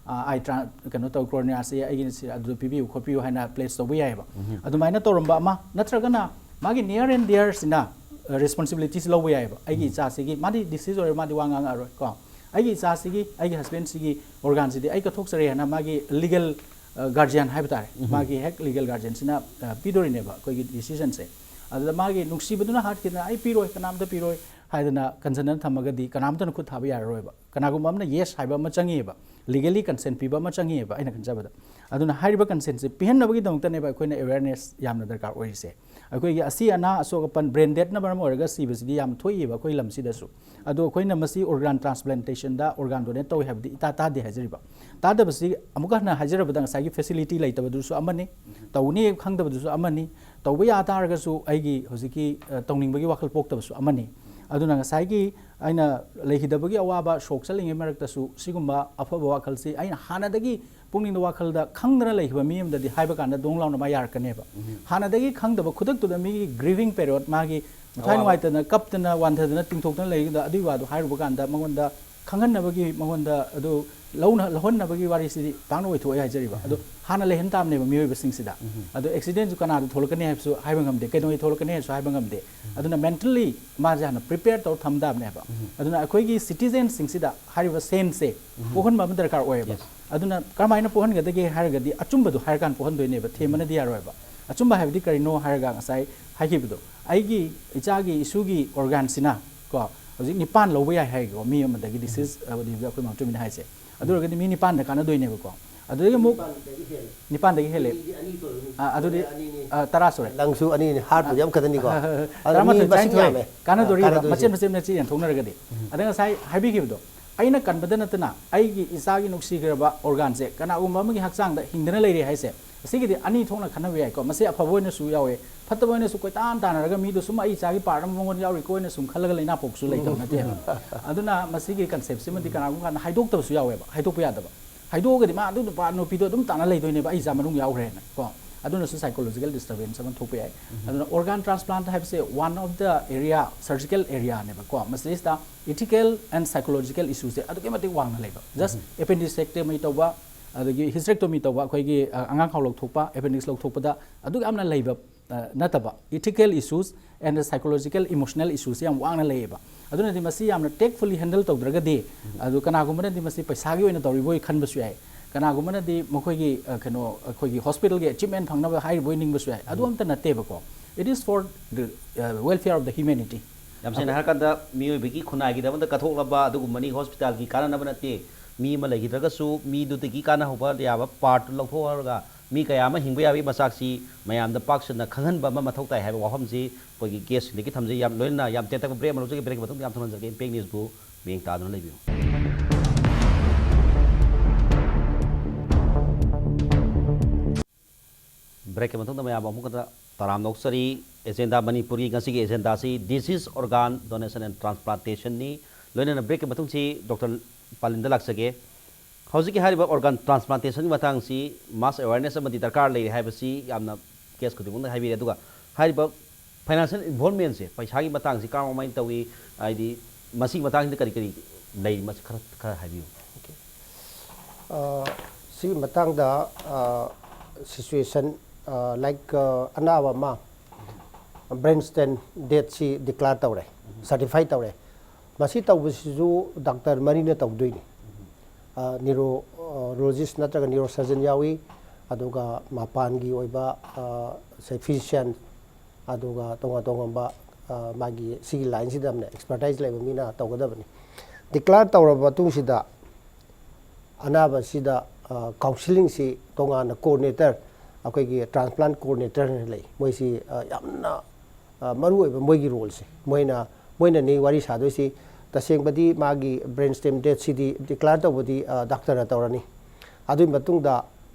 ꯑ, eye tra-, ꯀꯩꯅꯣ ꯇꯧ, corneaꯁꯦ ꯑꯩꯒꯤ ꯁꯤ-, ꯑꯗꯨꯗ ꯄꯤꯕꯤꯌꯨ ꯈꯣꯠꯄꯤꯌꯨ ꯍꯥꯏꯅ pledge ꯇꯧꯕ ꯌꯥꯏꯑꯕ꯫ ꯑꯗꯨꯃꯥꯏꯅ ꯇꯧꯔꯝꯕ ꯑꯃ, ꯅꯠꯇ꯭ꯔꯒꯅ ꯃꯥꯒꯤ near and dearꯁꯤꯅ, ꯑ, responsibilities ꯂꯧꯕ ꯌꯥꯏꯑꯕ꯫ "ꯑꯩꯒꯤ ꯏꯆꯥꯁꯤꯒꯤ", ꯃꯥꯗꯤ deceased ꯑꯣꯏꯔꯦ, ꯃꯥꯗꯤ ꯋꯥ ꯉꯥꯡꯉꯛꯑꯔꯣꯏ ꯀꯣ, "ꯑꯩꯒꯤ ꯏꯆꯥꯁꯤꯒꯤ, ꯑꯩꯒꯤ husbandꯁꯤꯒꯤ organꯁꯤꯗꯤ ꯑꯩ ꯀꯠꯊꯣꯛꯆꯔꯦ" ꯍꯥꯏꯅ ꯃꯥꯒꯤ legal, ꯑ, guardian ꯍꯥꯏꯕ ꯇꯥꯔꯦ, ꯃꯥꯒꯤ ꯍꯦꯛ legal guardianꯁꯤꯅ, ꯑ, ꯄꯤꯗꯣꯔꯤꯅꯦꯕ ꯑꯩꯈꯣꯏꯒꯤ decisionꯁꯦ꯫ ꯑꯗꯨꯗ ꯃꯥꯒꯤ ꯅꯨꯡꯁꯤꯕꯗꯨꯅ ꯍꯥꯠꯈꯤꯗꯅ "ꯑꯩ ꯄꯤꯔꯣꯏ, ꯀꯅꯥꯝꯇ ꯄꯤꯔꯣꯏ" ꯍꯥꯏꯗꯅ ꯀꯟꯖꯟꯗꯅ ꯊꯝꯃꯒꯗꯤ ꯀꯅꯥꯝꯇꯅ ꯈꯨꯠ ꯊꯥꯕ ꯌꯥꯔꯔꯣꯏꯕ꯫ ꯀꯅꯥꯒꯨꯝꯕ ꯑꯃꯅ yes ꯍꯥꯏꯕ ꯑꯃ ꯆꯪꯉꯤꯑꯕ꯫ ꯂꯤꯒꯦꯂꯤ ꯀꯟꯁꯦꯟ ꯄꯤꯕ ꯑꯃ ꯆꯪꯉꯤꯑꯕ ꯑꯩꯅ ꯈꯟꯖꯕꯗ꯫ ꯑꯗꯨꯅ ꯍꯥꯏꯔꯤꯕ ꯀꯟꯁꯦꯟꯁꯦ ꯄꯤꯍꯟꯅꯕꯒꯤꯗꯃꯛꯇꯅꯦꯕ ꯑꯩꯈꯣꯏꯅ ꯑꯦꯋꯦꯔꯅꯦꯁ ꯌꯥꯝꯅ ꯗꯔꯀꯥꯔ ꯑꯣꯏꯔꯤꯁꯦ꯫ ꯑꯩꯈꯣꯏꯒꯤ ꯑꯁꯤ ꯑꯅꯥ ꯑꯁꯣꯛ ꯑꯄꯟ, ꯕ꯭ꯔꯦꯟ ꯗꯦꯠꯅ ꯃꯔꯝ ꯑꯣꯏꯔꯒ ꯁꯤꯕꯁꯤꯗꯤ ꯌꯥꯝ ꯊꯣꯛꯏꯕ ꯑꯩꯈꯣꯏ ꯂꯝꯁꯤꯗꯁꯨ꯫ ꯑꯗꯣ ꯑꯩꯈꯣꯏꯅ ꯃꯁꯤ ꯑꯣꯔꯒꯥꯟ ꯇ꯭ꯔꯥꯟꯁꯄ꯭ꯂꯥꯟꯇꯦꯁꯟꯗ ꯑꯣꯔꯒꯥꯟ ꯗꯣꯅꯦꯠ ꯇꯧꯏ ꯍꯥꯏꯕꯗꯤ ꯏꯇꯥ ꯇꯥꯗꯦ ꯍꯥꯏꯖꯔꯤꯕ꯫ ꯇꯥꯗꯕꯁꯤ ꯑꯃꯨꯛꯀ ꯍꯟꯅ ꯍꯥꯏꯖꯔꯕꯗ ꯉꯁꯥꯏꯒꯤ ꯐꯦꯁꯤꯂꯤꯇꯤ ꯂꯩꯇꯕꯗꯨꯁꯨ ꯑꯃꯅꯤ, ꯇꯧꯅꯤ ꯈꯪꯗꯕꯗꯨꯁꯨ ꯑꯃꯅꯤ, ꯇꯧꯕ ꯌꯥ ꯇꯥꯔꯒꯁꯨ ꯑꯩꯒꯤ ꯍꯧꯖꯤꯛꯀꯤ, ꯑ, ꯇꯧꯅꯤꯡꯕꯒꯤ ꯋꯥꯈꯜ ꯄꯣꯛꯇꯕꯁꯨ ꯑꯃꯅꯤ꯫ ꯑꯗꯨꯅ ꯉꯁꯥꯏꯒꯤ ꯑꯩꯅ ꯂꯩꯈꯤꯗꯕꯒꯤ ꯑꯋꯥꯕ, ꯁꯣꯛ ꯆꯠꯂꯤꯉꯩ ꯃꯔꯛꯇꯁꯨ ꯁꯤꯒꯨꯝꯕ ꯑꯐꯕ ꯋꯥꯈꯜꯁꯤ ꯑꯩꯅ ꯍꯥꯟꯅꯗꯒꯤ ꯄꯨꯛꯅꯤꯡꯗ ꯋꯥꯈꯜꯗ ꯈꯪꯗꯅ ꯂꯩꯈꯤꯕ ꯃꯤ ꯑꯃꯗꯗꯤ ꯍꯥꯏꯕ ꯀꯥꯟꯗ ꯗꯣꯡ ꯂꯥꯎꯅ ꯃꯥ ꯌꯥꯔꯛꯀꯅꯦꯕ꯫ ꯍꯥꯟꯅꯗꯒꯤ ꯈꯪꯗꯕ ꯈꯨꯗꯛꯇꯨꯗ ꯃꯤꯒꯤ ꯒ꯭ꯔꯤꯚꯤꯡ ꯄꯦꯔꯤꯌꯣꯗ, ꯃꯥꯒꯤ ꯃꯊ꯭ꯋꯥꯏ ꯑꯋꯥꯕ꯫ ꯅꯨꯡꯉꯥꯏꯇꯅ ꯀꯞꯇꯅ ꯋꯥꯟꯊꯗꯅ ꯇꯤꯡꯊꯣꯛꯇꯅ ꯂꯩꯔꯤꯗ ꯑꯗꯨꯒꯤ ꯋꯥꯗꯨ ꯍꯥꯏꯔꯨꯕ ꯀꯥꯟꯗ ꯃꯉꯣꯟꯗ ꯈꯪꯍꯟꯅꯕꯒꯤ, ꯃꯉꯣꯟꯗ ꯑꯗꯨ ꯂꯧꯅ-, ꯂꯧꯍꯟꯅꯕꯒꯤ ꯋꯥꯔꯤꯁꯤꯗꯤ ꯄꯥꯛꯅ ꯑꯣꯏꯊꯣꯛꯑꯣꯏ ꯍꯥꯏꯖꯔꯤꯕ꯫ ꯑꯗꯨ ꯍꯥꯟꯅ ꯂꯩꯍꯟ ꯇꯥꯕꯅꯦꯕ ꯃꯤꯑꯣꯏꯕꯁꯤꯡꯁꯤꯗ꯫ ꯑꯗꯣ ꯑꯦꯛꯁꯤꯗꯦꯟꯁꯨ ꯀꯅꯥꯗ ꯊꯣꯛꯂꯛꯀꯅꯤ ꯍꯥꯏꯕꯁꯨ ꯍꯥꯏꯕ ꯉꯝꯗꯦ, ꯀꯩꯗꯧꯉꯩ ꯊꯣꯛꯂꯛꯀꯅꯤ ꯍꯥꯏꯕꯁꯨ ꯍꯥꯏꯕ ꯉꯝꯗꯦ꯫ ꯑꯗꯨꯅ ꯃꯦꯟꯇꯦꯜꯂꯤ ꯃꯥꯁꯦ ꯍꯥꯟꯅ ꯄ꯭ꯔꯤꯄꯦꯌꯔ ꯇꯧꯔ ꯊꯝ ꯇꯥꯕꯅꯦꯕ꯫ ꯑꯗꯨꯅ ꯑꯩꯈꯣꯏꯒꯤ ꯁꯤꯇꯤꯖꯦꯟꯁꯤꯡꯁꯤꯗ ꯍꯥꯏꯔꯤꯕ ꯁꯦꯟꯁꯁꯦ ꯄꯣꯛꯍꯟꯕ ꯑꯃ ꯗꯔꯀꯥꯔ ꯑꯣꯏꯌꯦꯕ꯫ ꯑꯗꯨꯅ ꯀꯔꯝꯍꯥꯏꯅ ꯄꯣꯛꯍꯟꯒꯗꯒꯦ ꯍꯥꯏꯔꯒꯗꯤ ꯑꯆꯨꯝꯕꯗꯣ ꯍꯥꯏꯔꯀꯥꯟꯗ ꯄꯣꯛꯍꯟꯗꯣꯏꯅꯦꯕ, ꯊꯦꯝꯕꯅꯗꯤ ꯌꯥꯔꯣꯏꯕ꯫ ꯑꯆꯨꯝꯕ ꯍꯥꯏꯕꯗꯤ ꯀꯔꯤꯅꯣ ꯍꯥꯏꯔꯒ ꯉꯁꯥꯏ ꯍꯥꯏꯈꯤꯕꯗꯣ, ꯑꯩꯒꯤ ꯏꯆꯥꯒꯤ ꯏꯁꯨꯒꯤ ꯑꯣꯔꯒꯥꯟꯁꯤꯅ ꯀꯣ ꯍꯧꯖꯤꯛ ꯅꯤꯄꯥꯟ ꯂꯧꯕ ꯌꯥꯏ ꯍꯥꯏꯀꯣ, ꯃꯤ ꯑꯃꯗꯒꯤ ꯗꯤꯁ ꯏꯁ ꯑꯩꯈꯣꯏ ꯃꯥꯝꯇꯣꯝꯕꯤꯅ ꯍꯥꯏꯁꯦ꯫ ꯑꯗꯨ ꯑꯣꯏꯔꯒꯗꯤ ꯃꯤ ꯅꯤꯄꯥꯟꯗ ꯀꯥꯟꯅꯗꯣꯏꯅꯦꯕꯀꯣ꯫ ꯑꯗꯨꯗꯒꯤ ꯑꯃꯨꯛ ꯅꯤꯄꯥꯟꯗꯒꯤ ꯍꯦꯜꯂꯦ꯫ ꯅꯤꯄꯥꯟꯗꯒꯤ ꯍꯦꯜꯂꯦ꯫ ꯃꯤꯗꯤ ꯑꯅꯤ ꯇꯧꯔꯒ ꯑꯥ, ꯑꯗꯨꯗꯤ, ꯑꯅꯤꯅꯤ꯫ ꯑꯥ, ꯇꯔꯥ ꯁꯨꯔꯦ꯫ ꯅꯪꯁꯨ ꯑꯅꯤꯅꯤ, ꯍꯥꯔꯠꯄꯨꯗꯤ ꯑꯃꯈꯛꯇꯅꯤꯀꯣ꯫ ꯑꯗꯨ ꯃꯤ ꯇꯔꯥꯃꯥꯊꯣꯏ, ꯃꯁꯤꯡ ꯇꯔꯥꯅꯤꯊꯣꯏ ꯌꯥꯝꯃꯦ꯫ ꯀꯥꯟꯅꯗꯣꯔꯤꯕ, ꯀꯥꯟꯅꯗꯣꯏꯁꯦ꯫ ꯃꯆꯦꯠ ꯃꯆꯦꯠ ꯃꯆꯦꯠ ꯌꯦꯟꯊꯣꯛꯅꯔꯒꯗꯤ꯫ ꯑꯗ ꯉꯁꯥꯏ ꯍꯥꯏꯕꯤꯈꯤꯕꯗꯣ, ꯑꯩꯅ ꯀꯟꯕꯗ ꯅꯠꯇꯅ ꯑꯩꯒꯤ ꯏꯆꯥꯒꯤ ꯅꯨꯡꯁꯤꯈ꯭ꯔꯕ ꯑꯣꯔꯒꯥꯟꯁꯦ ꯀꯅꯥꯒꯨꯝꯕ ꯑꯃꯒꯤ ꯍꯛꯆꯥꯡꯗ ꯍꯤꯡꯗꯅ ꯂꯩꯔꯦ ꯍꯥꯏꯁꯦ, ꯑꯁꯤꯒꯤꯗꯤ ꯑꯅꯤ ꯊꯣꯛꯅ ꯈꯟꯅꯕ ꯌꯥꯏꯀꯣ꯫ ꯃꯁꯤ ꯑꯐꯕ ꯑꯣꯏꯅꯁꯨ ꯌꯥꯎꯋꯦ, ꯐꯠꯇꯕ ꯑꯣꯏꯅꯁꯨ ꯀꯣꯏꯇꯥꯟ ꯇꯥꯟꯅꯔꯒ ꯃꯤꯗꯣ ꯁꯨꯝ ꯑꯩ ꯏꯆꯥꯒꯤ ꯄꯥꯔꯠ ꯑꯃ ꯃꯉꯣꯟꯗ ꯌꯥꯎꯔꯤꯀꯣ ꯑꯣꯏꯅ ꯁꯨꯝ ꯈꯜꯂꯒ ꯂꯩꯅꯥ ꯄꯣꯛꯁꯨ ꯂꯩꯇꯕ ꯅꯠꯇꯦꯕ꯫ ꯑꯗꯨꯅ ꯃꯁꯤꯒꯤ ꯀꯟꯁꯦꯞꯁꯤꯃꯗꯤ ꯀꯅꯥꯒꯨꯝꯕ ꯀꯥꯟꯗ ꯍꯥꯏꯗꯣꯛꯇꯕꯁꯨ ꯌꯥꯎꯋꯦꯕ꯫ ꯍꯥꯏꯗꯣꯛꯄ ꯌꯥꯗꯕ꯫ ꯍꯥꯏꯗꯣꯛꯑꯒꯗꯤ ꯃꯥ ꯑꯗꯨ ꯅꯨꯄꯥ ꯅꯨꯄꯤꯗꯣ ꯑꯗꯨꯝ ꯇꯥꯟꯅ ꯂꯩꯗꯣꯏꯅꯦꯕ, ꯑꯩ ꯏꯆꯥ ꯃꯅꯨꯡ ꯌꯥꯎꯈ꯭ꯔꯦꯅ ꯀꯣ꯫ ꯑꯗꯨꯅꯁꯨ psychological disturbance ꯑꯃ ꯊꯣꯛꯄ ꯌꯥꯏ꯫ ꯑꯗꯨꯅ organ transplant ꯍꯥꯏꯕꯁꯦ one of the area, surgical areaꯅꯦꯕꯀꯣ꯫ ꯃꯁꯤꯗꯩꯁꯤꯗ ethical and psychological issueꯁꯦ ꯑꯗꯨꯛꯀꯤ ꯃꯇꯤꯛ ꯋꯥꯡꯅ ꯂꯩꯕ꯫ Just appendicectomy ꯇꯧꯕ, ꯑꯗꯒꯤ hysterectomy ꯇꯧꯕ, ꯑꯩꯈꯣꯏꯒꯤ, ꯑ, ꯑꯉꯥꯡ ꯈꯥꯎ ꯂꯧꯊꯣꯛꯄ, appendix ꯂꯧꯊꯣꯛꯄꯗ ꯑꯗꯨꯛ ꯌꯥꯝꯅ ꯂꯩꯕ, ꯑ, ꯅꯠꯇꯕ, ethical issues and psychological, emotional issueꯁꯦ ꯌꯥꯝ ꯋꯥꯡꯅ ꯂꯩꯌꯦꯕ꯫ ꯑꯗꯨꯅꯗꯤ ꯃꯁꯤ ꯌꯥꯝꯅ tactfully handle ꯇꯧꯗ꯭ꯔꯒꯗꯤ, ꯑꯗꯨ ꯀꯅꯥꯒꯨꯝꯕꯅꯗꯤ ꯃꯁꯤ ꯄꯩꯁꯥꯒꯤ ꯑꯣꯏꯅ ꯇꯧꯔꯤꯕꯣꯏ ꯈꯟꯕꯁꯨ ꯌꯥꯏ, ꯀꯅꯥꯒꯨꯝꯕꯅꯗꯤ ꯃꯈꯣꯏꯒꯤ, ꯑ, ꯀꯩꯅꯣ, ꯑꯩꯈꯣꯏꯒꯤ hospitalꯒꯤ achievement ꯐꯪꯅꯕ ꯍꯥꯏꯔꯤꯕꯣꯏ ꯅꯤꯡꯕꯁꯨ ꯌꯥꯏ꯫ ꯑꯗꯨ ꯑꯝꯇ ꯅꯠꯇꯦꯕꯀꯣ꯫ It is for the, uh, welfare of the humanity꯫ ꯌꯥꯝ ꯁꯦꯡꯅ ꯍꯥꯏꯔꯀꯥꯟꯗ, ꯃꯤꯑꯣꯏꯕꯒꯤ ꯈꯨꯟꯅꯥꯏꯒꯤꯗꯃꯛꯇ ꯀꯠꯊꯣꯛꯂꯕ ꯑꯗꯨꯒꯨꯝꯕꯅꯤ, hospitalꯒꯤ ꯀꯥꯟꯅꯅꯕ ꯅꯠꯇꯦ꯫ ꯃꯤ ꯑꯃ ꯂꯩꯈꯤꯗ꯭ꯔꯒꯁꯨ ꯃꯤꯗꯨꯗꯒꯤ ꯀꯥꯟꯅꯍꯧꯕ ꯌꯥꯕ ꯄꯥꯔꯠꯇꯨ ꯂꯧꯊꯣꯛꯍꯧꯔꯒ ꯃꯤ ꯀꯌꯥ ꯑꯃ ꯍꯤꯡꯕ ꯌꯥꯕꯒꯤ ꯃꯆꯥꯛꯁꯤ ꯃꯌꯥꯝꯗ ꯄꯥꯛ ꯁꯟꯅ ꯈꯪꯍꯟꯕ ꯑꯃ ꯃꯊꯧ ꯇꯥꯏ ꯍꯥꯏꯕ ꯋꯥꯐꯝꯁꯤ ꯑꯩꯈꯣꯏꯒꯤ ꯒꯦꯁꯁꯤꯡꯗꯒꯤ ꯊꯝꯖꯩ꯫ ꯌꯥꯝ ꯂꯣꯏꯅꯅ ꯌꯥꯝ ꯇꯦꯟꯇꯛꯄ ꯕ꯭ꯔꯦꯛ ꯑꯃ ꯂꯧꯖꯒꯦ꯫ ꯕ꯭ꯔꯦꯛꯀꯤ ꯃꯇꯨꯡꯗ ꯌꯥꯝ ꯊꯨꯅ ꯍꯟꯖꯔꯛꯀꯦ꯫ ꯏꯝꯄꯦꯛ ꯅ꯭ꯌꯨꯁꯕꯨ ꯃꯤꯠꯌꯦꯡ ꯇꯥꯗꯨꯅ ꯂꯩꯕꯤꯌꯨ꯫ ꯕ꯭ꯔꯦꯛꯀꯤ ꯃꯇꯨꯡꯗ ꯃꯌꯥꯝ ꯑꯃꯨꯛꯀ ꯇꯔꯥꯝꯅ ꯑꯣꯛꯆꯔꯤ꯫ ꯑꯦꯖꯦꯟꯗꯥ ꯃꯅꯤꯄꯨꯔꯒꯤ ꯉꯁꯤꯒꯤ ꯑꯦꯖꯦꯟꯗꯥꯁꯤ Disease, Organ Donation and Transplantationꯅꯤ꯫ ꯂꯣꯏꯅꯅ ꯕ꯭ꯔꯦꯛꯀꯤ ꯃꯇꯨꯡꯁꯤ ꯗꯣꯛꯇꯔ ꯄꯥꯂꯤꯟꯗ ꯂꯥꯛꯆꯒꯦ꯫ ꯍꯧꯖꯤꯛꯀꯤ ꯍꯥꯏꯔꯤꯕ ꯑꯣꯔꯒꯥꯟ ꯇ꯭ꯔꯥꯟꯁꯄ꯭ꯂꯥꯟꯇꯦꯁꯟꯒꯤ ꯃꯇꯥꯡꯁꯤ ꯃꯥꯁ ꯑꯦꯋꯥꯔꯅꯦꯁ ꯑꯃꯗꯤ ꯗꯔꯀꯥꯔ ꯂꯩꯔꯦ ꯍꯥꯏꯕꯁꯤ ꯌꯥꯝꯅ ꯀꯦꯁ ꯈꯨꯗꯤꯡꯃꯛꯅ ꯍꯥꯏꯕꯤꯔꯦ꯫ ꯑꯗꯨꯒ ꯍꯥꯏꯔꯤꯕ ꯐꯥꯏꯅꯥꯟꯁꯤꯌꯦꯜ ꯏꯟꯚꯣꯜꯕꯃꯦꯟꯁꯦ, ꯄꯩꯁꯥꯒꯤ ꯃꯇꯥꯡꯁꯤ ꯀꯔꯝ ꯀꯃꯥꯏꯅ ꯇꯧꯏ, ꯍꯥꯏꯗꯤ ꯃꯁꯤꯒꯤ ꯃꯇꯥꯡꯁꯤꯗ ꯀꯔꯤ ꯀꯔꯤ ꯂꯩꯔꯤ, ꯃꯁꯤ ꯈꯔ ꯈꯔ ꯍꯥꯏꯕꯤꯌꯨ꯫ ꯑꯣꯀꯦ꯫ ꯑ, ꯁꯤꯒꯤ ꯃꯇꯥꯡꯗ, ꯑ, ꯁꯤꯆꯨꯋꯦꯁꯟ, ꯑ, ꯂꯥꯏꯛ, ꯑ, ꯑꯅꯥꯕ ꯑꯃ ꯕ꯭ꯔꯦꯟ ꯁ꯭ꯇꯦꯝ ꯗꯦꯠꯁꯤ ꯗꯤꯀ꯭ꯂꯦꯌꯔ ꯇꯧꯔꯦ, ꯁꯔꯇꯤꯐꯥꯏ ꯇꯧꯔꯦ꯫ ꯃꯁꯤ ꯇꯧꯕꯁꯤꯁꯨ ꯗꯥꯛꯇꯔ ꯃꯔꯤꯅ ꯇꯧꯗꯣꯏꯅꯤ꯫ ꯑ, ꯅ꯭ꯌꯨꯔꯣ-, ꯑ, ꯔꯣꯂꯣꯖꯤꯁ ꯅꯠꯇ꯭ꯔꯒ ꯅ꯭ꯌꯨꯔꯣ ꯁꯔꯖꯟ ꯌꯥꯎꯏ, ꯑꯗꯨꯒ ꯃꯄꯥꯟꯒꯤ ꯑꯣꯏꯕ, ꯑ, ꯁꯦ ꯐꯤꯖꯤꯁꯤꯌꯥꯟ, ꯑꯗꯨꯒ ꯇꯣꯉꯥꯟ ꯇꯣꯉꯥꯟꯕ, ꯑ, ꯃꯥꯒꯤ ꯁꯤꯒꯤ ꯂꯥꯏꯟꯁꯤꯗ ꯑꯃꯅ ꯑꯦꯛꯁꯄꯔꯇꯥꯏꯁ ꯂꯩꯕ ꯃꯤꯅ ꯇꯧꯒꯗꯕꯅꯤ꯫ ꯗꯤꯀ꯭ꯂꯦꯌꯔ ꯇꯧꯔꯕ ꯃꯇꯨꯡꯁꯤꯗ ꯑꯅꯥꯕꯁꯤꯗ, ꯑ, ꯀꯥꯎꯟꯁꯤꯂꯤꯡꯁꯤ ꯇꯣꯉꯥꯟꯅ ꯀꯣꯑꯣꯔꯗꯤꯅꯦꯇꯔ, ꯑꯩꯈꯣꯏꯒꯤ ꯇ꯭ꯔꯥꯟꯁꯄ꯭ꯂꯥꯟ ꯀꯣꯑꯣꯔꯗꯤꯅꯦꯇꯔ ꯍꯥꯏꯅ ꯂꯩ꯫ ꯃꯣꯏꯁꯤ, ꯑ, ꯌꯥꯝꯅ, ꯑ, ꯃꯔꯨꯑꯣꯏꯕ ꯃꯣꯏꯒꯤ ꯔꯣꯜꯁꯦ꯫ ꯃꯣꯏꯅ, ꯃꯣꯏꯅꯅꯤ ꯋꯥꯔꯤ ꯁꯥꯗꯣꯏꯁꯤ꯫ ꯇꯁꯦꯡꯕꯗꯤ ꯃꯥꯒꯤ ꯕ꯭ꯔꯦꯟ ꯁ꯭ꯇꯦꯝ ꯗꯦꯠꯁꯤꯗꯤ ꯗꯤꯀ꯭ꯂꯦꯌꯔ ꯇꯧꯕꯗꯤ, ꯑ, ꯗꯥꯛꯇꯔꯅ ꯇꯧꯔꯅꯤ꯫ ꯑꯗꯨꯒꯤ ꯃꯇꯨꯡꯗ,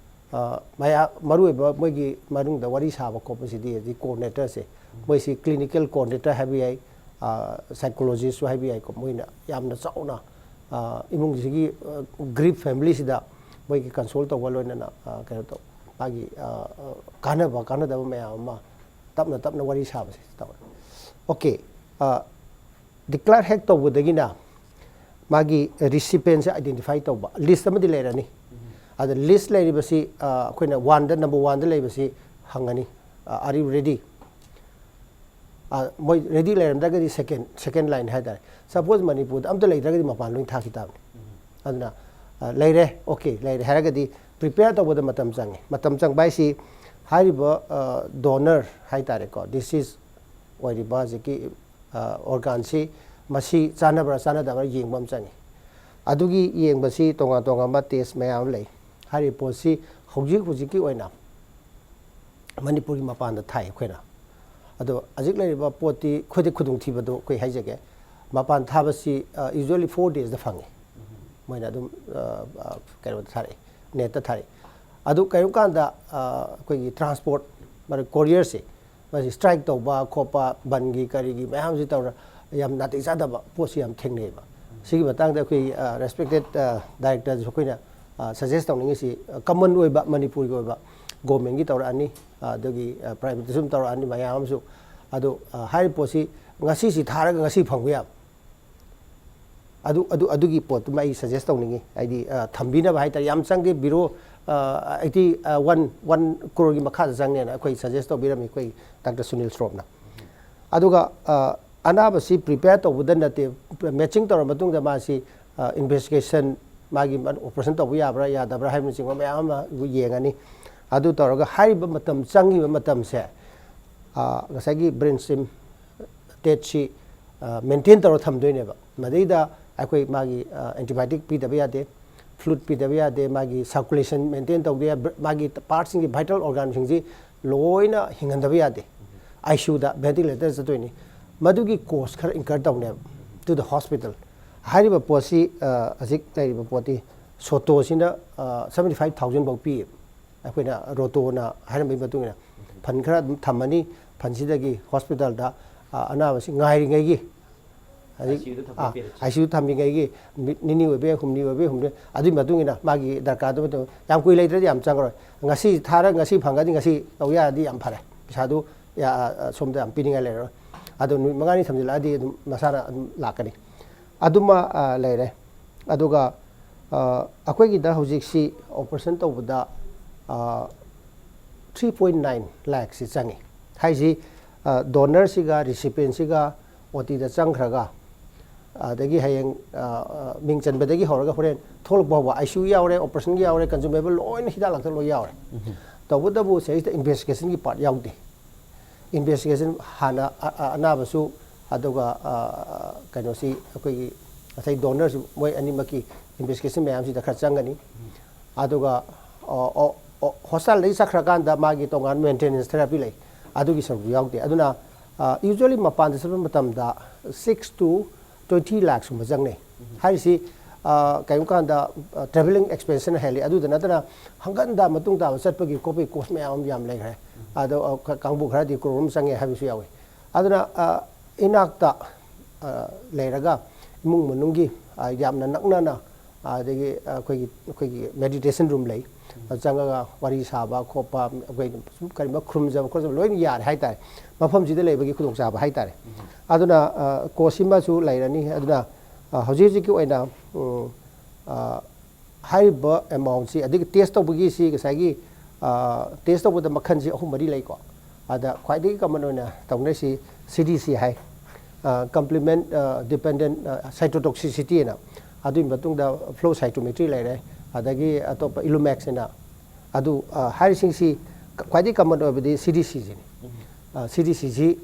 ꯑ, ꯃꯌꯥ-, ꯃꯔꯨꯑꯣꯏꯕ ꯃꯣꯏꯒꯤ ꯃꯅꯨꯡꯗ ꯋꯥꯔꯤ ꯁꯥꯕ ꯈꯣꯠꯄꯁꯤꯗꯤ ꯍꯧꯖꯤꯛ ꯀꯣꯑꯣꯔꯗꯤꯅꯦꯇꯔꯁꯦ, ꯃꯣꯏꯁꯤ ꯀ꯭ꯂꯤꯅꯤꯀꯦꯜ ꯀꯣꯑꯣꯔꯗꯤꯅꯦꯇꯔ ꯍꯥꯏꯕ ꯌꯥꯏ, ꯑ, ꯁꯥꯏꯀꯣꯂꯣꯖꯤꯁꯁꯨ ꯍꯥꯏꯕ ꯌꯥꯏꯀꯣ꯫ ꯃꯣꯏꯅ ꯌꯥꯝꯅ ꯆꯥꯎꯅ, ꯑ, ꯏꯃꯨꯡꯁꯤꯒꯤ, ꯑ, ꯒ꯭ꯔꯤꯞ ꯐꯦꯃꯤꯂꯤꯁꯤꯗ ꯃꯣꯏꯒꯤ ꯀꯟꯁꯣꯜ ꯇꯧꯕ ꯂꯣꯏꯅꯅ, ꯑ, ꯀꯩꯅꯣ ꯇꯧ, ꯃꯥꯒꯤ, ꯑ, ꯑ, ꯀꯥꯟꯅꯕ ꯀꯥꯟꯅꯗꯕ ꯃꯌꯥꯝ ꯑꯃ ꯇꯞꯅ ꯇꯞꯅ ꯋꯥꯔꯤ ꯁꯥꯕꯁꯦ ꯇꯧꯔꯦ꯫ ꯑꯣꯀꯦ, ꯑ, ꯗꯤꯀ꯭ꯂꯦꯌꯔ ꯍꯦꯛ ꯇꯧꯕꯗꯒꯤꯅ ꯃꯥꯒꯤ ꯔꯤꯁꯤꯄꯤꯌꯦꯟꯁꯦ ꯑꯥꯏꯗꯦꯟꯇꯤꯐꯥꯏ ꯇꯧꯕ ꯂꯤꯁ ꯑꯃꯗꯤ ꯂꯩꯔꯅꯤ꯫ ꯑꯗ ꯂꯤꯁ ꯂꯩꯔꯤꯕꯁꯤ, ꯑ, ꯑꯩꯈꯣꯏꯅ ꯋꯥꯟꯗ, ꯅꯝꯕꯔ ꯋꯥꯟꯗ ꯂꯩꯕꯁꯤ ꯍꯪꯉꯅꯤ, "Are you ready?" ꯑ, ꯃꯣꯏ ꯔꯦꯗꯤ ꯂꯩꯔꯝꯗ꯭ꯔꯒꯗꯤ ꯁꯦꯀꯦꯟ, ꯁꯦꯀꯦꯟ ꯂꯥꯏꯟ ꯍꯥꯏꯇꯥꯔꯦ꯫ ꯁꯄꯣꯁ ꯃꯅꯤꯄꯨꯔꯗ ꯑꯝꯇ ꯂꯩꯇ꯭ꯔꯒꯗꯤ ꯃꯄꯥꯟ ꯂꯣꯏ ꯊꯥꯈꯤ ꯇꯥꯕꯅꯤ꯫ ꯑꯗꯨꯅ, ꯑ, ꯂꯩꯔꯦ, ꯑꯣꯀꯦ, ꯂꯩꯔꯦ ꯍꯥꯏꯔꯒꯗꯤ ꯄ꯭ꯔꯤꯄꯦꯌꯔ ꯇꯧꯕꯗ ꯃꯇꯝ ꯆꯪꯉꯦ꯫ ꯃꯇꯝ ꯆꯪꯕ ꯍꯥꯏꯁꯤ ꯍꯥꯏꯔꯤꯕ, ꯑ, ꯗꯣꯅꯔ ꯍꯥꯏꯇꯥꯔꯦꯀꯣ, ꯗꯤꯁꯤꯁ ꯑꯣꯏꯔꯤꯕ ꯍꯧꯖꯤꯛꯀꯤ, ꯑ, ꯑꯣꯔꯒꯥꯟꯁꯤ ꯃꯁꯤ ꯆꯥꯟꯅꯕ꯭ꯔꯥ ꯆꯥꯟꯅꯗꯕ꯭ꯔꯥ ꯌꯦꯡꯕ ꯑꯃ ꯆꯪꯉꯤ꯫ ꯑꯗꯨꯒꯤ ꯌꯦꯡꯕꯁꯤ ꯇꯣꯉꯥꯟ ꯇꯣꯉꯥꯟꯕ ꯇꯦꯁ ꯃꯌꯥꯝ ꯑꯃ ꯂꯩ꯫ ꯍꯥꯏꯔꯤꯕ ꯄꯣꯠꯁꯤ ꯍꯧꯖꯤꯛ ꯍꯧꯖꯤꯛꯀꯤ ꯑꯣꯏꯅ ꯃꯅꯤꯄꯨꯔꯒꯤ ꯃꯄꯥꯟꯗ ꯊꯥꯏ ꯑꯩꯈꯣꯏꯅ꯫ ꯑꯗꯣ ꯍꯧꯖꯤꯛ ꯂꯩꯔꯤꯕ ꯄꯣꯠꯇꯤ ꯑꯩꯈꯣꯏꯗ ꯈꯨꯗꯣꯡꯊꯤꯕꯗꯣ ꯑꯩꯈꯣꯏ ꯍꯥꯏꯖꯒꯦ, ꯃꯄꯥꯟ ꯊꯥꯕꯁꯤ ꯌꯨꯖ꯭ꯋꯦꯂꯤ ꯐꯣꯔ ꯗꯦꯖꯇ ꯐꯪꯉꯤ꯫ ꯃꯣꯏꯅ ꯑꯗꯨꯝ ꯑ, ꯑ, ꯀꯩꯅꯣꯗ ꯊꯥꯔꯛꯏ, ꯅꯦꯠꯇ ꯊꯥꯔꯛꯏ꯫ ꯑꯗꯨ ꯀꯔꯤꯒꯨꯝꯕ ꯀꯥꯟꯗ ꯑ, ꯑꯩꯈꯣꯏꯒꯤ ꯇ꯭ꯔꯥꯟꯁꯄꯣꯔꯠ, ꯃꯔꯛ ꯀꯣꯔꯤꯌꯔꯁꯦ ꯃꯁꯤ ꯁ꯭ꯇ꯭ꯔꯥꯏꯛ ꯇꯧꯕ ꯈꯣꯠꯄ, ꯕꯟꯒꯤ ꯀꯔꯤꯒꯤ ꯃꯌꯥꯝꯁꯤ ꯇꯧꯔ ꯌꯥꯝ ꯅꯥꯇꯩ ꯆꯥꯗꯕ ꯄꯣꯠꯁꯤ ꯌꯥꯝ ꯊꯦꯡꯅꯩꯑꯕ꯫ ꯁꯤꯒꯤ ꯃꯇꯥꯡꯗ ꯑꯩꯈꯣꯏ ꯔꯦꯁꯄꯦꯛꯇꯦꯠ ꯗꯥꯏꯔꯦꯛꯇꯔꯁꯨ ꯑꯩꯈꯣꯏꯅ ꯁꯖꯦꯁ ꯇꯧꯅꯤꯡꯉꯤꯁꯤ, ꯀꯃꯟ ꯑꯣꯏꯕ ꯃꯅꯤꯄꯨꯔꯒꯤ ꯑꯣꯏꯕ ꯒꯣꯔꯃꯦꯟꯒꯤ ꯇꯧꯔꯛꯑꯅꯤ, ꯑ, ꯑꯗꯒꯤ ꯄ꯭ꯔꯥꯏꯚꯦꯠꯇꯁꯨ ꯑꯗꯨꯝ ꯇꯧꯔꯛꯑꯅꯤ ꯃꯌꯥꯝ ꯑꯃꯁꯨ꯫ ꯑꯗꯣ ꯑ, ꯍꯥꯏꯔꯤꯕ ꯄꯣꯠꯁꯤ ꯉꯁꯤꯁꯤ ꯊꯥꯔꯒ ꯉꯁꯤ ꯐꯪꯕ ꯌꯥꯕ, ꯑꯗꯨ ꯑꯗꯨ ꯑꯗꯨꯒꯤ ꯄꯣꯠꯇꯨꯃ ꯑꯩ ꯁꯖꯦꯁ ꯇꯧꯅꯤꯡꯉꯤ꯫ ꯍꯥꯏꯗꯤ ꯑ, ꯊꯝꯕꯤꯅꯕ ꯍꯥꯏꯇꯥꯔꯦ, ꯌꯥꯝ ꯆꯪꯗꯦ꯫ ꯕꯤꯔꯣ ꯑꯩꯠꯇꯤ ꯋꯥꯟ ꯋꯥꯟ ꯀ꯭ꯔꯣꯔꯒꯤ ꯃꯈꯥꯗ ꯆꯪꯅꯦꯅ ꯑꯩꯈꯣꯏ ꯁꯖꯦꯁ ꯇꯧꯕꯤꯔꯝꯃꯤ ꯑꯩꯈꯣꯏ ꯗꯥꯛꯇꯔ ꯁꯨꯅꯤꯜ ꯁ꯭ꯔꯣꯞꯅ꯫ ꯑꯗꯨꯒ ꯑ, ꯑꯅꯥꯕꯁꯤ ꯄ꯭ꯔꯤꯄꯦꯌꯔ ꯇꯧꯕꯗ ꯅꯠꯇꯦ, ꯃꯦꯆꯤꯡ ꯇꯧꯔ ꯃꯇꯨꯡꯗ ꯃꯥꯁꯤ ꯏꯟꯚꯦꯁꯇꯤꯒꯦꯁꯟ, ꯃꯥꯒꯤ ꯑꯣꯄꯔꯦꯁꯟ ꯇꯧꯕ ꯌꯥꯕ꯭ꯔꯥ ꯌꯥꯗꯕ꯭ꯔꯥ ꯍꯥꯏꯕꯅꯆꯤꯡꯕ ꯃꯌꯥꯝ ꯑꯃ ꯌꯦꯡꯉꯅꯤ꯫ ꯑꯗꯨ ꯇꯧꯔꯒ ꯍꯥꯏꯔꯤꯕ ꯃꯇꯝ ꯆꯪꯉꯤꯕ ꯃꯇꯝꯁꯦ ꯑ, ꯉꯁꯥꯏꯒꯤ ꯕ꯭ꯔꯦꯟ ꯁ꯭ꯇꯤꯝ ꯇꯦꯠꯁꯤ ꯃꯦꯟꯇꯦꯟ ꯇꯧꯔ ꯊꯝꯗꯣꯏꯅꯦꯕ꯫ ꯃꯗꯩꯗ ꯑꯩꯈꯣꯏ ꯃꯥꯒꯤ ꯑꯦꯟꯇꯤꯕꯥꯌꯣꯇꯤꯛ ꯄꯤꯗꯕ ꯌꯥꯗꯦ, ꯐ꯭ꯂꯨꯏꯗ ꯄꯤꯗꯕ ꯌꯥꯗꯦ, ꯃꯥꯒꯤ ꯁꯔꯀꯨꯂꯦꯁꯟ ꯃꯦꯟꯇꯦꯟ ꯇꯧꯗ ꯌꯥ-, ꯃꯥꯒꯤ ꯄꯥꯔꯠꯁꯤꯡꯒꯤ, ꯚꯥꯏꯇꯦꯜ ꯑꯣꯔꯒꯥꯟꯁꯤꯡꯁꯤ ꯂꯣꯏꯅ ꯍꯤꯡꯍꯟꯗꯕ ꯌꯥꯗꯦ꯫ ꯑꯥꯏ ꯁꯤ ꯌꯨꯗ ꯚꯦꯟꯇꯤꯂꯦꯇꯔ ꯆꯠꯇꯣꯏꯅꯤ꯫ ꯃꯗꯨꯒꯤ ꯀꯣꯁ ꯈꯔ ꯏꯟꯀꯔ ꯇꯧꯅꯦꯕ, to the hospital꯫ ꯍꯥꯏꯔꯤꯕ ꯄꯣꯠꯁꯤ ꯑ, ꯍꯧꯖꯤꯛ ꯂꯩꯔꯤꯕ ꯄꯣꯠꯇꯤ ꯁꯣꯇꯣꯁꯤꯅ ꯁꯕꯦꯟꯇꯤ ꯐꯥꯏꯚ ꯊꯥꯎꯖꯟ ꯐꯥꯎ ꯄꯤꯌꯦꯕ꯫ ꯑꯩꯈꯣꯏꯅ ꯔꯣꯇꯣꯅ ꯍꯥꯏꯔꯝꯕꯒꯤ ꯃꯇꯨꯡ ꯏꯟꯅ ꯐꯟ ꯈꯔ ꯑꯗꯨꯝ ꯊꯝꯃꯅꯤ꯫ ꯐꯟꯁꯤꯗꯒꯤ ꯍꯣꯁꯄꯤꯇꯥꯜꯗ, ꯑ, ꯑꯅꯥꯕꯁꯤ ꯉꯥꯏꯔꯤꯉꯩꯒꯤ, ꯍꯧꯖꯤꯛ, ICU ꯗ ꯊꯝꯕ ꯑꯥ, period꯫ ICU ꯊꯝꯃꯤꯉꯩꯒꯤ ꯅꯨꯃꯤꯠ ꯅꯤꯅꯤ ꯑꯣꯏꯕ ꯌꯥꯏ, ꯍꯨꯝꯅꯤ ꯑꯣꯏꯕ ꯌꯥꯏ, ꯍꯨꯝꯅꯤ, ꯑꯗꯨꯒꯤ ꯃꯇꯨꯡ ꯏꯟꯅ ꯃꯥꯒꯤ ꯗꯔꯀꯥꯔꯗꯨ ꯃꯇꯨꯡ, ꯌꯥꯝ ꯀꯨꯏ ꯂꯩꯇ꯭ꯔꯗꯤ ꯌꯥꯝ ꯆꯪꯉꯔꯣꯏ꯫ ꯉꯁꯤ ꯊꯥꯔꯒ ꯉꯁꯤ ꯐꯪꯉꯗꯤ ꯉꯁꯤ ꯇꯧ ꯌꯥꯔꯗꯤ ꯌꯥꯝ ꯐꯔꯦ, ꯄꯩꯁꯥꯗꯨ ꯌꯥ-, ꯑ, ꯁꯣꯝꯗ ꯌꯥꯝ ꯄꯤꯅꯤꯡꯉꯥꯏ ꯂꯩꯔꯔꯣꯏ꯫ ꯑꯗꯨ ꯅꯨꯃꯤꯠ ꯃꯉꯥꯅꯤ ꯊꯝꯖꯤꯜꯂꯛꯑꯗꯤ ꯑꯗꯨꯝ ꯃꯁꯥꯅ ꯑꯗꯨꯝ ꯂꯥꯛꯀꯅꯤ꯫ ꯑꯗꯨꯃ, ꯑ, ꯂꯩꯔꯦ꯫ ꯑꯗꯨꯒ, ꯑ, ꯑꯩꯈꯣꯏꯒꯤꯗ ꯍꯧꯖꯤꯛꯁꯤ ꯑꯣꯄꯔꯦꯁꯟ ꯇꯧꯕꯗ, ꯑ, ꯊ꯭ꯔꯤ ꯄꯣꯏꯟ ꯅꯥꯏꯟ ꯂꯥꯛꯁꯤ ꯆꯪꯉꯤ꯫ ꯍꯥꯏꯁꯤ, ꯑ, ꯗꯣꯅꯔꯁꯤꯒ ꯔꯤꯁꯤꯄꯤꯌꯦꯟꯁꯤꯒ ꯑꯣ ꯇꯤꯗ ꯆꯪꯈ꯭ꯔꯒ, ꯑꯗꯒꯤ ꯍꯌꯦꯡ, ꯑ, ꯑ, ꯃꯤꯡ ꯆꯟꯕꯗꯒꯤ ꯍꯧꯔꯒ ꯍꯣꯔꯦꯟ ꯊꯣꯛꯂꯛꯄ ꯐꯥꯎꯕ, ICU ꯌꯥꯎꯔꯦ, ꯑꯣꯄꯔꯦꯁꯟꯒꯤ ꯌꯥꯎꯔꯦ, ꯀꯟꯖꯨꯃꯦꯕꯜ ꯂꯣꯏꯅ ꯍꯤꯗꯥꯛ ꯂꯥꯡꯊꯛ ꯂꯣꯏ ꯌꯥꯎꯔꯦ꯫ ꯇꯧꯕꯇꯕꯨ ꯁꯤꯗꯩꯁꯤꯗ ꯏꯟꯚꯦꯁꯇꯤꯒꯦꯁꯟꯒꯤ ꯄꯥꯔꯠ ꯌꯥꯎꯗꯦ꯫ ꯏꯟꯚꯦꯁꯇꯤꯒꯦꯁꯟ ꯍꯥꯟꯅ ꯑ-, ꯑ-, ꯑꯅꯥꯕꯁꯨ, ꯑꯗꯨꯒ, ꯑ, ꯑ, ꯀꯩꯅꯣꯁꯤ, ꯑꯩꯈꯣꯏꯒꯤ ꯉꯁꯥꯏ ꯗꯣꯅꯔꯁꯨ ꯃꯣꯏ ꯑꯅꯤꯃꯛꯀꯤ ꯏꯟꯚꯦꯁꯇꯤꯒꯦꯁꯟ ꯃꯌꯥꯝꯁꯤꯗ ꯈꯔ ꯆꯪꯒꯅꯤ꯫ ꯑꯗꯨꯒ ꯍꯣꯁꯇꯥꯏꯜꯗꯒꯤ ꯆꯠꯈ꯭ꯔꯀꯥꯟꯗ ꯃꯥꯒꯤ ꯇꯣꯉꯥꯟ ꯃꯦꯟꯇꯦꯅꯦꯟꯁ ꯊꯦꯔꯥꯄꯤ ꯂꯩ, ꯑꯗꯨꯒꯤ ꯁꯔꯨꯛꯁꯨ ꯌꯥꯎꯗꯦ꯫ ꯑꯗꯨꯅ ꯌꯨꯖ꯭ꯋꯦꯂꯤ ꯃꯄꯥꯟꯗ ꯆꯠꯄ ꯃꯇꯝꯗ six to twenty lakhs ꯀꯨꯝꯕ ꯆꯪꯅꯩ꯫ ꯍꯥꯏꯔꯤꯁꯤ ꯀꯔꯤꯒꯨꯝꯕ ꯀꯥꯟꯗ ꯇ꯭ꯔꯦꯚꯦꯂꯤꯡ ꯑꯦꯛꯁꯄꯦꯟꯁꯅ ꯍꯦꯜꯂꯤ꯫ ꯑꯗꯨꯗ ꯅꯠꯇꯅ ꯍꯪꯒꯟꯗ ꯃꯇꯨꯡ ꯇꯥꯕ ꯆꯠꯄꯒꯤ ꯈꯣꯠꯄꯒꯤ ꯀꯣꯁ ꯃꯌꯥꯝ ꯑꯃ ꯌꯥꯝ ꯂꯩꯈ꯭ꯔꯦ꯫ ꯑꯗꯣ ꯀꯥꯡꯕꯨ ꯈꯔꯗꯤ ꯀ꯭ꯔꯣꯔ ꯑꯃ ꯆꯪꯉꯦ ꯍꯥꯏꯕꯁꯨ ꯌꯥꯎꯏ꯫ ꯑꯗꯨꯅ ꯏꯅꯥꯛꯇ ꯂꯩꯔꯒ ꯏꯃꯨꯡ ꯃꯅꯨꯡꯒꯤ ꯌꯥꯝꯅ ꯅꯛꯅꯅ, ꯑꯗꯒꯤ ꯑꯩꯈꯣꯏꯒꯤ ꯑꯩꯈꯣꯏꯒꯤ ꯃꯦꯗꯤꯇꯦꯁꯟ ꯔꯨꯝ ꯂꯩ꯫ ꯆꯪꯉꯒ ꯋꯥꯔꯤ ꯁꯥꯕ ꯈꯣꯠꯄ, ꯑꯩꯈꯣꯏ ꯁꯨꯝ ꯀꯔꯤꯒꯨꯝꯕ ꯈꯨꯔꯨꯝꯖꯕ ꯈꯣꯠꯆꯕ ꯂꯣꯏꯅ ꯌꯥꯔꯦ ꯍꯥꯏꯇꯥꯔꯦ꯫ ꯃꯐꯝꯁꯤꯗ ꯂꯩꯕꯒꯤ ꯈꯨꯗꯣꯡꯆꯥꯕ ꯍꯥꯏꯇꯥꯔꯦ꯫ ꯑꯗꯨꯅ ꯀꯣꯁꯁꯤꯃꯁꯨ ꯂꯩꯔꯅꯤ꯫ ꯑꯗꯨꯅ ꯍꯧꯖꯤꯛ ꯍꯧꯖꯤꯛꯀꯤ ꯑꯣꯏꯅ ꯍꯥꯏꯔꯤꯕ ꯑꯦꯃꯥꯎꯟꯁꯤ, ꯑꯗꯒꯤ ꯇꯦꯁ ꯇꯧꯕꯒꯤꯁꯤ ꯉꯁꯥꯏꯒꯤ ꯇꯦꯁ ꯇꯧꯕꯗ ꯃꯈꯜꯁꯤ ꯑꯍꯨꯝ ꯃꯔꯤ ꯂꯩꯀꯣ꯫ ꯑꯗ ꯈ꯭ꯋꯥꯏꯗꯒꯤ ꯀꯃꯟ ꯑꯣꯏꯅ ꯇꯧꯅꯔꯤꯁꯤ C D C ꯍꯥꯏ, ꯀꯝꯄ꯭ꯂꯤꯃꯦꯟ ꯗꯤꯄꯦꯟꯗꯦꯟ ꯁꯥꯏꯇꯣꯇꯣꯛꯁꯤꯁꯤꯇꯤ ꯍꯥꯏꯅ꯫ ꯑꯗꯨꯒꯤ ꯃꯇꯨꯡꯗ ꯐ꯭ꯂꯣ ꯁꯥꯏꯇꯣꯃꯦꯇ꯭ꯔꯤ ꯂꯩꯔꯦ, ꯑꯗꯒꯤ ꯑꯇꯣꯞꯄ ꯏꯂꯨꯃꯦꯛꯁ ꯍꯥꯏꯅ꯫ ꯑꯗꯨ ꯍꯥꯏꯔꯤꯁꯤꯡꯁꯤ ꯈ꯭ꯋꯥꯏꯗꯒꯤ ꯀꯃꯟ ꯑꯣꯏꯕꯗꯤ C D C ꯁꯤꯅꯤ꯫ C D C ꯁꯤ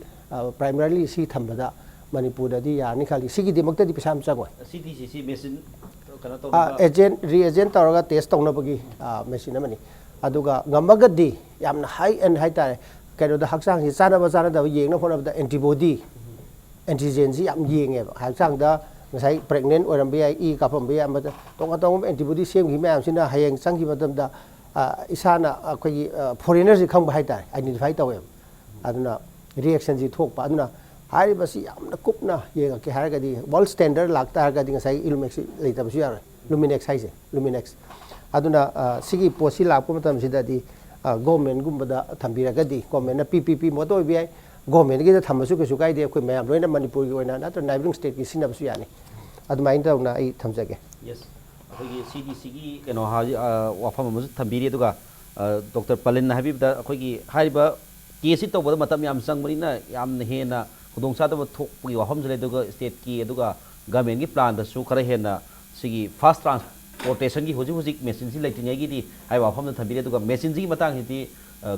ꯄ꯭ꯔꯥꯏꯃꯔꯤꯂꯤ ꯁꯤ ꯊꯝꯕꯗ ꯃꯅꯤꯄꯨꯔꯗꯗꯤ ꯌꯥꯔꯅꯤ ꯈꯜꯂꯤ꯫ ꯁꯤꯒꯤꯗꯃꯛꯇꯗꯤ ꯄꯩꯁꯥ ꯌꯥꯝ ꯆꯪꯉꯣꯏ꯫ C D C ꯁꯤ ꯃꯦꯆꯤꯟ ꯀꯩꯅꯣ ꯇꯧꯅꯕ ꯑꯦꯖꯦꯟ ꯔꯤꯑꯦꯖꯦꯟ ꯇꯧꯔꯒ ꯇꯦꯁ ꯇꯧꯅꯕꯒꯤ ꯃꯦꯆꯤꯟ ꯑꯃꯅꯤ꯫ ꯑꯗꯨꯒ ꯉꯝꯃꯒꯗꯤ ꯌꯥꯝꯅ ꯍꯥꯏ ꯑꯦꯟ ꯍꯥꯏꯇꯥꯔꯦ, ꯀꯩꯅꯣꯗ ꯍꯛꯆꯥꯡꯁꯤ ꯆꯥꯟꯅꯕ ꯆꯥꯟꯅꯗꯕ ꯌꯦꯡꯅꯕ ꯍꯣꯠꯅꯕꯗ ꯑꯦꯟꯇꯤꯕꯣꯗꯤ, ꯑꯦꯟꯇꯤꯖꯦꯟꯁꯤ ꯌꯥꯝ ꯌꯦꯡꯉꯦꯕ꯫ ꯍꯛꯆꯥꯡꯗ ꯉꯁꯥꯏ ꯄ꯭ꯔꯦꯒꯅꯦꯟ ꯑꯣꯏꯔꯝꯕ ꯌꯥꯏ, ꯏ ꯀꯥꯞꯄꯝꯕ ꯌꯥꯏ, ꯑꯃꯗ ꯇꯣꯉꯥꯟ ꯇꯣꯉꯥꯟꯕ ꯑꯦꯟꯇꯤꯕꯣꯗꯤ ꯁꯦꯝꯈꯤꯕ ꯃꯌꯥꯝꯁꯤꯅ ꯍꯌꯦꯡ ꯆꯪꯈꯤꯕ ꯃꯇꯝꯗ ꯏꯁꯥꯅ ꯑꯩꯈꯣꯏꯒꯤ ꯐꯣꯔꯦꯅꯔꯁꯤ ꯈꯪꯕ ꯍꯥꯏꯇꯥꯔꯦ, ꯑꯥꯏꯗꯦꯟꯇꯤꯐꯥꯏ ꯇꯧꯋꯦꯕ꯫ ꯑꯗꯨꯅ ꯔꯤꯑꯦꯛꯁꯟꯁꯤ ꯊꯣꯛꯄ꯫ ꯑꯗꯨꯅ ꯍꯥꯏꯔꯤꯕꯁꯤ ꯌꯥꯝꯅ ꯀꯨꯞꯅ ꯌꯦꯡꯉꯛꯀꯦ ꯍꯥꯏꯔꯒꯗꯤ, ꯋꯥꯔꯜ ꯁ꯭ꯇꯦꯟꯗꯔꯗ ꯂꯥꯛꯇꯥꯔꯒꯗꯤ ꯉꯁꯥꯏꯒꯤ ꯏꯂꯨꯃꯦꯛꯁꯤ ꯂꯩꯇꯕꯁꯨ ꯌꯥꯔꯣꯏ꯫ ꯂꯨꯃꯤꯅꯦꯛꯁ ꯍꯥꯏꯁꯦ, ꯂꯨꯃꯤꯅꯦꯛꯁ꯫ ꯑꯗꯨꯅ ꯁꯤꯒꯤ ꯄꯣꯠꯁꯤ ꯂꯥꯛꯄ ꯃꯇꯝꯁꯤꯗꯗꯤ ꯒꯣꯔꯃꯦꯟꯒꯨꯝꯕꯗ ꯊꯝꯕꯤꯔꯒꯗꯤ, ꯒꯣꯔꯃꯦꯟꯅ ꯄꯤ ꯄꯤ ꯄꯤ ꯃꯣꯠꯇ ꯑꯣꯏꯕ ꯌꯥꯏ, ꯒꯣꯔꯃꯦꯟꯒꯤꯗ ꯊꯝꯕꯁꯨ ꯀꯩꯁꯨ ꯀꯥꯏꯗꯦ꯫ ꯑꯩꯈꯣꯏ ꯃꯌꯥꯝ ꯂꯣꯏꯅ ꯃꯅꯤꯄꯨꯔꯒꯤ ꯑꯣꯏꯅ ꯅꯠꯇ꯭ꯔꯒ ꯅꯥꯏꯕꯔꯤꯡ ꯁ꯭ꯇꯦꯠꯀꯤ ꯁꯤꯖꯤꯟꯅꯕꯁꯨ ꯌꯥꯅꯤ꯫ ꯑꯗꯨꯃꯥꯏꯅ ꯇꯧꯅ ꯑꯩ ꯊꯝꯖꯒꯦ꯫ ꯌꯦꯁ, ꯑꯩꯈꯣꯏꯒꯤ C D C ꯒꯤ ꯀꯩꯅꯣ ꯍꯥꯏ-, ꯑ, ꯋꯥꯐꯝ ꯑꯃꯁꯨ ꯊꯝꯕꯤꯔꯤ꯫ ꯑꯗꯨꯒ ꯗꯣꯛꯇꯔ ꯄꯂꯤꯟꯅ ꯍꯥꯏꯕꯤꯕꯗ ꯑꯩꯈꯣꯏꯒꯤ ꯍꯥꯏꯔꯤꯕ ꯇꯦꯁꯁꯤ ꯇꯧꯕꯗ ꯃꯇꯝ ꯌꯥꯝ ꯆꯪꯕꯅꯤꯅ ꯌꯥꯝꯅ ꯍꯦꯟꯅ ꯈꯨꯗꯣꯡꯆꯥꯗꯕ ꯊꯣꯛꯄꯒꯤ ꯋꯥꯐꯝꯁꯨ ꯂꯩ꯫ ꯑꯗꯨꯒ ꯁ꯭ꯇꯦꯠꯀꯤ ꯑꯗꯨꯒ ꯒꯃꯦꯟꯒꯤ ꯄ꯭ꯂꯥꯟꯗꯁꯨ ꯈꯔ ꯍꯦꯟꯅ ꯁꯤꯒꯤ ꯐꯥꯁ ꯇ꯭ꯔꯥꯟꯁꯄꯣꯔꯇꯦꯁꯟꯒꯤ ꯍꯧꯖꯤꯛ ꯍꯧꯖꯤꯛ ꯃꯦꯆꯤꯟꯁꯤ ꯂꯩꯇ꯭ꯔꯤꯉꯩꯒꯤꯗꯤ ꯍꯥꯏꯕ ꯋꯥꯐꯝꯗ ꯊꯝꯕꯤꯔꯤ꯫ ꯑꯗꯨꯒ ꯃꯦꯆꯤꯟꯁꯤꯒꯤ ꯃꯇꯥꯡꯁꯤꯗꯤ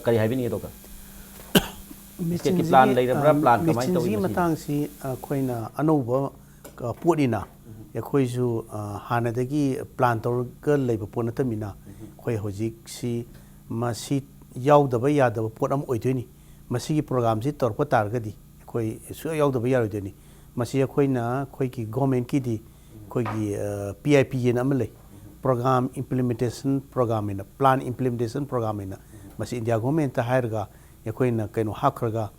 ꯀꯔꯤ ꯍꯥꯏꯕꯤꯅꯤꯡꯉꯤ ꯗꯣꯛꯇꯔ? ꯁ꯭ꯇꯦꯠꯀꯤ ꯄ꯭ꯂꯥꯟ ꯂꯩꯔꯕ꯭ꯔꯥ? ꯄ꯭ꯂꯥꯟ ꯀꯃꯥꯏꯅ ꯇꯧꯏ ꯃꯦꯆꯤꯟꯁꯤꯒꯤ ꯃꯁꯤꯒꯤ? ꯃꯇꯥꯡꯁꯤ ꯑꯩꯈꯣꯏꯅ ꯑꯅꯧꯕ ꯑ, ꯄꯣꯠꯅꯤꯅ, ꯑꯩꯈꯣꯏꯁꯨ, ꯑ, ꯍꯥꯟꯅꯗꯒꯤ ꯄ꯭ꯂꯥꯟ ꯇꯧꯔꯒ ꯂꯩꯕ ꯄꯣꯠ ꯅꯠꯇꯕꯅꯤꯅ, ꯑꯩꯈꯣꯏ ꯍꯧꯖꯤꯛꯁꯤ ꯃꯁꯤ ꯌꯥꯎꯗꯕ ꯌꯥꯗꯕ ꯄꯣꯠ ꯑꯃ ꯑꯣꯏꯗꯣꯏꯅꯤ꯫ ꯃꯁꯤꯒꯤ ꯄ꯭ꯔꯣꯒꯥꯝꯁꯤ ꯇꯧꯔꯛꯄ ꯇꯥꯔꯒꯗꯤ ꯑꯩꯈꯣꯏ ꯁꯨꯡꯌꯥꯎ ꯌꯥꯎꯗꯕ ꯌꯥꯔꯣꯏꯗꯣꯏꯅꯤ꯫ ꯃꯁꯤ ꯑꯩꯈꯣꯏꯅ, ꯑꯩꯈꯣꯏꯒꯤ ꯒꯣꯔꯃꯦꯟꯀꯤꯗꯤ ꯑꯩꯈꯣꯏꯒꯤ, ꯑ, ꯄꯤ ꯑꯥꯏ ꯄꯤ ꯑꯅ ꯑꯃ ꯂꯩ, ꯄ꯭ꯔꯣꯒꯥꯝ ꯏꯝꯄ꯭ꯂꯤꯃꯦꯟꯇꯦꯁꯟ ꯄ꯭ꯔꯣꯒꯥꯝ ꯍꯥꯏꯅ, ꯄ꯭ꯂꯥꯟ ꯏꯝꯄ꯭ꯂꯤꯃꯦꯟꯇꯦꯁꯟ ꯄ꯭ꯔꯣꯒꯥꯝ ꯍꯥꯏꯅ, ꯃꯁꯤ ꯏꯟꯗꯤꯌꯥ ꯒꯣꯔꯃꯦꯟꯇ ꯍꯥꯏꯔꯒ ꯑꯩꯈꯣꯏꯅ ꯀꯩꯅꯣ ꯍꯥꯞꯈ꯭ꯔꯒ,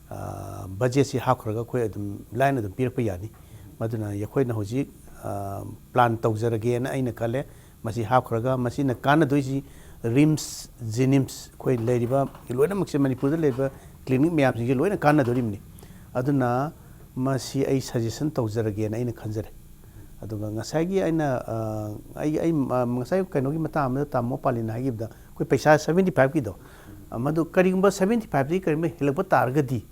ꯑ, ꯕꯖꯦꯠꯁꯤ ꯍꯥꯞꯈ꯭ꯔꯒ ꯑꯩꯈꯣꯏ ꯑꯗꯨꯝ ꯂꯥꯏꯅ ꯑꯗꯨꯝ ꯄꯤꯔꯛꯄ ꯌꯥꯅꯤ꯫ ꯃꯗꯨꯅ ꯑꯩꯈꯣꯏꯅ ꯍꯧꯖꯤꯛ, ꯑ, ꯄ꯭ꯂꯥꯟ ꯇꯧꯖꯔꯒꯦꯅ ꯑꯩꯅ ꯈꯜꯂꯦ꯫ ꯃꯁꯤ ꯍꯥꯞꯈ꯭ꯔꯒ ꯃꯁꯤꯅ ꯀꯥꯟꯅꯗꯣꯏꯁꯤ ꯔꯤꯝꯁ, ꯖꯦꯅꯤꯝꯁ, ꯑꯩꯈꯣꯏ ꯂꯩꯔꯤꯕ, ꯂꯣꯏꯅꯃꯛꯁꯦ ꯃꯅꯤꯄꯨꯔꯗ ꯂꯩꯔꯤꯕ ꯀ꯭ꯂꯤꯅꯤꯛ ꯃꯌꯥꯝꯁꯤꯡꯁꯦ ꯂꯣꯏꯅ ꯀꯥꯟꯅꯗꯣꯔꯤꯕꯅꯤ꯫ ꯑꯗꯨꯅ ꯃꯁꯤ ꯑꯩ ꯁꯖꯦꯁꯟ ꯇꯧꯖꯔꯒꯦꯅ ꯑꯩꯅ ꯈꯟꯖꯔꯦ꯫ ꯑꯗꯨꯒ ꯉꯁꯥꯏꯒꯤ ꯑꯩꯅ, ꯑ, ꯑꯩ, ꯑꯩ, ꯑ, ꯉꯁꯥꯏ ꯀꯩꯅꯣꯒꯤ ꯃꯇꯥꯡ ꯑꯃꯗ ꯇꯥꯃꯣ ꯄꯥꯂꯤꯅ ꯍꯥꯏꯈꯤꯕꯗ, ꯑꯩꯈꯣꯏ ꯄꯩꯁꯥ seventy fiveꯀꯤꯗꯣ, ꯑ, ꯃꯗꯨ ꯀꯔꯤꯒꯨꯝꯕ seventy fiveꯇꯒꯤ ꯀꯔꯤꯒꯨꯝꯕ ꯍꯦꯜꯂꯛꯄ ꯇꯥꯔꯒꯗꯤ,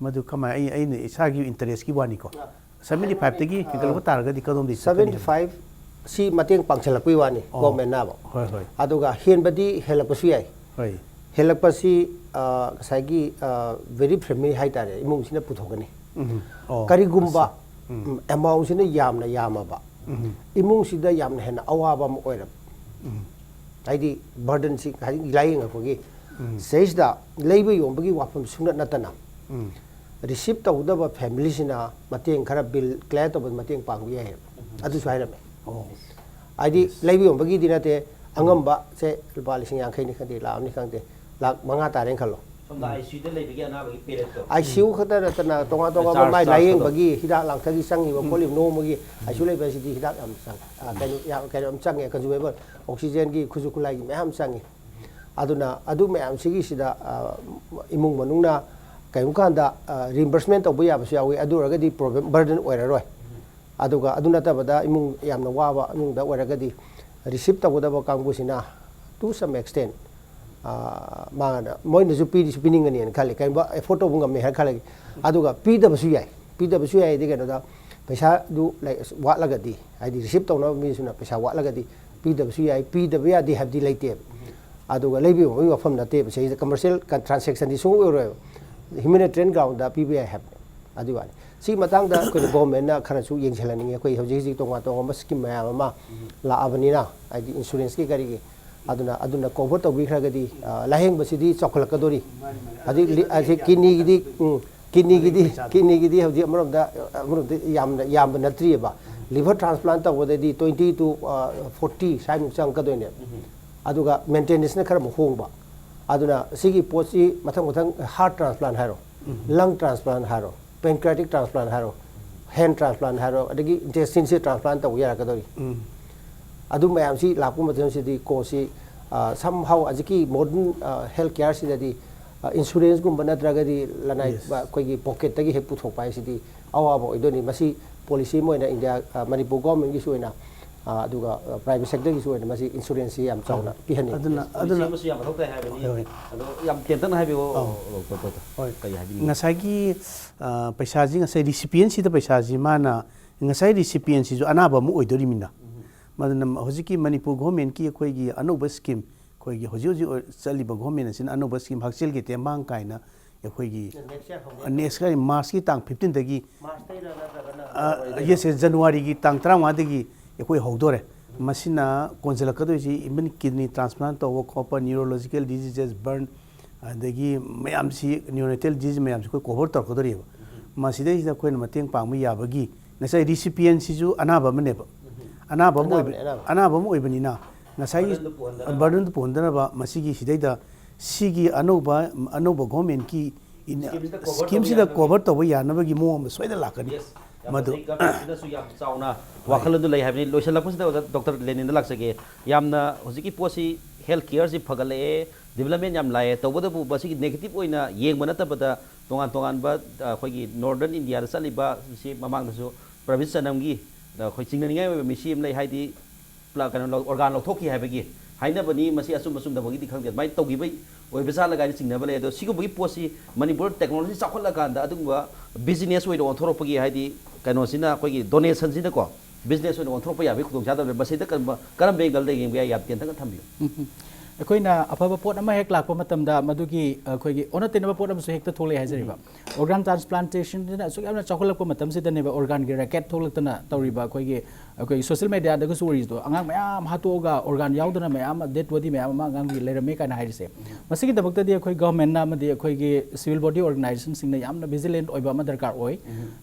ꯃꯗꯨ ꯀꯃꯥꯏ-, ꯑꯩ, ꯑꯩꯅ ꯏꯁꯥꯒꯤ ꯏꯟꯇꯔꯦꯁꯀꯤ ꯋꯥꯅꯤꯀꯣ, seventy fiveꯇꯒꯤ ꯍꯦꯟꯒꯠꯂꯛꯄ ꯇꯥꯔꯒꯗꯤ ꯀꯗꯣꯝꯗ ꯆꯠꯀꯅꯤ? Seventy five ꯁꯤ ꯃꯇꯦꯡ ꯄꯥꯡꯁꯤꯜꯂꯛꯄꯒꯤ ꯋꯥꯅꯤ, ꯑꯣ, ꯒꯣꯔꯃꯦꯟꯅ꯫ ꯍꯣꯏ, ꯍꯣꯏ꯫ ꯑꯗꯨꯒ ꯍꯦꯟꯕꯗꯤ ꯍꯦꯜꯂꯛꯄꯁꯨ ꯌꯥꯏ꯫ ꯍꯣꯏ꯫ ꯍꯦꯜꯂꯛꯄꯁꯤ, ꯑ, ꯉꯁꯥꯏꯒꯤ, ꯑ, very family ꯍꯥꯏꯇꯥꯔꯦ, ꯏꯃꯨꯡꯁꯤꯅ ꯄꯨꯊꯣꯛꯀꯅꯤ꯫ ꯎꯝ꯫ ꯑꯣ, ꯀꯔꯤꯒꯨꯝꯕ, ꯑꯁ-, ꯎꯝ꯫ ꯎꯝ, amountꯁꯤꯅ ꯌꯥꯝꯅ ꯌꯥꯝꯃꯕ, ꯎꯝ꯫ ꯏꯃꯨꯡꯁꯤꯗ ꯌꯥꯝꯅ ꯍꯦꯟꯅ ꯑꯋꯥꯕ ꯑꯃ ꯑꯣꯏꯔꯕ, ꯎꯝ꯫ ꯍꯥꯏꯗꯤ burdenꯁꯤ ꯍꯥꯏꯗꯤ ꯂꯥꯏꯌꯦꯡꯉꯛꯄꯒꯤ, ꯎꯝ꯫ ꯁꯤꯗꯩꯁꯤꯗ ꯂꯩꯕ ꯌꯣꯟꯕꯒꯤ ꯋꯥꯐꯝ ꯁꯨꯡꯅꯠ ꯅꯠꯇꯅ, ꯎꯝ꯫ Receive ꯇꯧꯒꯗꯕ familyꯁꯤꯅ ꯃꯇꯦꯡ ꯈꯔ, bill clear ꯇꯧꯕꯗ ꯃꯇꯦꯡ ꯄꯥꯡꯕ ꯌꯥꯏꯑꯕ꯫ ꯎꯝ꯫ ꯑꯗꯨꯁꯨ ꯍꯥꯏꯔꯝꯃꯦ꯫ ꯑꯣ꯫ ꯍꯥꯏꯗꯤ ꯂꯩꯕ ꯌꯣꯟꯕꯒꯤꯗꯤ ꯅꯠꯇꯦ, ꯑꯉꯝꯕ ꯁꯦ ꯂꯨꯄꯥ ꯂꯤꯁꯤꯡ ꯌꯥꯡꯈꯩꯅꯤ ꯈꯪꯗꯦ, ꯂꯥꯛ ꯑꯃꯅꯤ ꯈꯪꯗꯦ, ꯂꯥꯛ ꯃꯉꯥ ꯇꯥꯔꯦꯅ ꯈꯜꯂꯣ꯫ ꯁꯣꯝꯗ ICUꯗ ꯂꯩꯕꯒꯤ ꯑꯅꯥꯕꯒꯤ ꯄꯦꯔꯦꯠꯇꯣ꯫ ICU ꯈꯛꯇ ꯅꯠꯇꯅ ꯇꯣꯉꯥꯟ ꯇꯣꯉꯥꯟꯕ ꯆꯥꯔꯖ, ꯃꯥꯏ ꯆꯥꯔꯖ ꯂꯥꯏꯌꯦꯡꯕꯒꯤ ꯍꯤꯗꯥꯛ ꯂꯥꯡꯊꯛꯀꯤ ꯆꯪꯉꯤꯕ ꯎꯝ꯫ ꯈꯣꯠꯂꯤꯕ ꯅꯣꯡꯃꯒꯤ ICU ꯂꯩꯕ ꯍꯥꯏꯁꯤꯗꯤ ꯍꯤꯗꯥꯛ ꯌꯥꯝ ꯆꯪ-, ꯑ, ꯀꯩꯅꯣ ꯌꯥꯝ, ꯀꯩꯅꯣ ꯌꯥꯝ ꯆꯪꯉꯦ, consumable, oxygenꯒꯤ ꯈꯨꯠꯁꯨ ꯈꯨꯠꯂꯥꯏꯒꯤ ꯃꯌꯥꯝ ꯆꯪꯉꯤ꯫ ꯑꯗꯨꯅ ꯑꯗꯨ ꯃꯌꯥꯝꯁꯤꯒꯤꯁꯤꯗ, ꯑ, ꯏꯃꯨꯡ ꯃꯅꯨꯡꯅ ꯀꯔꯤꯒꯨꯝꯕ ꯀꯥꯟꯗ, ꯑ, reimbursement ꯇꯧꯕ ꯌꯥꯕꯁꯨ ꯌꯥꯎꯏ, ꯑꯗꯨ ꯑꯣꯏꯔꯒꯗꯤ problem, burden ꯑꯣꯏꯔꯔꯣꯏ꯫ ꯑꯗꯨꯒ ꯑꯗꯨ ꯅꯠꯇꯕꯗ ꯏꯃꯨꯡ ꯌꯥꯝꯅ ꯋꯥꯕ ꯏꯃꯨꯡꯗ ꯑꯣꯏꯔꯒꯗꯤ receive ꯇꯧꯒꯗꯕ ꯀꯥꯡꯕꯨꯁꯤꯅ to some extent, ꯑ, ꯃꯥꯅ, ꯃꯣꯏꯅꯁꯨ ꯄꯤꯗꯤꯁꯨ ꯄꯤꯅꯤꯡꯒꯅꯤꯅ ꯈꯜꯂꯤ, ꯀꯔꯤꯒꯨꯝꯕ afford ꯇꯧꯕ ꯉꯝꯃꯦ ꯍꯥꯏꯅ ꯈꯜꯂꯒ꯫ ꯑꯗꯨꯒ ꯄꯤꯗꯕꯁꯨ ꯌꯥꯏ, ꯄꯤꯗꯕꯁꯨ ꯌꯥꯏꯗꯤ ꯀꯩꯅꯣꯗ ꯄꯩꯁꯥꯗꯨ ꯂꯩ-, ꯋꯥꯠꯂꯒꯗꯤ, ꯍꯥꯏꯗꯤ receive ꯇꯧꯅꯕ ꯃꯤꯁꯨꯅ ꯄꯩꯁꯥ ꯋꯥꯠꯂꯒꯗꯤ ꯄꯤꯗꯕꯁꯨ ꯌꯥꯏ, ꯄꯤꯗꯕ ꯌꯥꯗꯦ ꯍꯥꯏꯕꯗꯤ ꯂꯩꯇꯦꯕ꯫ ꯑꯗꯨꯒ ꯂꯩꯕ ꯌꯣꯟꯕꯒꯤ ꯋꯥꯐꯝ ꯅꯠꯇꯦꯕ, ꯁꯤꯗꯩꯁꯤꯗ commercial transactionꯗꯤ ꯁꯨꯡꯑꯣꯏ ꯑꯣꯏꯔꯣꯏꯕ, humanitarian groundꯗ ꯄꯤꯕ ꯌꯥꯏ ꯍꯥꯏꯕꯅꯤ꯫ ꯑꯗꯨꯒꯤ ꯋꯥꯅꯤ꯫ ꯁꯤ ꯃꯇꯥꯡꯗ ꯑꯩꯈꯣꯏꯅ ꯒꯣꯔꯃꯦꯟꯅ ꯈꯔꯁꯨ ꯌꯦꯡꯁꯤꯜꯍꯟꯅꯤꯡꯉꯤ꯫ ꯑꯩꯈꯣꯏ ꯍꯧꯖꯤꯛ ꯍꯧꯖꯤꯛ ꯇꯣꯉꯥꯟ ꯇꯣꯉꯥꯟꯕ ꯁ꯭ꯀꯤꯝ ꯃꯌꯥꯝ ꯑꯃ ꯂꯥꯛꯑꯕꯅꯤꯅ, ꯍꯥꯏꯗꯤ ꯏꯟꯁꯨꯔꯦꯟꯁꯀꯤ ꯀꯔꯤꯒꯤ, ꯑꯗꯨꯅ ꯑꯗꯨꯅ ꯀꯣꯚꯔ ꯇꯧꯕꯤꯈ꯭ꯔꯒꯗꯤ, ꯑ, ꯂꯥꯏꯌꯦꯡꯕꯁꯤꯗꯤ ꯆꯥꯎꯈꯠꯂꯛꯀꯗꯣꯔꯤ꯫ ꯍꯧꯖꯤꯛ ꯂꯤ-, ꯍꯧꯖꯤꯛ ꯀꯤꯗꯅꯤꯒꯤꯗꯤ, ꯎꯝ, ꯀꯤꯗꯅꯤꯒꯤꯗꯤ, ꯀꯤꯗꯅꯤꯒꯤꯗꯤ ꯍꯧꯖꯤꯛ ꯑꯃꯔꯣꯝꯗ, ꯑꯃꯔꯣꯝꯗ ꯌꯥꯝꯅ ꯌꯥꯝꯕ ꯅꯠꯇ꯭ꯔꯤꯑꯕ꯫ ꯂꯤꯚꯔ ꯇ꯭ꯔꯥꯟꯁꯄ꯭ꯂꯥꯟ ꯇꯧꯕꯗꯗꯤ twenty to forty ꯁ꯭ꯋꯥꯏꯃꯨꯛ ꯆꯪꯉꯛꯀꯗꯣꯏꯅꯦꯕ꯫ ꯑꯗꯨꯒ ꯃꯦꯟꯇꯦꯅꯦꯟꯁꯅ ꯈꯔ ꯑꯃꯨꯛ ꯍꯣꯡꯕ꯫ ꯑꯗꯨꯅ ꯁꯤꯒꯤ ꯄꯣꯠꯁꯤ ꯃꯊꯪ ꯃꯊꯪ ꯍꯥꯔꯠ ꯇ꯭ꯔꯥꯟꯁꯄ꯭ꯂꯥꯟ ꯍꯥꯏꯔꯣ, ꯂꯪ ꯇ꯭ꯔꯥꯟꯁꯄ꯭ꯂꯥꯟ ꯍꯥꯏꯔꯣ, ꯄꯦꯟꯀ꯭ꯔꯤꯌꯥꯇꯤꯛ ꯇ꯭ꯔꯥꯟꯁꯄ꯭ꯂꯥꯟ ꯍꯥꯏꯔꯣ, ꯍꯦꯟ ꯇ꯭ꯔꯥꯟꯁꯄ꯭ꯂꯥꯟ ꯍꯥꯏꯔꯣ, ꯑꯗꯒꯤ ꯏꯟꯇꯦꯁꯇꯤꯟꯁꯦ ꯇ꯭ꯔꯥꯟꯁꯄ꯭ꯂꯥꯟ ꯇꯧꯕ ꯌꯥꯔꯛꯀꯗꯧꯔꯤ꯫ ꯑꯗꯨ ꯃꯌꯥꯝꯁꯤ ꯂꯥꯛꯄ ꯃꯇꯝꯁꯤꯗꯤ ꯀꯣꯁꯁꯤ, ꯑ, somehow ꯍꯧꯖꯤꯛꯀꯤ ꯃꯣꯗꯔꯟ, ꯑ, ꯍꯦꯜꯊ ꯀꯤꯌꯔꯁꯤꯗꯗꯤ, ꯑ, ꯏꯟꯁꯨꯔꯦꯟꯁꯀꯨꯝꯕ ꯅꯠꯇ꯭ꯔꯒꯗꯤ ꯂꯅꯥꯏ, Yes. ꯑ, ꯑꯩꯈꯣꯏꯒꯤ ꯄꯣꯀꯦꯠꯇꯒꯤ ꯍꯦꯛ ꯄꯨꯊꯣꯛꯄ ꯍꯥꯏꯁꯤꯗꯤ ꯑꯋꯥꯕ ꯑꯣꯏꯗꯣꯏꯅꯤ꯫ ꯃꯁꯤ ꯄꯣꯂꯤꯁꯤ ꯑꯃ ꯑꯣꯏꯅ ꯏꯟꯗꯤꯌꯥ, ꯑ, ꯃꯅꯤꯄꯨꯔ ꯒꯣꯔꯃꯦꯟꯒꯤꯁꯨ ꯑꯣꯏꯅ, ꯑ, ꯑꯗꯨꯒ, ꯑ, ꯄ꯭ꯔꯥꯏꯚꯦꯠ ꯁꯦꯛꯇꯔꯒꯤꯁꯨ ꯑꯣꯏꯅ ꯃꯁꯤ ꯏꯟꯁꯨꯔꯦꯟꯁꯁꯤ ꯌꯥꯝ ꯆꯥꯎꯅ ꯄꯤꯍꯟꯅꯤꯡꯉꯤ꯫ ꯑꯗꯨꯅ, ꯄꯣꯂꯤꯁꯤ ꯑꯗꯨꯅ ꯑꯃꯁꯨ ꯌꯥꯝ ꯃꯊꯧ ꯇꯥꯏ ꯍꯥꯏꯕꯅꯤ꯫ ꯍꯣꯏ, ꯍꯣꯏ꯫ ꯑꯗꯣ ꯌꯥꯝ ꯇꯦꯟꯇꯛꯅ ꯍꯥꯏꯕꯤꯌꯣ, ꯍꯣꯏ꯫ ꯗꯣꯛꯇꯔ꯫ ꯍꯣꯏ꯫ ꯀꯔꯤ ꯍꯥꯏꯕꯤꯅꯤꯡꯉꯤ? ꯉꯁꯥꯏꯒꯤ, ꯑ, ꯄꯩꯁꯥꯁꯤ, ꯉꯁꯥꯏ ꯔꯤꯁꯤꯄꯤꯌꯦꯟꯁꯤꯗ ꯄꯩꯁꯥꯁꯤ ꯃꯥꯅ, ꯉꯁꯥꯏ ꯔꯤꯁꯤꯄꯤꯌꯦꯟꯁꯤꯁꯨ ꯑꯅꯥꯕ ꯑꯃ ꯑꯣꯏꯗꯣꯔꯤꯃꯤꯅ꯫ ꯃꯗꯨꯅ ꯍꯧꯖꯤꯛꯀꯤ ꯃꯅꯤꯄꯨꯔ ꯒꯣꯔꯃꯦꯟꯀꯤ ꯑꯩꯈꯣꯏꯒꯤ ꯑꯅꯧꯕ ꯁ꯭ꯀꯤꯝ, ꯑꯩꯈꯣꯏꯒꯤ ꯍꯧꯖꯤꯛ ꯍꯧꯖꯤꯛ ꯑꯣꯏ-, ꯆꯠꯂꯤꯕ ꯒꯣꯔꯃꯦꯟ ꯑꯁꯤꯅ ꯑꯅꯧꯕ ꯁ꯭ꯀꯤꯝ ꯍꯛꯁꯦꯜꯒꯤ ꯇꯦꯡꯕꯥꯡ ꯀꯥꯏꯅ ꯑꯩꯈꯣꯏꯒꯤ next year ꯍꯧꯒꯗꯧꯕ꯫ Next year ꯃꯥꯔꯁꯀꯤ ꯇꯥꯡ fifteenꯗꯒꯤ, Marchꯇꯩꯔ ꯅꯠꯇ꯭ꯔꯒꯅ ꯑ, Januaryꯗꯩꯔ? Yes, yes, ꯖꯅꯋꯥꯔꯤꯒꯤ ꯇꯥꯡ ꯇꯔꯥꯃꯉꯥꯗꯒꯤ ꯑꯩꯈꯣꯏ ꯍꯧꯗꯣꯔꯦ꯫ ꯃꯁꯤꯅ ꯀꯣꯟꯁꯤꯜꯂꯛꯀꯗꯣꯏꯁꯤ even kidney transplant ꯇꯧꯕ ꯈꯣꯠꯄ, neurological diseases, burn, ꯑꯗꯒꯤ ꯃꯌꯥꯝꯁꯤ, neonatal disease ꯃꯌꯥꯝꯁꯤ ꯑꯩꯈꯣꯏ cover ꯇꯧꯔꯛꯀꯗꯧꯔꯤꯕ꯫ ꯃꯁꯤꯗꯩꯁꯤꯗ ꯑꯩꯈꯣꯏꯅ ꯃꯇꯦꯡ ꯄꯥꯡꯕ ꯌꯥꯕꯒꯤ, ꯉꯁꯥꯏ recipientꯁꯤꯁꯨ ꯑꯅꯥꯕ ꯑꯃꯅꯦꯕ꯫ ꯑꯅꯥꯕ ꯑꯃ ꯑꯣꯏꯕ-, ꯑꯅꯥꯕꯅꯦ, ꯑꯅꯥꯕ꯫ ꯑꯅꯥꯕ ꯑꯃ ꯑꯣꯏꯕꯅꯤꯅ ꯉꯁꯥꯏꯒꯤ burdenꯗꯨ ꯄꯨꯍꯟꯗꯅꯕ꯫ Burdenꯗꯨ ꯄꯨꯍꯟꯗꯅꯕ ꯃꯁꯤꯒꯤ ꯁꯤꯗꯩꯗ ꯁꯤꯒꯤ ꯑꯅꯧꯕ, ꯑꯅꯧꯕ ꯒꯣꯔꯃꯦꯟꯀꯤ ꯏꯟ-, schemeꯁꯤꯗ cover ꯇꯧꯕ ꯁ꯭ꯀꯤꯝꯁꯤꯗ ꯌꯥꯅꯕꯒꯤ꯫ Cover ꯇꯧꯕ ꯌꯥꯅꯕꯒꯤ ꯃꯑꯣꯡ ꯑꯃ ꯁꯣꯏꯗꯅ ꯂꯥꯛꯀꯅꯤ꯫ Yes, ꯌꯥꯝ ꯃꯗꯨ ꯐꯖꯩ꯫ Governmentꯁꯤꯅꯁꯨ ꯌꯥꯝ ꯆꯥꯎꯅ ꯍꯣꯏ꯫ ꯋꯥꯈꯜꯂꯣꯟꯗꯨ ꯂꯩ ꯍꯥꯏꯕꯅꯤ꯫ ꯂꯣꯏꯁꯤꯜꯂꯛꯄꯁꯤꯗ ꯑꯣꯖꯥ ꯗꯣꯛꯇꯔ ꯂꯦꯅꯤꯟꯗ ꯂꯥꯛꯆꯒꯦ꯫ ꯌꯥꯝꯅ ꯍꯧꯖꯤꯛꯀꯤ ꯄꯣꯠꯁꯤ health careꯁꯤ ꯐꯒꯠꯂꯛꯑꯦ, development ꯌꯥꯝ ꯂꯥꯛꯑꯦ, ꯇꯧꯕꯇꯕꯨ ꯃꯁꯤꯒꯤ negative ꯑꯣꯏꯅ ꯌꯦꯡꯕ ꯅꯠꯇꯕꯗ ꯇꯣꯉꯥꯟ ꯇꯣꯉꯥꯟꯕ, ꯑ, ꯑꯩꯈꯣꯏꯒꯤ Northern Indiaꯗ ꯆꯠꯂꯤꯕ ꯁꯤ ꯃꯃꯥꯡꯗꯁꯨ ꯄ꯭ꯔꯕꯤꯠ ꯆꯅꯝꯒꯤ, ꯑ, ꯑꯩꯈꯣꯏ ꯆꯤꯡꯅꯅꯤꯡꯉꯥꯏ ꯑꯣꯏꯕ ꯃꯤꯁꯤ ꯑꯃ ꯂꯩ, ꯍꯥꯏꯗꯤ ꯄ꯭ꯂ-, ꯀꯩꯅꯣ ꯂꯧ-, organ ꯂꯧꯊꯣꯛꯈꯤ ꯍꯥꯏꯕꯒꯤ ꯍꯥꯏꯅꯕꯅꯤ꯫ ꯃꯁꯤ ꯑꯆꯨꯝꯕ ꯆꯨꯝꯗꯕꯒꯤꯗꯤ ꯈꯪꯗꯦ꯫ ꯑꯗꯨꯃꯥꯏꯅ ꯇꯧꯈꯤꯕ ꯑꯣꯏꯕ ꯖꯥꯠꯂ ꯀꯥꯏꯅ ꯆꯤꯡꯅꯕ ꯂꯩ꯫ ꯑꯗꯣ ꯁꯤꯒꯨꯝꯕꯒꯤ ꯄꯣꯠꯁꯤ ꯃꯅꯤꯄꯨꯔ technology ꯆꯥꯎꯈꯠꯂꯀꯥꯟꯗ ꯑꯗꯨꯒꯨꯝꯕ business ꯑꯣꯏꯅ ꯑꯣꯟꯊꯣꯔꯛꯄꯒꯤ, ꯍꯥꯏꯗꯤ ꯀꯩꯅꯣꯁꯤꯅ, ꯑꯩꯈꯣꯏꯒꯤ donationꯁꯤꯅꯀꯣ business ꯑꯣꯏꯅ ꯑꯣꯟꯊꯣꯔꯛꯄ ꯌꯥꯕꯒꯤ ꯈꯨꯗꯣꯡꯆꯥꯗꯕ ꯂꯩ꯫ ꯃꯁꯤꯗ ꯀꯔꯝꯕ, ꯀꯔꯝꯕ angle ꯌꯦꯡꯕ ꯌꯥꯏ? ꯌꯥꯝ ꯇꯦꯟꯇꯛꯅ ꯊꯝꯕꯤꯌꯨ꯫ ꯎꯝ, ꯎꯝ꯫ ꯑꯩꯈꯣꯏꯅ ꯑꯐꯕ ꯄꯣꯠ ꯑꯃ ꯍꯦꯛ ꯂꯥꯛꯄ ꯃꯇꯝꯗ ꯃꯗꯨꯒꯤ ꯑꯩꯈꯣꯏꯒꯤ ꯑꯣꯟꯅ ꯇꯩꯅꯕ ꯄꯣꯠ ꯑꯃꯁꯨ ꯍꯦꯛꯇ ꯊꯣꯛꯂꯛꯑꯦ ꯍꯥꯏꯖꯔꯤꯕ꯫ Organ transplantationꯁꯤꯅ ꯑꯁꯨꯛ ꯌꯥꯝꯅ ꯆꯥꯎꯈꯠꯂꯛꯄ ꯃꯇꯝꯁꯤꯗꯅꯦꯕ organꯒꯤ racket ꯊꯣꯛꯂꯛꯇꯅ ꯇꯧꯔꯤꯕ꯫ ꯑꯩꯈꯣꯏꯒꯤ ꯑꯩꯈꯣꯏ social mediaꯗꯒꯁꯨ ꯎꯔꯤꯗꯣ, ꯑꯉꯥꯡ ꯃꯌꯥꯝ ꯍꯥꯠꯇꯣꯛꯑꯒ organ ꯌꯥꯎꯗꯅ ꯃꯌꯥꯝ ꯑꯃ, dead body ꯃꯌꯥꯝ ꯑꯃ ꯑꯉꯥꯡꯒꯤ ꯂꯩꯔꯝꯃꯦ ꯀꯥꯏꯅ ꯍꯥꯏꯔꯤꯁꯦ꯫ ꯃꯁꯤꯒꯤꯗꯃꯛꯇꯗꯤ ꯑꯩꯈꯣꯏ governmentꯅ ꯑꯃꯗꯤ ꯑꯩꯈꯣꯏꯒꯤ civil body organizationꯁꯤꯡꯅ ꯌꯥꯝꯅ vigilant ꯑꯣꯏꯕ ꯑꯃ ꯗꯔꯀꯥꯔ ꯑꯣꯏ꯫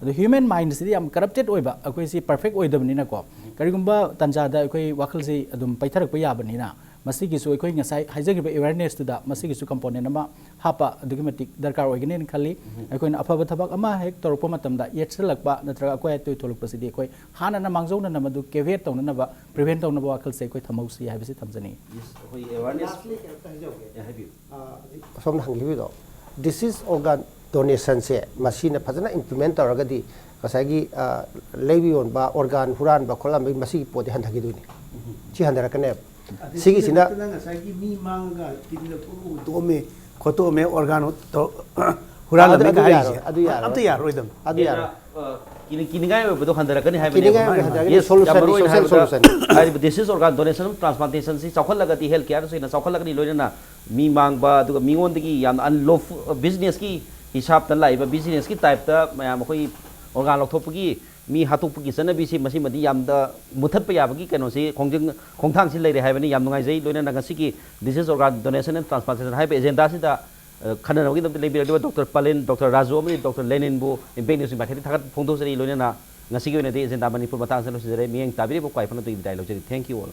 ꯑꯗꯣ human mindꯁꯤꯗꯤ ꯌꯥꯝ corrupted ꯑꯣꯏꯕ, ꯑꯩꯈꯣꯏꯁꯤ perfect ꯑꯣꯏꯗꯕꯅꯤꯅꯀꯣ, ꯀꯔꯤꯒꯨꯝꯕ ꯇꯥꯟꯖꯥꯗ ꯑꯩꯈꯣꯏ ꯋꯥꯈꯜꯁꯤ ꯑꯗꯨꯝ ꯄꯩꯊꯔꯛꯄ ꯌꯥꯕꯅꯤꯅ, ꯃꯁꯤꯒꯤꯁꯨ ꯑꯩꯈꯣꯏ ꯉꯁꯥꯏ ꯍꯥꯏꯖꯈꯤꯕ awarenessꯇꯨꯗ ꯃꯁꯤꯒꯤꯁꯨ component ꯑꯃ ꯍꯥꯞꯄ ꯑꯗꯨꯛꯀꯤ ꯃꯇꯤꯛ ꯗꯔꯀꯥꯔ ꯑꯣꯏꯒꯅꯤꯅ ꯈꯜꯂꯤ꯫ ꯑꯩꯈꯣꯏꯅ ꯑꯐꯕ ꯊꯕꯛ ꯑꯃ ꯍꯦꯛ ꯇꯧꯔꯛꯄ ꯃꯇꯝꯗ ꯌꯦꯠꯁꯤꯜꯂꯛꯄ ꯅꯠꯇ꯭ꯔꯒ ꯑꯀꯣꯏ ꯑꯇꯣꯏ ꯊꯣꯛꯂꯛꯄꯁꯤꯗꯤ ꯑꯩꯈꯣꯏ ꯍꯥꯟꯅꯅ ꯃꯥꯡꯖꯧꯅꯅ ꯃꯗꯨ caveat ꯇꯧꯅꯅꯕ, prevent ꯇꯧꯅꯕ ꯋꯥꯈꯜꯁꯦ ꯑꯩꯈꯣꯏ ꯊꯝꯍꯧꯁꯤ ꯍꯥꯏꯕꯁꯤ ꯊꯝꯖꯅꯤꯡꯏ꯫ Yes, ꯑꯩꯈꯣꯏ awareness Lastly ꯀꯩꯅꯣꯝꯇ ꯍꯥꯏꯖꯍꯧꯒꯦ꯫ ꯌꯥ, ꯍꯥꯏꯕꯤꯌꯨ꯫ ꯑ, ꯁꯣꯝꯅ ꯍꯪꯕꯤꯕꯗꯣ, disease organ donationꯁꯦ ꯃꯁꯤꯅ ꯐꯖꯅ implement ꯇꯧꯔꯒꯗꯤ ꯉꯁꯥꯏꯒꯤ ꯑ, ꯂꯩꯕ ꯌꯣꯟꯕ, organ ꯍꯨꯔꯥꯟꯕ ꯈꯣꯠꯂꯝꯕꯒꯤ ꯃꯁꯤꯒꯤ ꯄꯣꯠꯇꯤ ꯍꯟꯊꯈꯤꯗꯣꯏꯅꯤ꯫ ꯁꯤ ꯍꯟꯊꯔꯛꯀꯅꯦꯕ꯫ ꯑꯗꯒꯤ ꯁꯤꯒꯤꯁꯤꯅ ꯅꯠꯇꯅ ꯉꯁꯥꯏꯒꯤ ꯃꯤ ꯃꯥꯡꯉꯒ ꯀꯤꯗꯅꯤ ꯂꯧꯊꯣꯛꯑꯝꯃꯦ, ꯈꯣꯠꯇꯣꯛꯑꯝꯃꯦ, organ ꯇꯧ- ꯍꯨꯔꯥꯜꯂꯝꯃꯦ ꯑꯗꯨ ꯀꯥꯏ ꯌꯥꯔꯣꯏ, ꯍꯥꯏꯁꯦ ꯑꯗꯨ ꯌꯥꯔꯣꯏ꯫ ꯑꯝꯇ ꯌꯥꯔꯣꯏꯗꯕꯅꯤ꯫ ꯑꯗꯨ ꯌꯥꯔꯣꯏ꯫ ꯑ, ꯀꯤꯅꯤ- ꯀꯤꯅꯤꯡꯉꯥꯏ ꯑꯣꯏꯕꯗꯣ ꯍꯟꯊꯔꯛꯀꯅꯤ ꯀꯤꯅꯤꯡꯉꯥꯏ ꯍꯥꯏꯕꯅꯦꯕ꯫ ꯑꯣꯏꯕ ꯍꯟꯊꯔꯛꯀꯅꯤ꯫ Yes, ꯌꯥꯝ Solutionꯅꯤ, ꯃꯔꯨ ꯑꯣꯏꯅ social ꯍꯥꯏꯔꯕꯗ solutionꯅꯤ꯫ ꯍꯥꯏꯔꯤꯕ disease organ donation transplantationꯁꯤ ꯆꯥꯎꯈꯠꯂꯒꯗꯤ health careꯁꯨ ꯍꯦꯟꯅ ꯆꯥꯎꯈꯠꯂꯒꯅꯤ, ꯂꯣꯏꯅꯅ ꯃꯤ ꯃꯥꯡꯕ, ꯑꯗꯨꯒ ꯃꯤꯉꯣꯟꯗꯒꯤ ꯌꯥꯝꯅ unlawful businessꯀꯤ ꯍꯤꯁꯥꯞꯇ ꯂꯥꯛꯏꯕ businessꯀꯤ typeꯇ ꯃꯌꯥꯝ ꯑꯩꯈꯣꯏ organ ꯂꯧꯊꯣꯛꯄꯒꯤ, ꯃꯤ ꯍꯥꯠꯇꯣꯛꯄꯒꯤ ꯆꯠꯅꯕꯤꯁꯤ ꯃꯁꯤꯃꯗꯤ ꯌꯥꯝꯅ ꯃꯨꯊꯠꯄ ꯌꯥꯕꯒꯤ ꯀꯩꯅꯣꯁꯤ ꯈꯣꯡꯖꯪ ꯈꯣꯡꯊꯥꯡꯁꯤ ꯂꯩꯔꯦ ꯍꯥꯏꯕꯅꯤ꯫ ꯌꯥꯝ ꯅꯨꯡꯉꯥꯏꯖꯩ꯫ ꯂꯣꯏꯅꯅ ꯉꯁꯤꯒꯤ disease organ donation and transplantation ꯍꯥꯏꯔꯤꯕ agendaꯁꯤꯗ ꯑ, ꯈꯟꯅꯅꯕꯒꯤꯗꯃꯛꯇ ꯂꯦꯡꯕꯤꯔꯛꯂꯤꯕ Doctor ꯄꯂꯦꯟ, Doctor ꯔꯥꯖꯨ ꯑꯃꯗꯤ Doctor ꯂꯦꯅꯤꯟꯕꯨ Impact News ꯃꯥꯏꯀꯩꯗꯒꯤ ꯊꯥꯒꯠ ꯐꯣꯡꯗꯣꯛꯆꯔꯤ꯫ ꯂꯣꯏꯅꯅ ꯉꯁꯤꯒꯤ ꯑꯣꯏꯅꯗꯤ Agenda Manipur ꯃꯇꯥꯡ ꯑꯁꯤꯗ ꯂꯣꯏꯁꯤꯟꯖꯔꯦ꯫ ꯃꯤꯠꯌꯦꯡ ꯇꯥꯕꯤꯔꯤꯕ ꯈ꯭ꯋꯥꯏ ꯐꯅ ꯇꯨꯡꯒꯤ ꯕꯤꯗꯥꯏ ꯂꯧꯖꯔꯤ꯫ Thank you all.